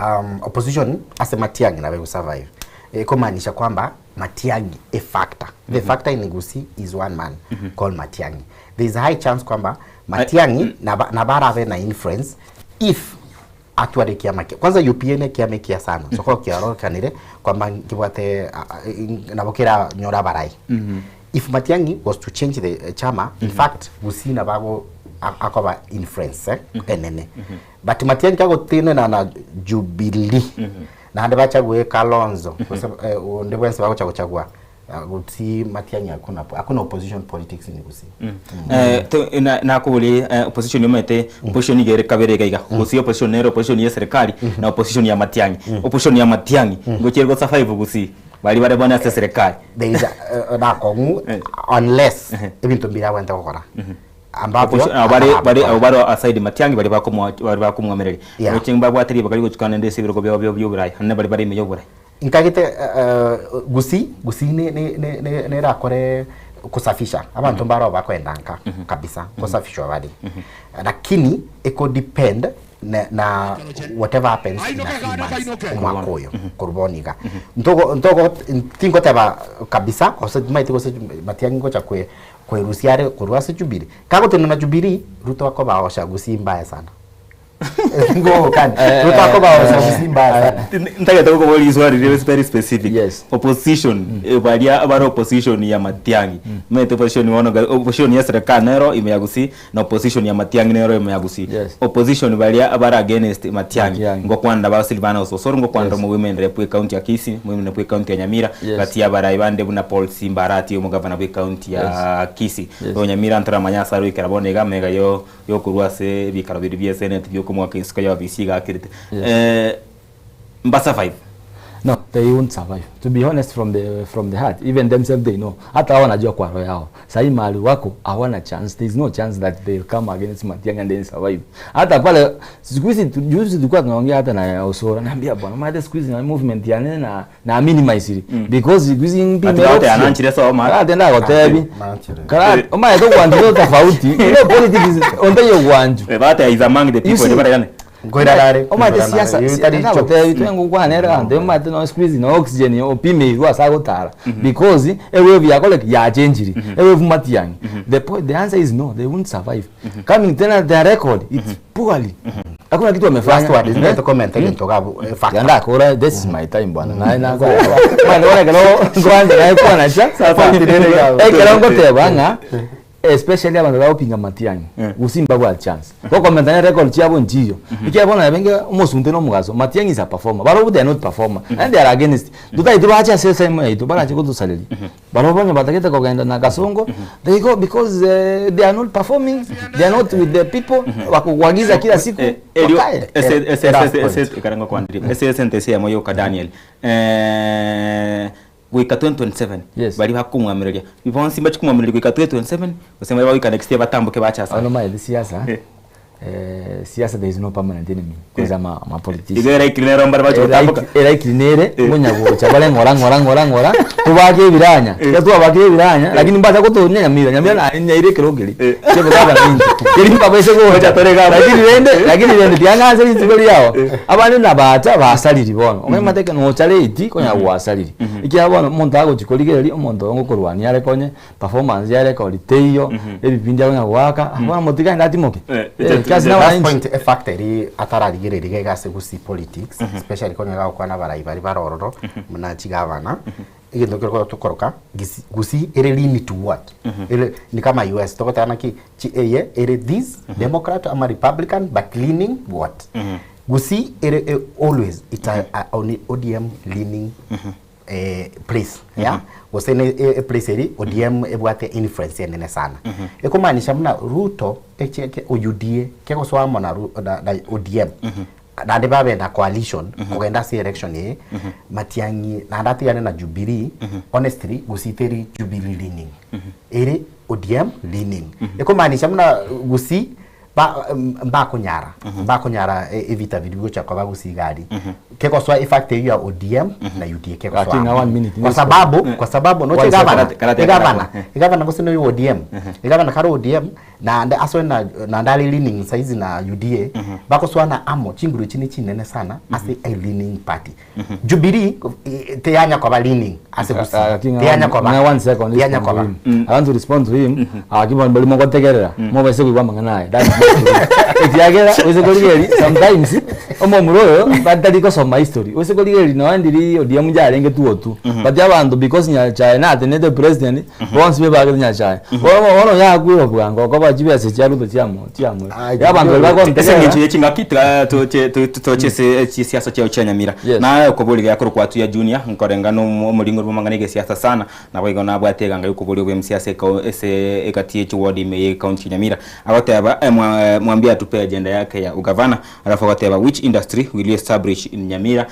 Um, opposition ase Matiang'i nabe go survive ekomaanisha kwamba Matiang'i a factor the factor in Gusii is one man called Matiang'i there is a high chance kwamba Matiang'i naba nabo arabe na influence if atware ekiama kia kwanza UPA ne ekiama ekiya sana soko kiarorekanire kwamba nkibwate nabo keranyore abarai if Matiang'i was to change the chama in fact Gusii nabo ago akoba influence eh, enene But Matiang'i kagotenena na Jubilee naende bachague Kalonzo gose onde bwensi bagocha gochagua gusii Matiang'i hakuna hakuna opposition politics in Gusii. Eh, to- na- nakobori eh, opposition omanyete opposition iga ere kabere iga iga gusii opposition nere opposition ya serikali na opposition ya Matiang'i opposition ya Matiang'i ngochia ere go survive gusii baria bare bono ase serikali There is a, eh, nakong'u unless ebinto mbire abwenerete gokora ambavyo Opposition- abo bare bare atarabikora. abo bare aside Matiang'i baria bakomoa baria bakomwamereria Yeah. Oche mbabwate ribaga rigochikana naende ase ebirogo biabo bio bioborai naende baria bare ime yoborai Nkagete Gusii, Gusii ne ne ne ne nerakore kusafisha abanto mbaro bakoenda nka kabisa kusafishwa bari lakini eko depend na, na whatever happens in a few months omwaka oyo korwa bono iga ntogo ntogo tingoteba kabisa gose timaeti gose Matiang'i ngocha kwe Kwerusia are korwa ase Jubilee. Kagotenena Jubilee, Ruto akobaosha Gusii mbaya sana. Ngogokani. Ruto akobaosha Gusii mbaya sana. Ntagete gokoboria riswali rire very specific. Yes. Opposition eh, baria bare opposition ya Matiang'i. Maete opposition bono ga- opposition ya serikali nero ime ya Gusii na opposition ya Matiang'i nero ime ya Gusii. Yes. Opposition baria bare against Matiang'i. Matiang'i. Ngokwanera ba Silvanus Osoro ngokwanera Yes. omo women rep bwe county ya Kisii, women rep bwe county ya Nyamira. Yes. Gati ya abarai bande buna Paul Simba Arati omogavana bwe county ya Kisii. Yes. Oyo Nyamira ntoramanya ase aroikera bono iga amaiga yo yokorwa ase ebikaro biria bia eseneti biokomoaka isiko ya ofisi iga akirete. Yes. Eh, mba survive. No, they won't survive. To be honest from the from the heart, even themselves they know. Hata wao wanajua kwa roho yao. Sahii mahali wako hawana chance. There is no chance that they'll come against Matiang'i and then survive. Hata pale siku hizi tu- juzi tulikuwa tunaongea hata na Osoro. Naambia bwana, maana siku hizi na movement ya nene na na minimize mm. Because siku hizi mbi Ati wote ananchire soma. Ah, tena gotebi. Kara, omaye to kwanjiro tofauti. You know politics onde yo kwanju. Eh, bate is among the You people see, barayane. Nkoirarare. Omanyete Nkoirarare. siasa Yo tari siasa jokes. gotebi twengokwanera ande omanyete no squeeze no oxygen opime irwa ase agotara because ewave yakore yachenjiri ewave Matiang'i the point the answer is no they won't survive coming tena their record it's poorly hakuna kitu wamefanya Last word, Eh? mm. comment egento gabu eh, factor. Yanda kora this is my time bwana naye nako mwana ora kero kwanza naye kwana cha ekero ngoteba ng'a especially abanto bagopinga Matiang'i gusimba bwa chance gokomentana record chiabo nchiyo ekiagera bono nabenge omosunte na omogaso Matiang'i is a performer barobwo they are not performer and they are against totaeti bache ase esemo yaito barache gotosareria barobwo onye batagete kogenda na Kasongo they go because eh, they are not performing they are not with the people bakokuagiza kila siku Erio wakae ese ese ese ese ekarango kwandiri ese ese ntese yamo yoka Daniel eh goika 2027 Yes. bari bakomwamereria bonsi mbachikomwamereria goika 2027 gose mbari bagoika next year batamboke bachasa Ono maye siasa Eh. eh, siasa there is no permanent enemy because I'm a, I'm a politician. Igo eraikiri nero mbare bache gotamboka. Eraikiri nere monyagocha bare ng'ora ng'ora ng'ora ng'ora tobake ebiranya ekero twabakire ebiranya lakini mbasa gotonya Nyamira Nyamira naye nyaire ekero keria kiobogaba ninche keri mbabaise gocha lakini rende lakini rende tiang'anse rituko riao abande nabacha basariri bono omanye mateke nocha late konya gwasariri ekiagera bono omonto agochi korigereria omonto oyo ngokorwania are konye performance ya record teiyo ebipindi akonya goaka bono motigane atimoke Eh, kasi na Last wananchi point e factor eri atararigereria iga iga ase gusii politics especially konya gagokwana abarai baria bare ororo buna chigavana egento kere koro tokoroka gisi- gusii ere lean to what ere ni kama US togoteba naki chi eye ere this democrat ama republican but leaning what gusii ere eh, always it's a, a, a ODM leaning eh, place yeah gose ne e- e place eri ODM ebwate influence enene sana ekomaanisha buna Ruto eche ke o UDA kegosoa amo na, Ru- na, na ODM naende babe na coalition kogenda ase election eye Matiang'i naende atigane na Jubilee honestly gusii teri Jubilee leaning ere ODM leaning ekomaanisha buna gusii Ba mbakonyara mbakonyara ebita biria bigocha koba gose iga aria. Kegosoa efact eyio ya ODM na UDA kegosoa Lakini amo. one minute Kwa next sababu one. kwa sababu noche One second. egavana Karate- egavana karate. egavana gose noyo ODM egavana kare ODM naende asoe na naende are leaning saizi na UDA bagosoana amo chinguru echi ne chinene sana ase a leaning party. Jubilee teyanya koba leaning ase Gusii. Lakini Teyanya koba. ng'a one second Teyanya respond to koba. him. I want to respond to him. Akiba bali mogotegerera mobaise koigwa amang'ana aye. That's not true. Ekiagera oise korigereria sometimes omomura oyo batari gosoma history. Oise korigereria nonya ndiri ODM yarenge tuotu. But abanto because Nyachae natenete president bonsi bebagete Nyachae. Bono bono yakwire bwango okoba chibesa chia Ruto chiamo chiamore. Abanto baria Ase bagontegerera. eng'encho ye chingaki tiga toche ase chisiasa chiao chia Nyamira. Naye okoboria giakorokwa Atuya Junior nkorenga na omoringo bw'amang'ana egesiasa sana naboigo nabwate eganga yokoboria obwe MC ase ase egati ye chiward ime ye county ya Nyamira. Agoteba mwambie atupe agenda yake ya ugavana alafu agoteba which industry will you establish in Nyamira?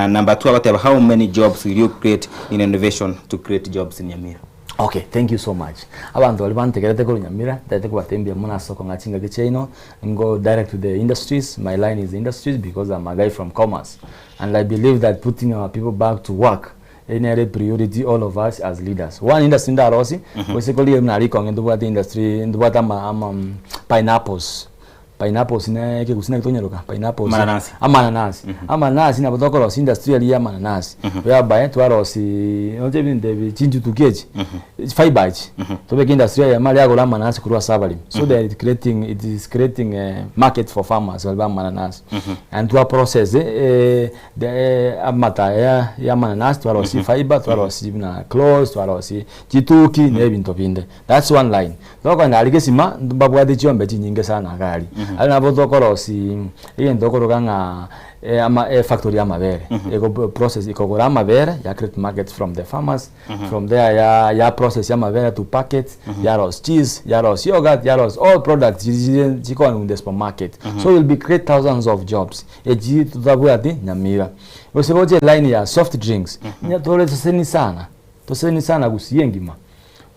Number 2 agoteba how many jobs will you create in innovation to create jobs in Nyamira? Okay, thank you so much. Abanto baria bantegerete korwa Nyamira, ntagete kobatebia mbuya mono ase okong'a chingaki chiaino, ngo direct to the industries, my line is industries because I'm a guy from commerce and I believe that putting our people back to work eye nere priority all of us as leaders. One industry ndarosie, gose korigia buna rikonge ntobwate industry, ntobwate ama ama pineapples, Pineapples ne ekegusii naki tonyaroka pineapples Amananasi. amananasi amananasi nabo tokorosia industry eria ya amananasi whereby twarosia roche ebinto ebi chinchutuki echi fibre echi tobeke industry eyemo aria agore amananasi korwa ase abaremi so they are creating it is creating a market for farmers baria ba amananasi and twa process the amata aya ya amananasi twarosia fibre twarosia buna clothes twarosia chituki na ebinto binde. That's one line. Tokogenda aria gesima mbabwate chiombe chinyinge sana iga aria. Aria nabo tokorosia egento okoroka ng'a ama efactory ya amabere. Ego process ekogora amabere ya create markets from the farmers, from there ya ya process amabere to packets, yarosia cheese, yarosia yoghurt, yarosia all products chiria chikooniwa in the supermarket. So will be create thousands of jobs. Echi totabwati Nyamira. Gose gocha eline ya soft drinks, tore toseseni sana, toseseni sana gusii engima.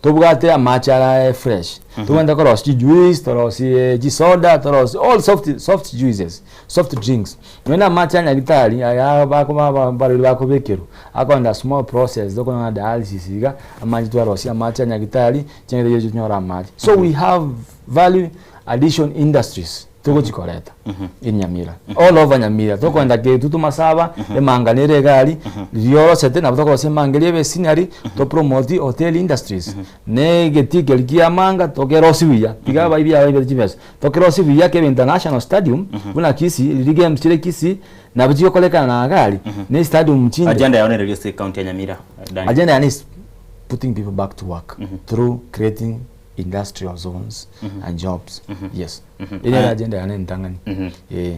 Tobwate amache are fresh, tobwenerete korosia chijuice, torosie chisoda, torosie all soft soft juices, soft drinks. Nonya na amache a nyagetari aya bakoba abarwaire bakobekerwa, akogenda small process tokonyora dialysis iga, amache twarosia amache a nyagetari, chinyagete chiaito tonyore amache. So we have value addition industries. Togochikoreta in Nyamira, all over Nyamira, tokoenda Getutu Masaba, emanga nere iga aria, riria orosete nabo tokorosia emanga eria ebe scenery, to promote hotel industries, na egetii keria kia amanga tokerosie buya, tiga abaibia abaibete chibesa, tokerosie buya kebe international stadium, buna Kisii, riria games chire Kisii, nabo chigokorekana na iga aria, na estadium chinde. Agenda yao nere ase ecounty ya Nyamira, Daniel? Agenda yane is putting people back to work through creating industrial zones and jobs yes Ere nere agenda yane entang'ani eh.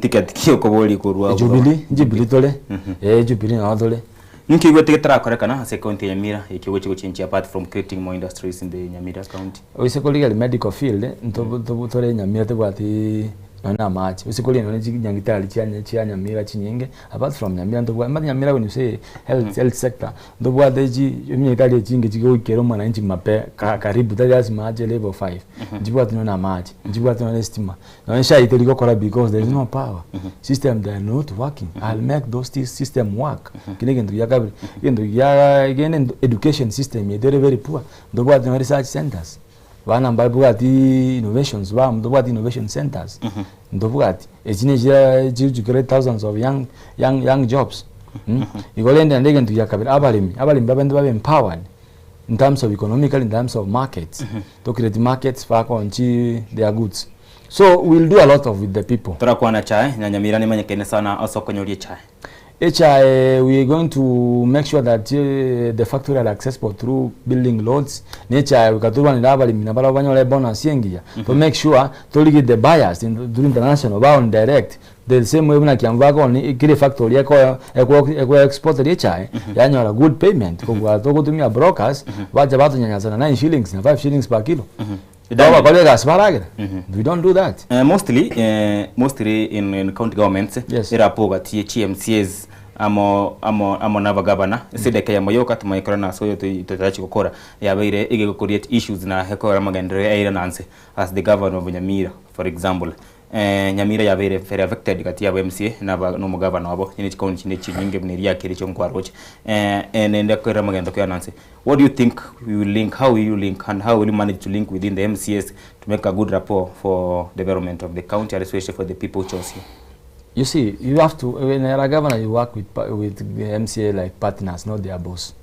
Ticket ki okoboria korwa abwo? Jubilee, Jubilee tore, eh Jubilee nabo tore. Ninki oigwete getarakorekana ase ecounty ya Nyamira ekio ogochia gochenchia apart from creating more industries in the Nyamira county? Oise korigereria medical field ntobo tore Nyamira tobwati Nonya na amache, gose korende nonya chinyagitari chia chia Nyamira chinyinge, apart from Nyamira ntobwate, omanyete Nyamira when you say health health sector, ntobwate chi chinyagitari echinge chigoikera omwananchi mape ka karibu tari lasima ache level 5, nchibwate nonya na amache, nchibwate nonya na estima, nonya SHA teri gokora because there is no power, system they are not working, I'll make those things system work, ekio na egento gia kabere. Egento gia kende education system yaito ere very poor, ntobwate nonya research centers. Bana mbabwati innovations ba ntobwati innovation centers ntobwati echi ne chia chi create thousands of young young young jobs mm? Igo rende naende egento gia kabere abaremi abaremi babente babe empowered in terms of economically in terms of markets to create markets bakonchi their goods so we'll do a lot of with the people. Torakwana chae na Nyamira nemanyekaine sana ase okonyoria echae. Echae we are going to make sure that the factory are accessible through building roads ne echae goika torwanere abaremi nabarabwo banyore ebonus engiya to make sure torigi the buyers in through international ba on direct the same way buna Kiambu bakoni kera efactory eko eko eko exporteria echae yanyora good payment kobua togotumia brokers bacha batonyanyasa na 9 shillings na 5 shillings per kilo. Daniel. Bagokora egasi baragera. We don't do that. Mostly, mostly in, in county governments Yes. erapo gati ye chi MCAs Amo amo amo nabagabana ase edaka eyemo yoka tomaye korora nase oyo toi totarachi gokora yabeire iga ego create issues na ekogera amagenderero yaira na nse as the governor of Nyamira for example Nyamira yabeire very affected gati yabo MCA na aba na omogabana obo ne chikaunti chinde chinyinge buna eria ya Kericho nkwaroche nende ekorera amagendo koyana nse. What do you think we will link, how will you link and how will you manage to link within the MCAs to make a good rapport for development of the county and especially for the people who chose you? You see, you have to, when you're a governor, you work with, with the MCA like partners, not their boss.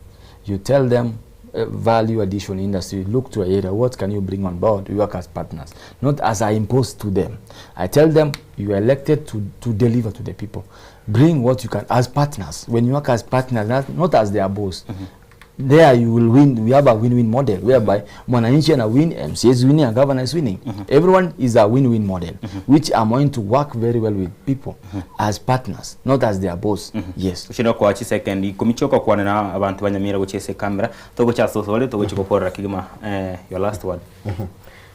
You tell them uh, value addition industry, look to area, what can you bring on board? We work as partners, not as I impose to them. I tell them you are elected to, to deliver to the people. Bring what you can as partners. When you work as partners, not, not as their boss. Mm -hmm there you will win. We have a win-win model whereby mwananchi ana win, MCA is winning and governor is winning. Mm -hmm. Everyone is a win-win model mm -hmm. which I'm going to work very well with people mm -hmm. as partners, not as their boss. Mm -hmm. Yes. Ushira kwa chi second ikumichoka kwana na abantu banyamira guchese camera togocha sosole togochi gokorera kigima eh, your last word. Mm -hmm.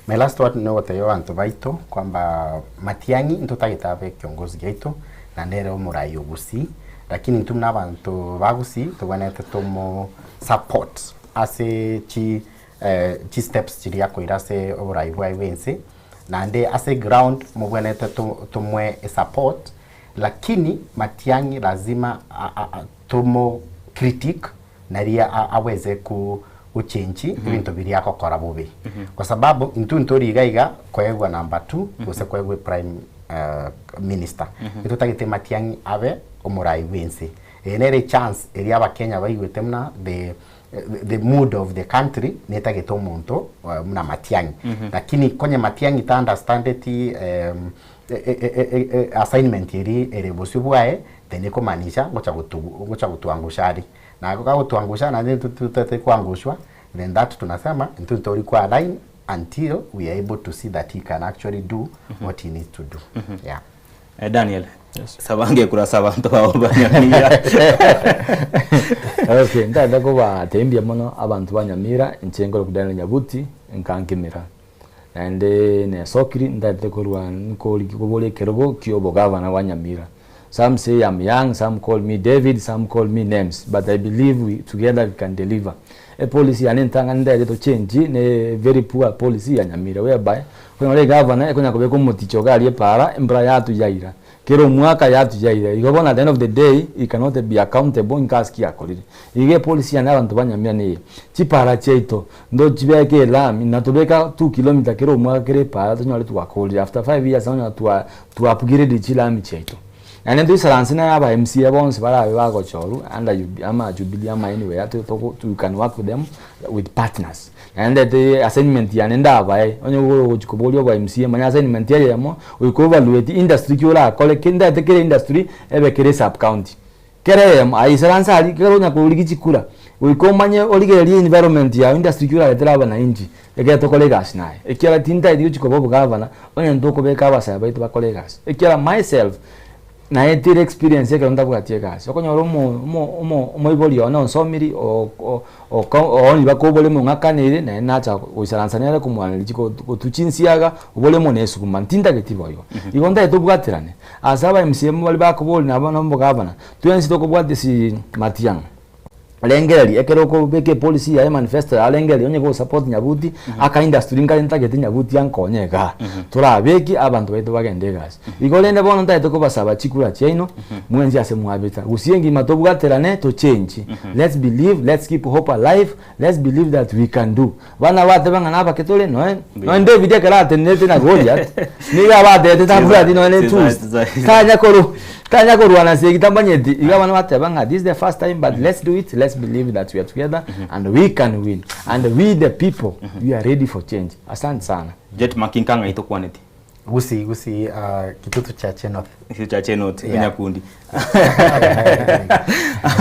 My last word no goteyo bantu baito kwamba Matiang'i ntotagete abe kiongozi giaito na nere omorai ogusi Lakini intwe buna abanto ba Gusii tobwenerete tomo support ase chi chi steps chiria akoira ase oborai bwaye bwa ense, naende ase eground mobwenerete tomoe esupport, lakini Matiang'i lazima tomo critique naria aweze gochenchi ebinto biria agokora bobe. Kwa sababu intwe ntori iga iga koegwa number two gose koegwa eprime minister. Ntotagete Matiang'i abe omorai bw'ense. Eye nere echance eria abakenya baigwete buna the the mood of the country netagete omonto buna Matiang'i. Lakini konye Matiang'i ta understandeti assignment eria ere bosio bwaye then ekomaanisha ngocha gotu ngocha gotuangusha are. Na kagotuangusha naende intwe totagete koangushwa then that tunasema intwe ntori ko align until we are able to see that he can actually do what he needs to do. Yeah. Eh, Daniel sabange kurasa abanto bao ba Nyamira Okay, ntagete kobatebia mono abanto ba Nyamira, inche nkore Daniel Nyabuti, nkankimira. Naende nesokiri ntagete korwa nkoriki koboria ekerogo kia obogavana bwa Nyamira. Some say I'm young, some call me David, some call me names, but I believe we together we can deliver. Epolicy yane entang'ani ntagete to change ne very poor policy ya Nyamira whereby okonyora egavana ekonya kobeka omoticho iga aria epaara embura yatuyaira kera omwaka yatuyaira igo bono at the end of the day he cannot be accountable inka ase ki akorire. Iga epolicy yane abanto ba Nyamira neye, chipara chiaito ntochibeke elami natobeka two kilometer kera omwaka kera epaara tonyore twakorire after five years nonye twa twa upgrade chilami chiaito. Naende ntoisaranse na aba MCA bonsi barabe bagochorwa under Jubi ama Jubilee ama anywhere to toko we can work with them with partners. Naende ndete assignment yane ndabae onye ogochi koboria obo MCA manya assignment eyemo goika oevaluate industry ki orakore ki ndagete kera industry ebe kere sub county. Kera eyemo aye isaranse aria ekero onya korigia chikura goika omanye origererie environment yago industry ki oraretere abananchi ekero tokore egasi naye. Ekiagera tintageti gochi koba obogavana onye ntokobeka abasae baito bakore egasi. Ekiagera myself naetire experience ekero ntabwati egasi, okonyora omo omo omo omoibori one onsomiri o- o- oka ooni mpaka oboremo ng'akanere naende nacha goisaransa nere komwaneria chiko gotwa chinsiaga oboremo na esuguma ntintageti boigo. Igo ntagete tobwaterane ase aba MCA baria bakoboria nabo na omogavana, twensi tokobwatia ase Matiang'i. Rengereria, ekero okobeka epolicy yaye emanifesto yaye rengereria onye gosupport Nyabuti, aka industry nkare ntagete Nyabuti ankonye igaa, torabeke abanto baito bagende egasi. Igo rende bono ntagete kobasaba chikura chiaino, mwensi ase mwabeta, gusii engima tobwaterane tochenchi, let's believe, let's keep hope alive, let's believe that we can do. Bana bateba ng'a nabake tore, noe noe David ekero atenenete na Goliath, nigo abatebete tabwati nonya ne tools, tanya koru tanya korwana ase egi tamanyeti, igo abana bateba ng'a this is the first time but let's do it, let's believe that we are together and we can win and we the people we are ready for change. Asante sana. Jet Mark inka ng'ai tokwaneti? Gusii gusii uh, Kitutu Chache North. Kitutu Chache North, Yeah. Onyakundi.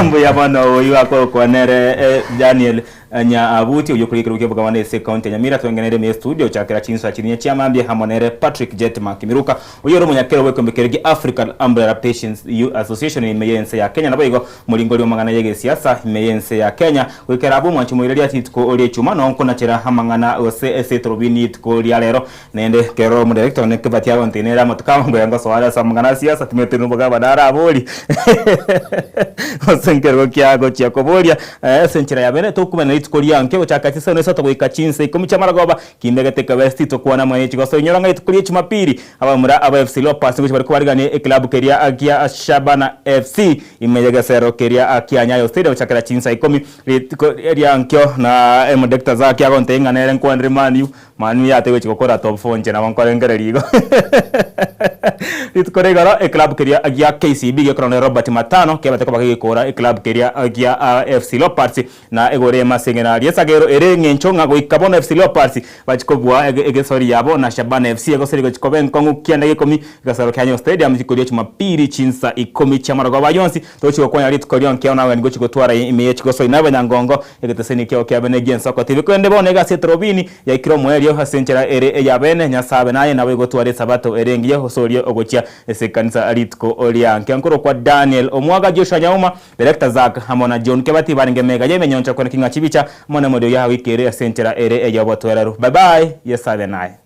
Mbuya bono oyo akorokwa nere eh, Daniel. Nyabuti oyio okoria ekerogo ki'obogabane ase ekaunti ya Nyamira twengenere ime y'estudio gochakera chinsa chiria chia mambia amo nere Patrick Jetmark Miruka oyio ore omonyakero bw'ekeombe keria gia African Umbrella Patients Association ime y'ense ya Kenya naboigo moringori omang'ana y'egesiasa ime y'ense ya Kenya goikera abwo omwanchi omoireria rituko ria echuma nonkonachera amang'ana gose ase etorobini rituko ria rero Naende ekero omodirector one Kibati agontenenera amatuko amo ngoya ngosoa are ase amang'ana a siasa timanyeti nobogabana araborie gose nkerogo kia agochia koboria ase enchera ya bene tokomenya rituko ria nkio gochaka chinsa buna isato goika chinsa ikomi chia marogoba kindegete ekebesi titokwana amang'ana ye chigoso inyora ng'a rituko ria chumapili abamura aba FC Leopards ngochia bare kobarigania eklabu keria gia Shabana FC ime y'egesero keria kia Nyayo Stadium gochakera chinsa ikomi rituko ria nkio na omodirector Zacky agontebia ng'a nere nkwanere Man U Mani yate gochia gokora top four inche nabo nkorengereria igo. Rituko ria igoro eclub keria gia KCB gekorwa na Robert Matano kebate koba kegekora eclub keria gia FC Leopards na egoro eyemo ase eng'ena riesagero ere eng'encho ng'a goika bono FC Leopards bachia kobua egesori yabo na Shabana FC egosori gochia koba enkong'u kianda gia ikomi egesoro kia Nyayo Stadium rituko ria Jumapili chinsa ikomi chi'amarogoba ayio onsi togochia gokwana rituko rionki ao nabageni gochia gotwara ime ye chigosori na abanyangongo Egeteseni kiao kia bene gi'ensoko tibi korende bono egasi etorobini yaikire omoerio ase enchera ere ey'abene. Nyasae abe naye, nabo igotwara esabato ere engiya gose oria ogochia ase ekanisa rituko ria nkio. Nkorokwa Daniel Omwaga, Joshua Nyauma, Director Zack amo na John Kebati barenge mega y'emenyoncho kona king'a chibicha amo nemorio ya wiki ere ase enchera ere ey'obotoereru. Bye bye, Yeso abe naye.